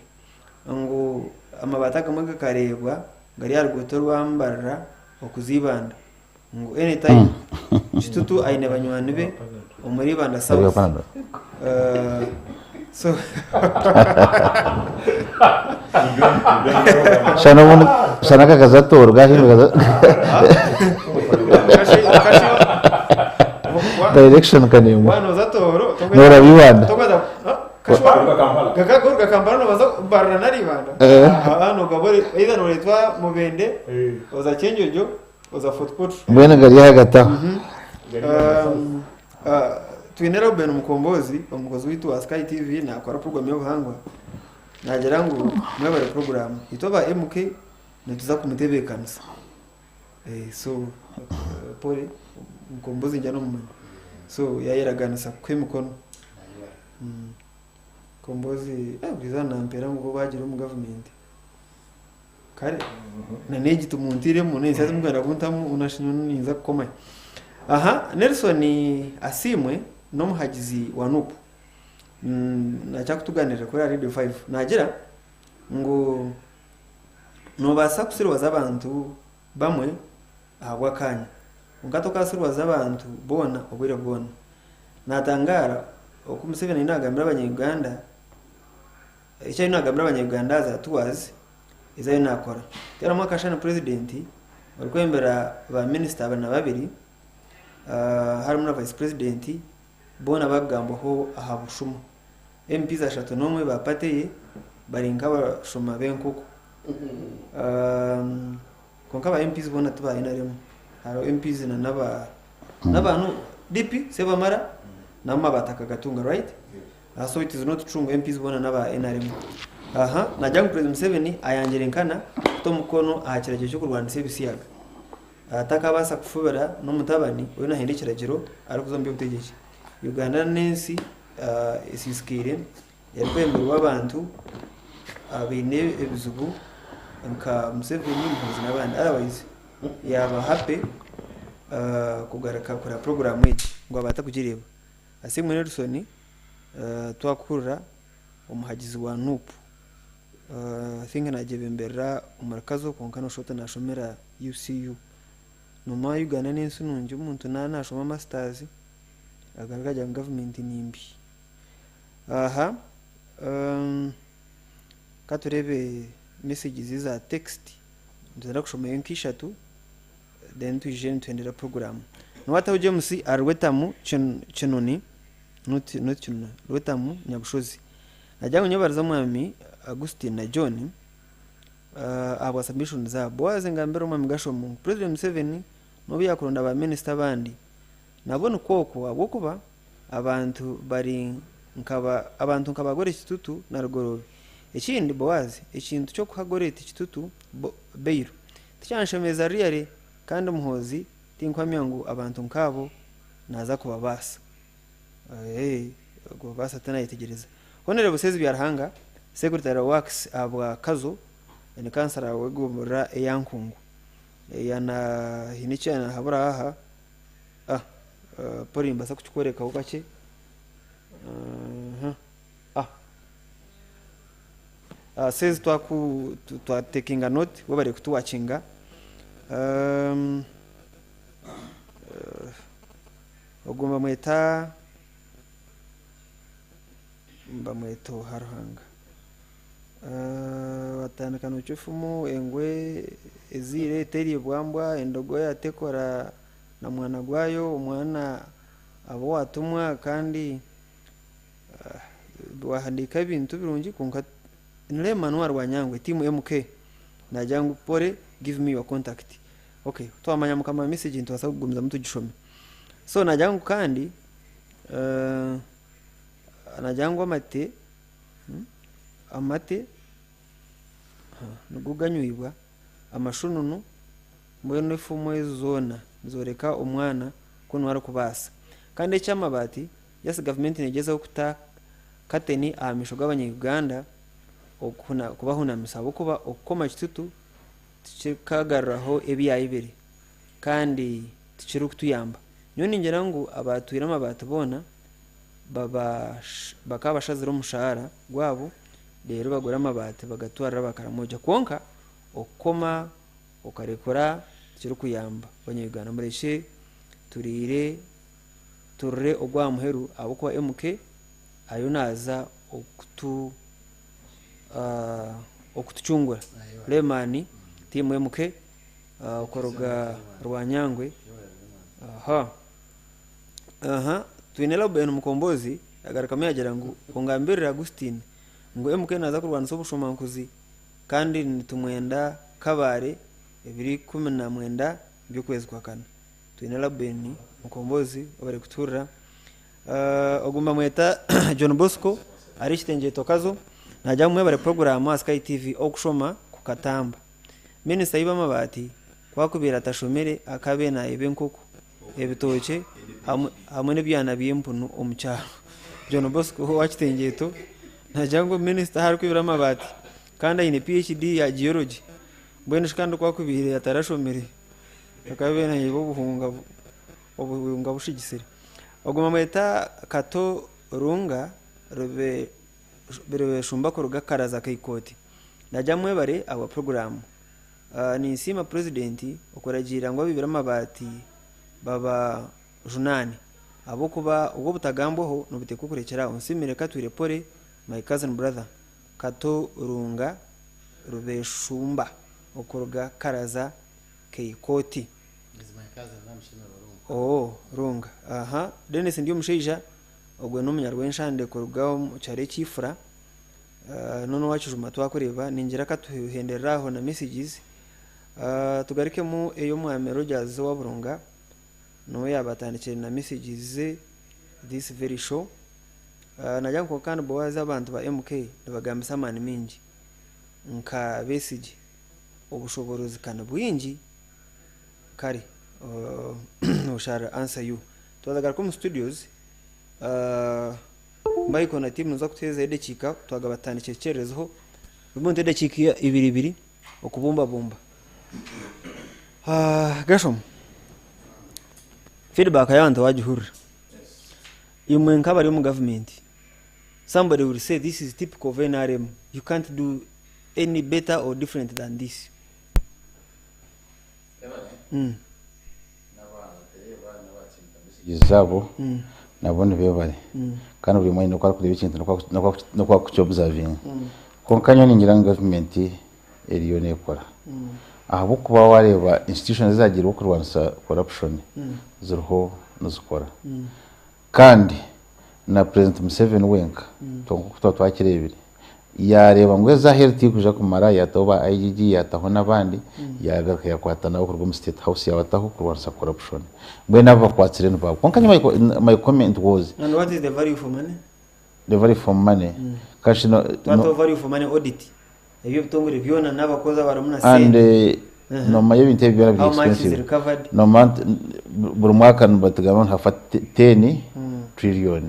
Ngu amabaati agamwe gakareebwa gari aha ruguuto rwa Mbarara okuza Ibanda. Ngu any time Kitutu aine banywani be omuri Ibanda South. So Shana obundi shana akakazi atooro gahinduka direction kanengwa. Wanoza Tooro Nooraba Ibanda. Gakakuruga Kampala nobanza Mbarara nari Ibanda. Eh. Aha nogaba either noretwa Mubende, oza Kyenjojo, oza Fort Portal. Mbwenu gari ahagati aho. Twine Reuben Mukombozi, omukozi waitu wa Sky TV nakora program y'obuhangwa. Nagira ngu mwebare program. Itwe aba MK nituza kumutebekanisa. So pole Mukombozi ngira nomumanya. So yayeraganisa kukuha emikono. Mukombozi buriizooba nampeera ngu bo baagira omu gavumenti. Kare na n'egi timuntiiremu n'ensi ezi murikwenda kuntamu hoona shi nyowe ninza kukomayo. Aha Nelson Asiimwe n'omuhagizi wa Nup naakira kutugaaniirira kuri aha Radio Five naagira ngu noobaasa kusiriwaza abantu bamwe ahabw'akaanya kwonka tokaasiriwaza abantu boona obwire bwona. Natangaara oku Museveni ariyo nagambira abanya Uganda eki ariyo nagambira abanya Uganda aha za tours ezi ariyo nakora. Teeramu akashushani purezidenti orikwebembera ba minisita 22 harimu na vayisi purezidenti boona barikugambwaho aha bushuma. MPs 31 ba party ye bari nk'abashuma b'enkoko. Kwonka aba MPs boona ti ba NRM. Hariho MPs na n'aba n'abantu DP Sebamara nabo amabaati akagatunga right? Aha so it is not true ngu MPs boona n'aba NRM. Aha nagira ngu President Museveni ayangire nkana kuta omukono aha kiragiro ky'okurwanisa ebisiyaga. Atakabaasa kufubira n'omutabani oriyo nahenda ekiragiro arikuza omu by'obutegyeki. Uganda n'ensi esiisikaire erikwemberwa abantu abaine ebizibu. Nka Museveni, Muhoozi n'abandi. Otherwise yaaba happy kugaruka kureba puroguraamu egi ngu abaate kugireeba. Asiimwe Nelson twakuhurira omuhagizi wa Nup. I think nagyebemberera omuri Kazo kwonka noshusha oti nashomera UCU. Nomanya Uganda n'ensi nungi omuntu naaba nashoma masters agaruka agira ngu gavumenti nimbi. Aha katureebe messages za text nituza kushomayo nka ishatu then twije nituhendera puroguramu. Niwataho James ahari Rwetamu Kinoni not not Kinoni Rwetamu Nyabushozi nagira ngu nyebarize omwami Augustine na John ahabwa submission zaabo. Boaz ngambire omwami Gashomo ngu President Museveni nobu yakuronda ba minisita abandi nabo nikwo okwo ahabwokuba abantu bari nkaba abantu nka ba Goreti Kitutu na Rugoroobi. Ekindi Boaz ekintu kyokuha Goreti Kitutu bail tikyanshemeza really kandi Muhoozi tinkuhamya ngu abantu nkaabo naaza kubabaasa. Eeh kubabaasa tinayetegyereza. Honore Busezi Byaruhanga, Secretary wa Works ahabwa Kazo ni kansara w'egomborora eya Nkungu. Yana haine eki yanahabura aha ah Polly nimbaasa kukikworekaho kakye. Ah ah says twaku twa takinga note webare kutuwakinga um, ogwo bamweta bamweta oha Ruhanga uh, watandika nocwa efumu engwe eziire eteriibwa mbwa endogoya tekora na mwana gwayo omwana aba owatumwa kandi Wahandiika ebintu birungi kwonka Nireba Manuel Rwanyangwe team MK nagira ngu pole give me your contact ok twamanya mukama message nitubaasa kugumizamu tugishome so nagira ngu kandi nagira ngu amate amate nigo ganywibwa amashununu mbwenu efumu ezo zoona nizoreka omwana ku niwe arikubaasa kandi ekyamabaati Just gavumenti negyezaho kuta kateni aha maisho g'abanya Uganda kubahunamisa ahabw'okuba okukoma kitutu tikikagaruraho ebi yayibire kandi tikirikutuyamba. Nyowe ningira ngu abatwire amabaati boona bakaba bashazire omushahara gwabo reero bagure amabaati bagatwarire aba Karamoja kwonka okukoma okarekura tikirikuyamba. Abanya Uganda murekye turiire turire ogw'aha muheru ahabw'okuba MK ariyo naaza okutu okutucungura. Layman tiimu MK kuruga Rwanyangwe. Aha. Aha, twine Lauben Mukombozi yagarukamu yagira ngu ongambirire Augustine ngu MK naaza kurwanisa obushomankuzi kandi nitumwenda Kabale ebiro 19 by'okwezi kwa kana. Twine Laben Mukombozi obari kutuhurira. Ogu nibamweta John Bosco ari Kitengyeto Kazo nagira ngu mwebare puroguraamu aha Sky TV Okushoma Kukatamba. Minisita iba amabaati ku akubaire atashomire akaabaire nayeba enkoko, ebitookye hamwe n'ebyana by'empunu omu kyaro. John Bosco owa Kitengyeto nagira ngu minisita ahu arikwibira amabaati kandi aine PHD ya Geology mbwenu shi kandi ku akubaire atarashomire Bakaba naiba obuhunga obuhunga bushigisire. Ogwo bamweta Kato Runga Rubeshumba kuruga Karaza Kaikooti. Nagira mwebare ahabwa puroguraamu. Ninsiima Purezidenti okuragiira ngu abaibire amabaati babajunaane ahabw'okuba obwo obutagambwaho nibuteekwa okurekyera aho. Nsiimire Katwire Pole my cousin brother Kato Runga Rubeshumba okuruga Karaza Keikooti. Oo, Runga. Aha. Denis Ndyomushaija, ogwe n'omunyarwenshande kuruga omu kyaro eky'Ifura. N'onu owa Kijuma twakureeba. Ningira katuhenderere aho na messages. Tugarukemu ey'Omwami Rogers owa Burunga, niwe yaaba atandikire na messages ze this very show. Nagira ngu kwonka kandi Boaz abantu ba MK nibagambisa amaani maingi nka Besigye. Obushoborozi ka nibwingi kare we shall answer you. Twaza garuka omu studios Michael na team nimuza kutuheereza edakiika twagaba tutandikire kukyererezaho buri muntu edakiika ibiri ibiri. okubumbabumba. Gershom, feedback y'abantu wagihurira. Imwe nk'abari omu gavumenti, somebody will say this is typical of NRM, you can't do any better or different than this. Zaabo nabo nibebare kandi buri omwe aine oku arikureeba ekintu n'oku arikuki-observinga. Kwonka nyowe ningira ngu gavumenti eriyo neekora ahabw'okuba waareeba institutions ezaagiirweho kurwanisa corruption ziriho nizikora kandi na President Museveni wenka nk'oku twaba twakireebire yaareeba ngu eza aheeru tirikwija kumara yaataho ba IGG yaataho n'abandi yaagaruka yaakwata nabo kuruga omu State House yaabataho kurwanisa corruption. Mbwenu abo bakwatsire nibaabo. Kwonka nyowe my comment was. And what is the value for money? The value for money. Kashi no, Twataho value for money audit. Eby'ebitongore byona n'abakozi abarimu na And sente. Nomanya ebintu ebi byona biri How much is expensive. recovered? Nomanya nti buri mwaka nibatugamba ngu hafa 10 trillion.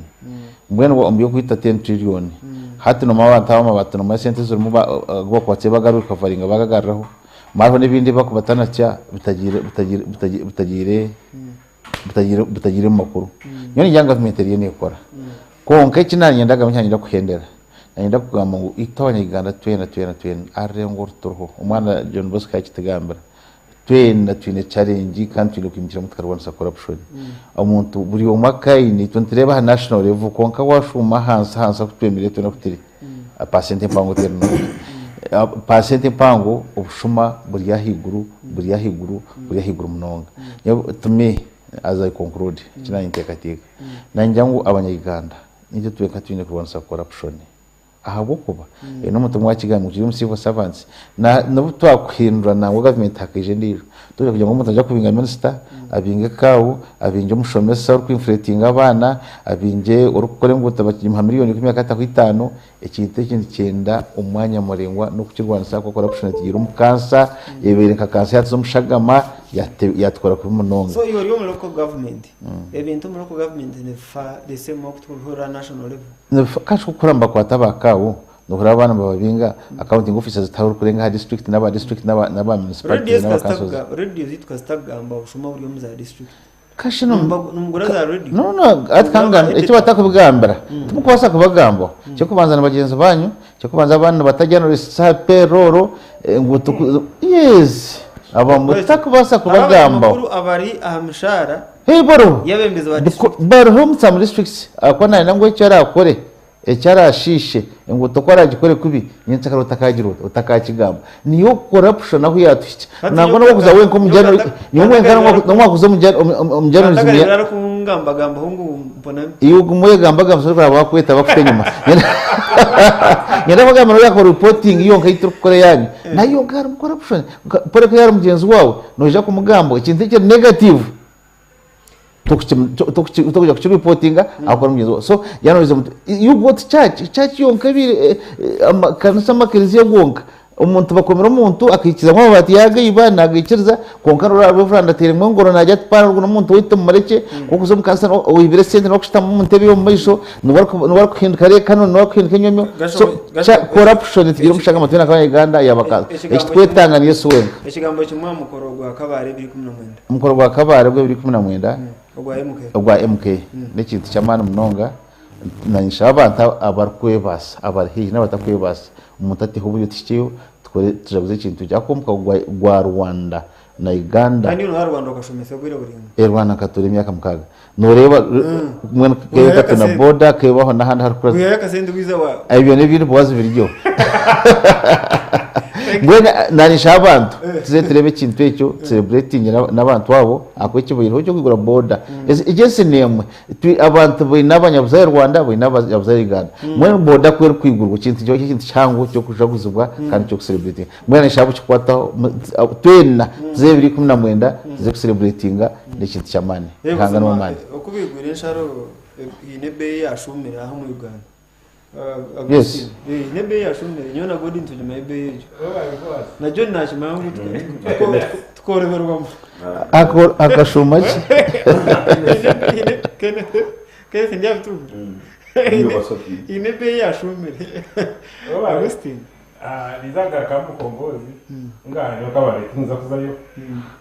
Mbwenu omu by'okwita 10 trillion, hati nomanya abantu abamwe bati nomanya esente ezirimu agu bakwatsire bagarecoveringa bagagaruraho, hariho n'ebindi ebi barikubatanasya bitagiire bitagiire bitagiire bitagiire bitagiire bitagiire omu makuru. Nyowe ningira ngu gavumenti eriyo neekora. Kwonka eki naanyendaga nyowe niinyenda kuhendera, niinyenda kugamba ngu itwe Abanyayuganda twena twena twena aha rurengo oru turiho, omwana John Bosco yaakitugambira, twena twine challenge kandi twine kwimukiramu tukarwanisa corruption. Omuntu buri omwe akaine, itwe nitureeba aha national level kwonka waashuuma ahansi ahansi ahu twemereire twena oku turi, paasenti empango teri nungi. Paasenti empango obushuma buri ahaiguru, buri ahaiguru, buri ahaiguru munonga. Nyowe to me as I conclude, eki naanye nteekateeka, Naingira ngu abanya-Uganda nitwe twenka twine kurwanisa corruption ahabw'okuba n'omuntu omwe wakigamba ngu turi omu civil servants n'obu twakuhindura nangwa gavumenti hakaija endiijo toija kugira ngu omuntu naija kubinga minisita, abinge kaawo, abinge omushomesa oriku-inflatinga abaana, abinge orikukora enguuto bakimuha miriyoni ikumi akataho itaano. Ekintu eki nikyenda omwanya muraingwa n'okukirwanisa ahabw'okuba corruption etugiire omu kansa, ebaire nka kansa yatuza omu shagama yatukora kubi munonga. So iwe ori omu local government, ebintu omu local government nibifa the same oku turikuhurira aha national level? Nibifa, kandi kuhurira nibakwata aba kaawo, nohurira abaana nibababinga, accounting officers tihariho orikurenga aha district n'aba district n'aba municipalities n'aba councils. Radio zaitu kasita kugamba obushuma buri omu za district. Kashi no Nimugura za radio. No no ati kangamba eki batakubigambira timukubaasa kubagambaho ekyokubanza ni bagyenzi banyu ekyokubanza abandi nibatarya aha payroll ngu tuku yes abamwe tutakubaasa kubagambaho. Abanyamakuru abari aha mishaara Hey bariho y'abebembezi ba district. Bariho omu some districts ahakuba nayenda ngu eki arakore Eki araashiishe, enguuto ku araagikore kubi, nyenkyakare otakaagira ota? Otakaakigamba. Niyo corruption ahu yaatuhikya. Hati Nangwa nyowe n'obu wakuza wenka omu nyowe journal, nyowe wenka n'obu wakuza omu omu journalism ya. Ntakareebire arikungambagambaho ngu mponame. Iwe ogume oyegambagambise orikureeba baakweta bakuta enyima. Nyenda kubagambira ngu yaakora reporting yonka ei turikukora eyaanyu, nayo yonka harimu corruption. Poreka yaaba ari mugyenzi waawe, noija kumugamba ekintu ekiri negative. Tokuja kukiripotinga ahabw'okuba ni mugyenzi waawe. So yaanohereza omuntu, you go to church, church yonka ebaire amakanisa amakereziya gonka, omuntu bakomire omuntu akaikiriza ngu amabaati yaagaiba naagaikiriza kwonka noreeba Reverand ateiremu engoro naagira ati paana ogu n'omuntu waitu tumurekye, ku orikuza omu kanisa oibire esente niwe arikushutama omu ntebe ey'omu maisho, niwe arikuhinduka reekano, niwe arikuhinduka enyomyo. So corruption etugiire omu shagama twena nk'abanya-Uganda yaaba kansa. Ekitwetanga ni Yesu wenka. Ekigambo kimwe aha mukoro gwa Kabale 2019. Omukoro gwa Kabale ogw'ebiro 19 ogwa MK n'ekintu ky'amaani munonga. Nshaba abantu abarikwebaasa abari haihi n'abatarikwebaasa omuntu ateho oburyo tuhikyeyo tukore tujaguze ekintu eki ahabw'okuba omukago gwa Rwanda na Uganda. Kandi iwe Rwanda okashomesa obwire buraingwa. Rwanda nkatuura emyaka mukaaga. Nooreeba mbwenu Wihayo Katuna akasente. boda kebaho n'ahandi harikukura. Wihayo akasente wize wa. Ebyo n'ebindi bibazo biryo. Mbwenu naanye nshaba abantu tuze tureebe ekintu ekyo tusereburetinge n'abantu abo ahakuba ekibaireho eky'okwigura boda. Egyo ensi n'emwe. Abantu baine abanyabuzaare Rwanda baine abanyabuzaare Uganda. Mbwenu boda ku erikwigurwa ekintu nikyo ekintu kihango ky'okujaguzibwa kandi ky'okusereburetinga. Mbwenu nshaba kukikwataho twena tuze ebiro 19 tuze kusereburetinga n'ekintu ky'amaani. Ruhanga n'ow'amaani. Oku baigwire ensharo haine ebeeyi eyashuumire aha omu Uganda. Yes. Haine ebeeyi eyashuumire nyowe na Godi nitugimanya ebeeyi egyo. Na John nakimanya ngu tukoroberwamu. Akashuuma ki? Kenneth ndyabitunga. Haine ebeeyi eyashuumire. Augustine. Ninza kugaruka aha Mukombozi ngaha nyowe Kabale tinkuza kuzayo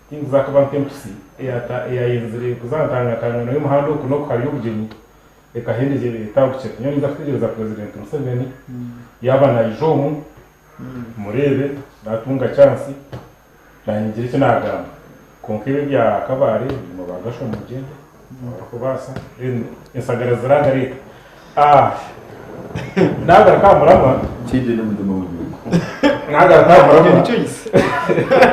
tinkuza kuba nk'empisi eyayenzire kuza aha ntangatangano y'omuhanda oku n'oku hariyo obugyenyi ekahendegyera etagukira. Nyowe ninza kutegyereza Purezidenti Museveni yaaba naija omu mureebe natunga chance nanye ngire eki nagamba. Kwonka ebi ebya Kabale imwe ba Gashwa mugyende abarikubaasa then ensagara ziragareeta. Nagaruka aha muramwa. Kindi n'omutima w'igihugu. Nagaruka aha muramwa.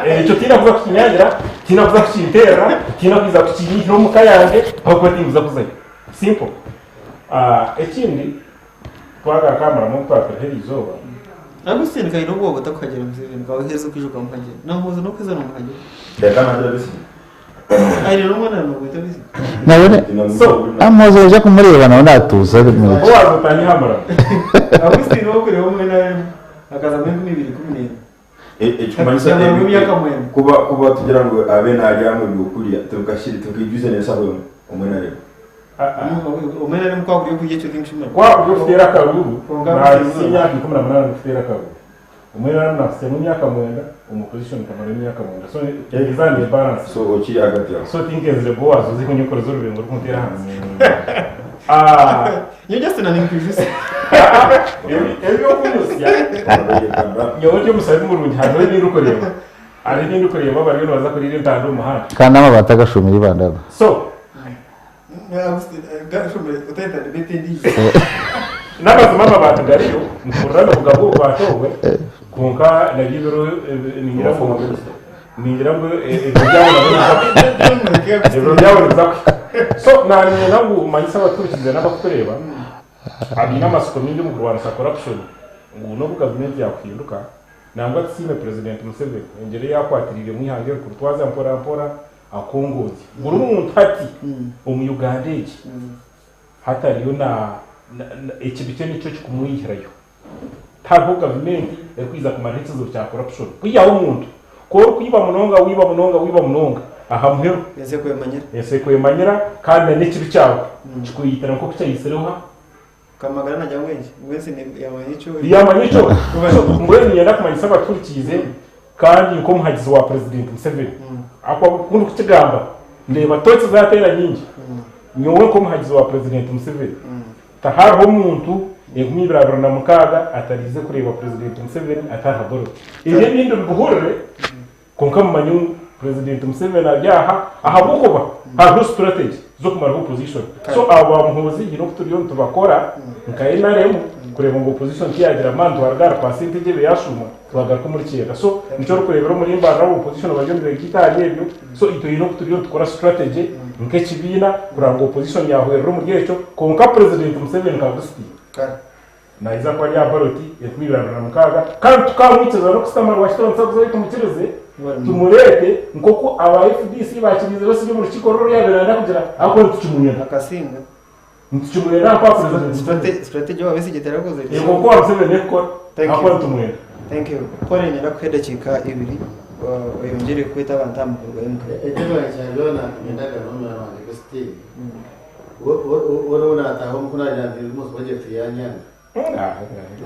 Ekyo tihaine kuza kukinyangira, tihaine kuza kukinterera, tihaine kuza kukinyihira omu ka yangye ahabw'okuba tinkuza kuzayo. Simple. Ekindi twagaruka aha muramwa ogu twaturiho eriizooba. Augustine kaine obwoba otakuhagira Museveni kawehereza okwija okamuhagira. Namuhooza n'okuheza nomuhagira. Reka nagira Besigye. Aine n'omwana nomweta Besigye. Nawe Amoze oija kumureeba nawe natuuza Boaz otaahi aha muramwa. Augustine wokureba omu NRM akazamu 2011. Ekikumanyisa Yamaramu emyaka mwenda. kuba kuba tugira ngu abe naryamu ebyokurya tubikashire tukijuza n'ensaho emwe omwe na rimwe. Omu NRM kwakurya okurya ekyo tinkukimanya. Kwakurya okuteera akaruru Kwonka nahitsya emyaka 18 ndikuteera akaruru. Omu NRM nahitsyamu emyaka mwenda omu opposition nkamarayo emyaka mwenda so ninza ndi balance. So okiri ahagati aho. So tinkenzire Boaz oze kunyekoreza orubengo orikunteera ahansi. Nyowe Justin ninkwijutsya. Eby'okumusya nyowe ndi omusabi murungi hariho ebi ndikureeba hariho ebi ndikureeba bariyo nibaza kuriira entanda omu muhanda. Kandi amabaati agashumire ibanda ago. So N'amazima amabaati gariyo mpurira nibugabwa obubaati obwe kwonka nabyo ebiro ningira ngu ningira ngu ebiro byabo nabyo nibiza kuhika ebiro byabo nibiza kuhika so nanyenda ngu manyise abatuhurikiize n'abakutureeba abaine amatsiko mingi omu kurwanisa corruption ngu n'obu gavumenti yakuhinduka nangwa tusiime Purezidenti Museveni engyeri ei akwatiriiremu eihanga erikuru twaza mpora mpora Akongoozya. Buri muntu hati omu Uganda egi hati ariyo na ekibi kye nikyo kikumwihirayo. Tihariho gavumenti erikwija kumaraho ekizibu kya corruption kwihaho omuntu. Ku orikwiba munonga wiba munonga wiba munonga aha muheru Ensi ekwemanyira. Ensi ekwemanyira kandi na n'ekibi kyawe kikweyitira nk'oku kyaitsire oha? Kamagara nagira ngu enki? Ngu ensi yamanya eki ori. Yamanya eki ori. So mbwenu niinyenda kumanyisa abatuhurikiize kandi nk'omuhagizi wa Purezidenti Museveni, ahakuba ku ndikukigamba ndeeba tooki zaateera nyingi. Nyowe nk'omuhagizi wa Purezidenti Museveni, tihariho muntu 2026 atariize kureeba Purezidenti Museveni atari Aborot. Ebyo ebindi mubihurire. Kwonka mumanye ngu Purezidenti Museveni ari aha ahabw'okuba hariho strategy z'okumaraho opposition. So abo ba Muhoozi haine oku turiyo nitubakora nka NRM kureeba ngu opposition tiyagira amaani twaruga ahari percentage ebe yashuuma twagaruka omuri kyenda. So nikyo orikureebera omuri Mbarara abo opposition bariyo nibegaita ahari ebyo. So itwe haine oku turiyo nitukora strategy nk'ekibiina kureba ngu opposition yahwerera omuri ekyo kwonka Purezidenti Museveni nka Augustine Naija kuba ari aha baloti 2026 kandi tukamwikiriza n'okusitama rwakitoro nituza kuzayo tumukirize tumureete nk'oku aba FDC bakiriize Besigye omu rukiiko rwe oru yaabaire nayenda kugira ahabw'okuba nitukimwenda. Akasinga. Nitukimwenda ahakuba President Museveni. Strategy owa Besigye terakozire. Yego nk'oku owa Museveni ekukora Thank you. ahakuba nitumwenda. Thank you. Paul niinyenda kukuha edakiika ibiri oyongyere kweta abantu aha mukoro gwa MK. Ekyo kya byona nyendaga n'omwana wangye Christine. We n'obu naataaha omuka naagira nti ndi omu purojekiti yanyanga.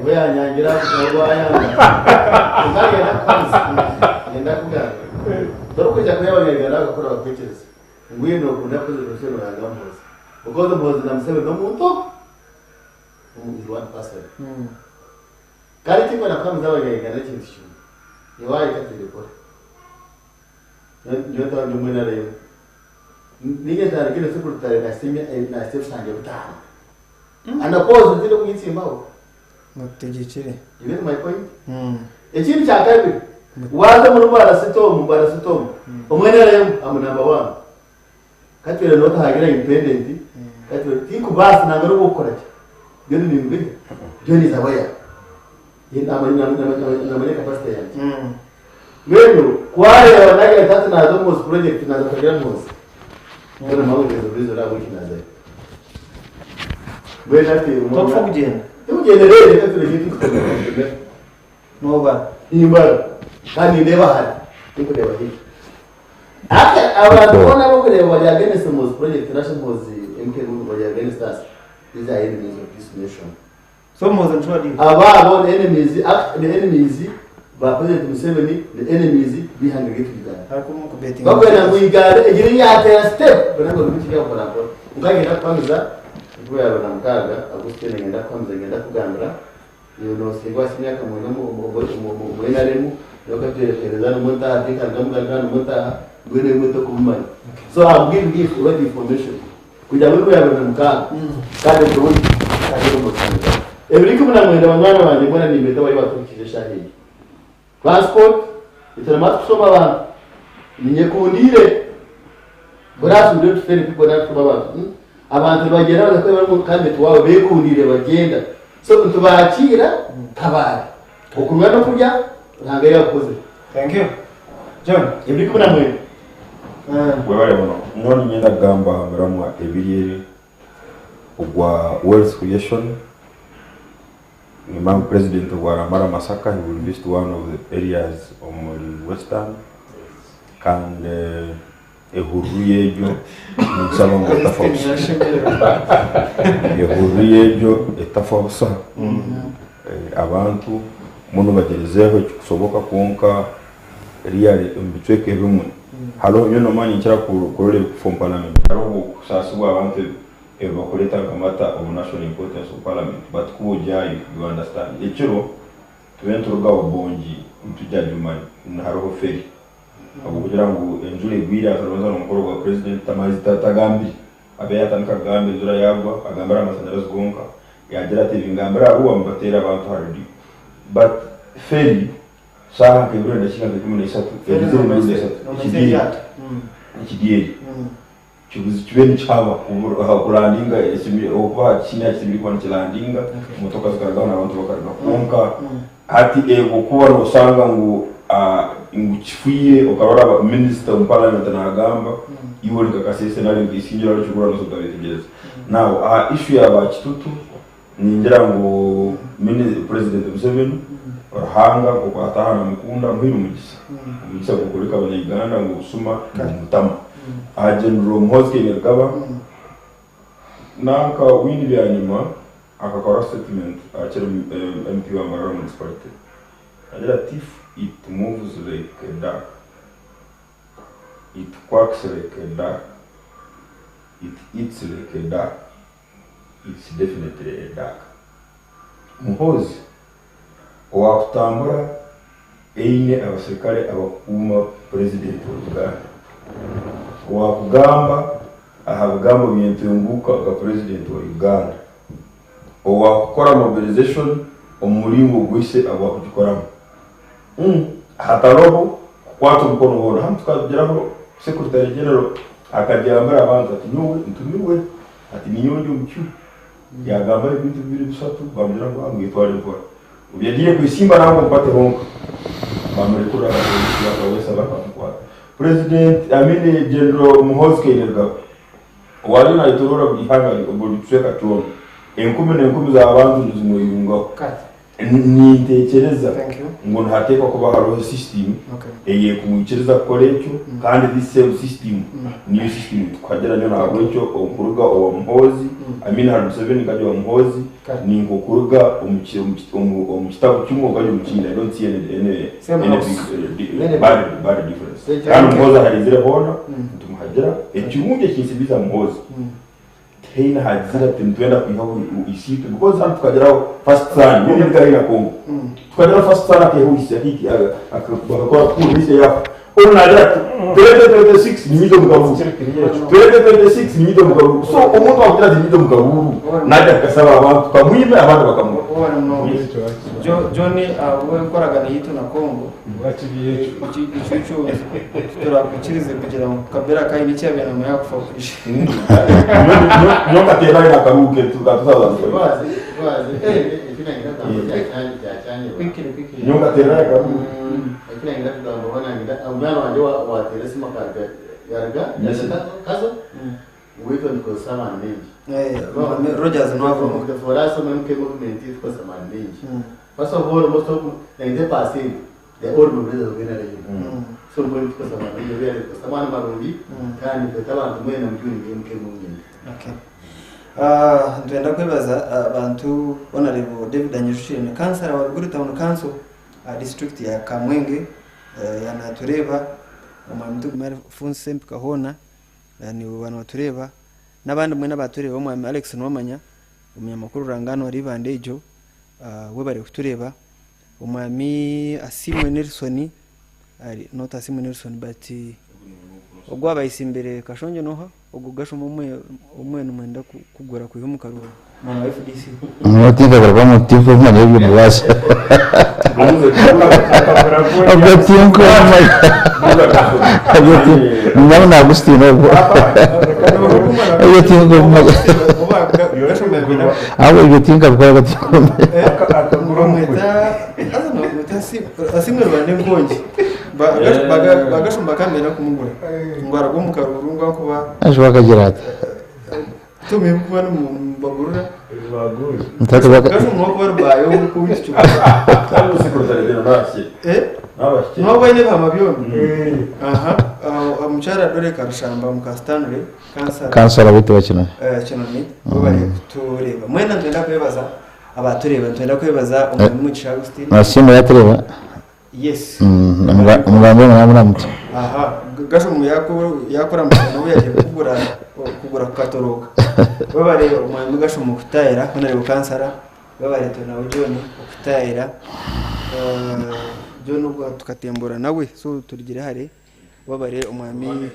Obu yanyangira obu ayanga. Kwonka niinyenda kuhamuza, niinyenda kugamba. Torikwija kureeba Abanyarwanda bakakora bakwikiriza ngu iwe nookunda President Museveni oranga Muhoozi. Because Muhoozi na Museveni n'omuntu omwe. Is one person. Kandi ekinkwenda kuhamiza Abanyarwanda n'ekintu kimwe, nyowe waayeta tindikora. Nyowe ntaba ndi omu NRM. Ninye ntandike na secretary nahitsya ebishangye bitaano. And oppose ntiine kunyitsimbaho. Mutegyekire. You get my point? Ekindi kya kabiri, waaza omuri Mbarara City omu, Mbarara City omu, omu NRM am number one. Katwire notahagira independent, katwire tinkubaasa nangwa n'obu okukora ki. Byona nimbiha, byona is aware. Namanya capacity yangye. Mbwenu ku areeba nagira nti hati naaza omu Muhoozi project naaza kuhagira Muhoozi, mbwenu mwahuriire reason ahabw'enki naazayo. Mbwenu hati Tokufa kugyenda? Tikugyenda reero reka turekye tikugyenda. Noobara? Nimbara kandi nindeeba hare tinkureeba haihi. Hati abantu boona abarikureeba bari against Muhoozi project nari shi Muhoozi MK bari against us, these are enemies of this nation. So Muhoozi nituba diiru. Aba abo ni enemies act ni enemies ba President Museveni ni enemies b'eihanga ryaitu Uganda. Bakwenda ngu Uganda egire yateera step bona ngu buri kimwe mpora mpora. Nka ngenda kuhamiza enkuba ya Rwamukaaga Augustine ngenda kuhamiza ngenda kugambira iwe nosinga wahitsya emyaka mwenda omu NRM nyowe nkatuheereza nimwo ntaaha tinkarugamu ngaruka nimwo ntaaha mbwenu ebimwe tokubimanya. So I'm giving you already information. Kugira ngu ebiro 26 kandi ebiroori kandi omu Ebiro 19 banywani bangye mwena nimbeeta bari batuhukize eshaaha egi. Transport eturema tukushoma abantu. Ninyekundiire. For us we don't fail people nari kushoma abantu. Hmm? Abantu nibagyenda baza kureeba omu climate waabo beekundiire bagyenda. So nitubakiira Kabale. Okunywa n'okurya Ruhanga yakukozire. Thank you. John. Ebiro 19. Webale muno. Nyowe niinyenda kugamba aha miramwa ebiri eri, ogwa wealth creation, nimanya ngu president obu aramara Masaka he will visit one of the areas omuri western kandi ehururu ye egyo ninshaba ngu etafa busha. Ehururu ye egyo etafa busha. Abantu mbwenu bagyerezeho ekirikusoboka kwonka Really omu bicweka ebimwe hariho nyowe nomanya ninkira kurora ebikufa omu parliament hariho obusaasi bw'abantu ebibakureta nka matter of national importance omu parliament but ku ogyayo you understand ekiro tube nituruga Obongi nitugya Adjumani hariho ferry ahabw'okugira ngu enjura egwire haza n'omukoro gwa president tamaizi tagambire abe yatandika kugamba enjura yagwa agambire aha masanyarazi gonka yagira ati ebi ngambire Arua mubateere abantu aha radio but ferry Shaaha nka ibiri n'edakiika nka 13 egize emirundi eshatu ekidyeri ekidyeri kibuzi kibe nikihaba kurandinga okuba aha kiina kisemeriire kuba nikirandinga motoka zikarugaho n'abantu bakarugaho kwonka hati ego kuba nosanga ngu ngu kifiire okarora minisita omu parliament nagamba iwe ori nka Kasese nari nka Isingiro nari Kigura noza otabetegereza. Now aha issue ya ba Kitutu Ningira ngu President Museveni, Ruhanga nk'oku ataaha namukunda amuhaire omugisa, omugisa gw'okworeka abanya-Uganda ngu obusuma nibumutama. Aha General Muhoozi Kainerugaba, nanka Winnie Byanyima akakora statement akiri MP wa Mbarara Municipality, agira ati if it moves like a duck, it quacks like a duck, it eats like a duck, It's definitely a duck. Muhoozi owakutambura eine abasirikare abakukuuma president wa Uganda, owakugamba aha bigambo byentunguuka nka president wa Uganda, owakukora mobilization omu muringo ogwise agwakugikoramu hataroho kukwata omukono hoona. Hanu tukagiraho secretary general akagambira abantu ati nyowe ntumirwe. Ati ninyowe ndi omu queue. Yagamba ebintu bibiri bisatu bamugira ngu ah yetware mpora. Obu yagiire kwesimba nangwa omu party honka bamurekurira abapolisi bakaweesa bakamukwata. President I mean General Muhoozi Kainerugaba owariyo nayetorora buri ihanga buri kicweka kyona enkumi n'enkumi z'abantu nizimweyungaho. Nintekyereza ngu nihateekwa kuba hariho system eyekumwikiriza kukora ekyo kandi this same system niyo system etukuhagira nyowe nahabwekyo okuruga owa Muhoozi I mean ahari Museveni nkajya owa Muhoozi ninkokuruga omu kitabo kimwe okajya omu kindi I don't see any any bad bad difference kandi Muhoozi aharizire hoona nitumuhagira ekirungi ekinsibiza Muhoozi Tihaine ahagizire ati nitwenda kwihaho isiitwe because hanu tukagiraho first son mbwenu ebiri haihi na Congo tukagiraho first son akaihaho ise bakakora coup ise yafa onu nagira ati 2026 ninyija omu karuuru 2026 ninyija omu karuuru so omuntu akugira ati ninyija omu karuuru naija akasaba abantu kamwime abandi bakamuha. John ahabw'enkoragana yaitu na Congo Ekyo titurakwikirize kugira ngu Kabila ka haine eki yabaire naamanya kufa kwije. Nyowe nkateera aine akaruuru ke ka 2005. Nyowe nkateera aine akaruuru. Rogers niwe avamo. First of all, most of 90% they all mobilizers of NRM. So mbwenu tukozesa amaani maingi obu yaareeba tukozesa amaani marungi kandi nitweta abantu mwena mujoininge MK movement. Okay. Nitwenda kwebaza abantu Honourable David Anyijukire ni kansara wa Biguri Town Council aha disiturikiti ya Kamwenge yaaba natureeba, Omwami Tugume Alphonse Sempika hoona niiwe waaba notureeba n'abandi mbwenu abatureeba Omwami Alex Niwamanya omunyamakuru rurangaanwa ari Ibanda egyo webare kutureeba, Omwami Asiimwe Nelson not Asiimwe Nelson but ogu owabayitsimbire Kashongye noha? Ogu gashoma omwe omwe nimwenda kugura kwiha omu karuru mwana wa FDC. Nyowe tinkagaruka omu TV kumanya ebyo mubaasa. Obwo tinkumanya. Ebyo ti nimanya na Agustino obwo. Ebyo tinkumanya. Ahobwe ebyo tinkabikoraga tinkumanya. Bamweta Asiimwe Rwanda enkongi. Bagashoma bakaba kumugura ngu aragwa omu karuru ngu ahakuba Ashuba akagira ata? Tumi kuba nimubagurira. Ntaka- Gashoma kuba rubayo Noba aine ebihama byona. Aha, omukyara Dore Karushamba muka Stanley kansara. Kansara waitu wa Kinoni. Kinoni bo bari kutureeba. Mwena nitwenda kwebaza abatureeba, nitwenda kwebaza Omwami Mugisha Augustine. Nasiimwe yatureeba? Yes. Omugambi ngu namuramutsa. Aha, Gashomo yakora mushana obu yagiye kugura kugura kukatoroka. Webare Omwami Gashomo kutayira, Honorable Kansara, webare nawe John okutayira. John obwo tukatembura nawe so turugire hare. Webare Omwami.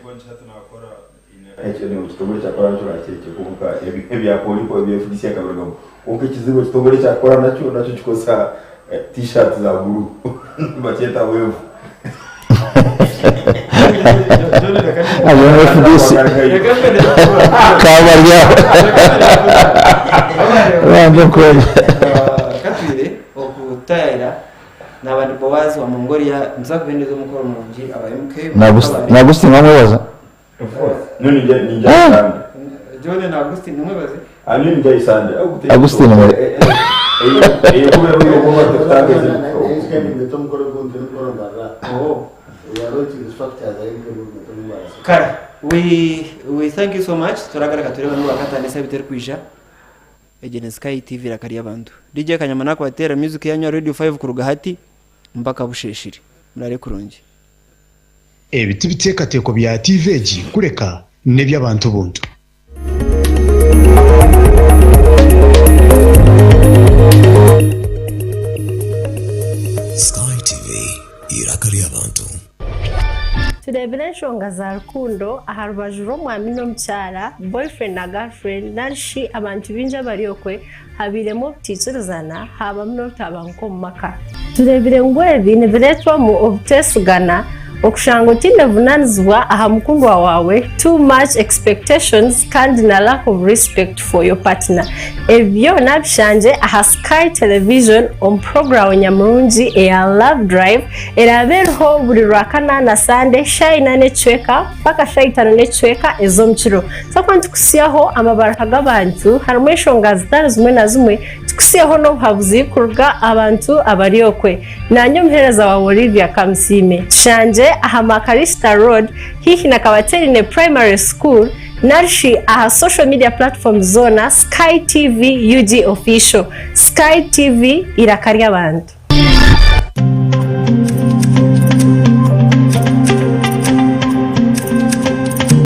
Ekyo ni ekitongore kyakora nakyo nakyo kwonka ebya koliko ebya FDC akabirugamu kwonka ekizibu ekitongore kyakora nakyo nakyo kikozesa t-shirt za buru nibakyeta wave. Ayo FDC. Kabarya. Bambe kweli. Katwire okutayira naba ndi Boaz wa Mongolia nza kubendeza omukoro murungi aba MK. Na Agustino wamwebaza? Nyo ninja ninja Isande. John na Agustino nimwebaze? Anyo ninja Isande. Agustino mwere. Kare, we thank you so much. Turagaruka tureba n'orwakataano esaaha erikwija. Egyo ni Sky TV eiraka ry'abantu. DJ Kanyama nakubateera music yanyu aha Radio 5 kuruga hati mpaka busheeshire. Murare kurungi. Ebi ti biteekateeko bya tiivi egi kureka n'eby'abantu buntu. Sky TV, eiraka ry'abantu. Tureebire enshonga za rukundo aha rubaju rw'omwami n'omukyara, boyfriend na girlfriend, nari shi abantu baingi abari okwe, habairemu obutaikirizana haabamu n'obutabanguko omu maka. Tureebire ngu ebi nibireetwamu obuteesigana, okushanga otaine buvunaanizibwa aha mukundwa waawe, too much expectations kandi na lack of respect for your partner. Ebi byona bishangye aha Sky Television omu puroguraamu nyamurungi eya Love Drive eraabe eriho buri Rwakana na Sande shaaha ina n'ekicweka mpaka shaaha itaano n'ekicweka ez'omukiro. Twakuba nitukutsyaho amabaruha g'abantu harimu enshonga zitari zimwe na zimwe, tukutsyeho n'obuhabuzi kuruga abantu abari okwe. Naanye omuheereza waawe Olivia Kamusiime. Tushangye aha Makarista Road haihi na Kabaterine Primary School narishi aha social media platforms zoona Sky TV UG Official. Sky TV eiraka ry'abantu.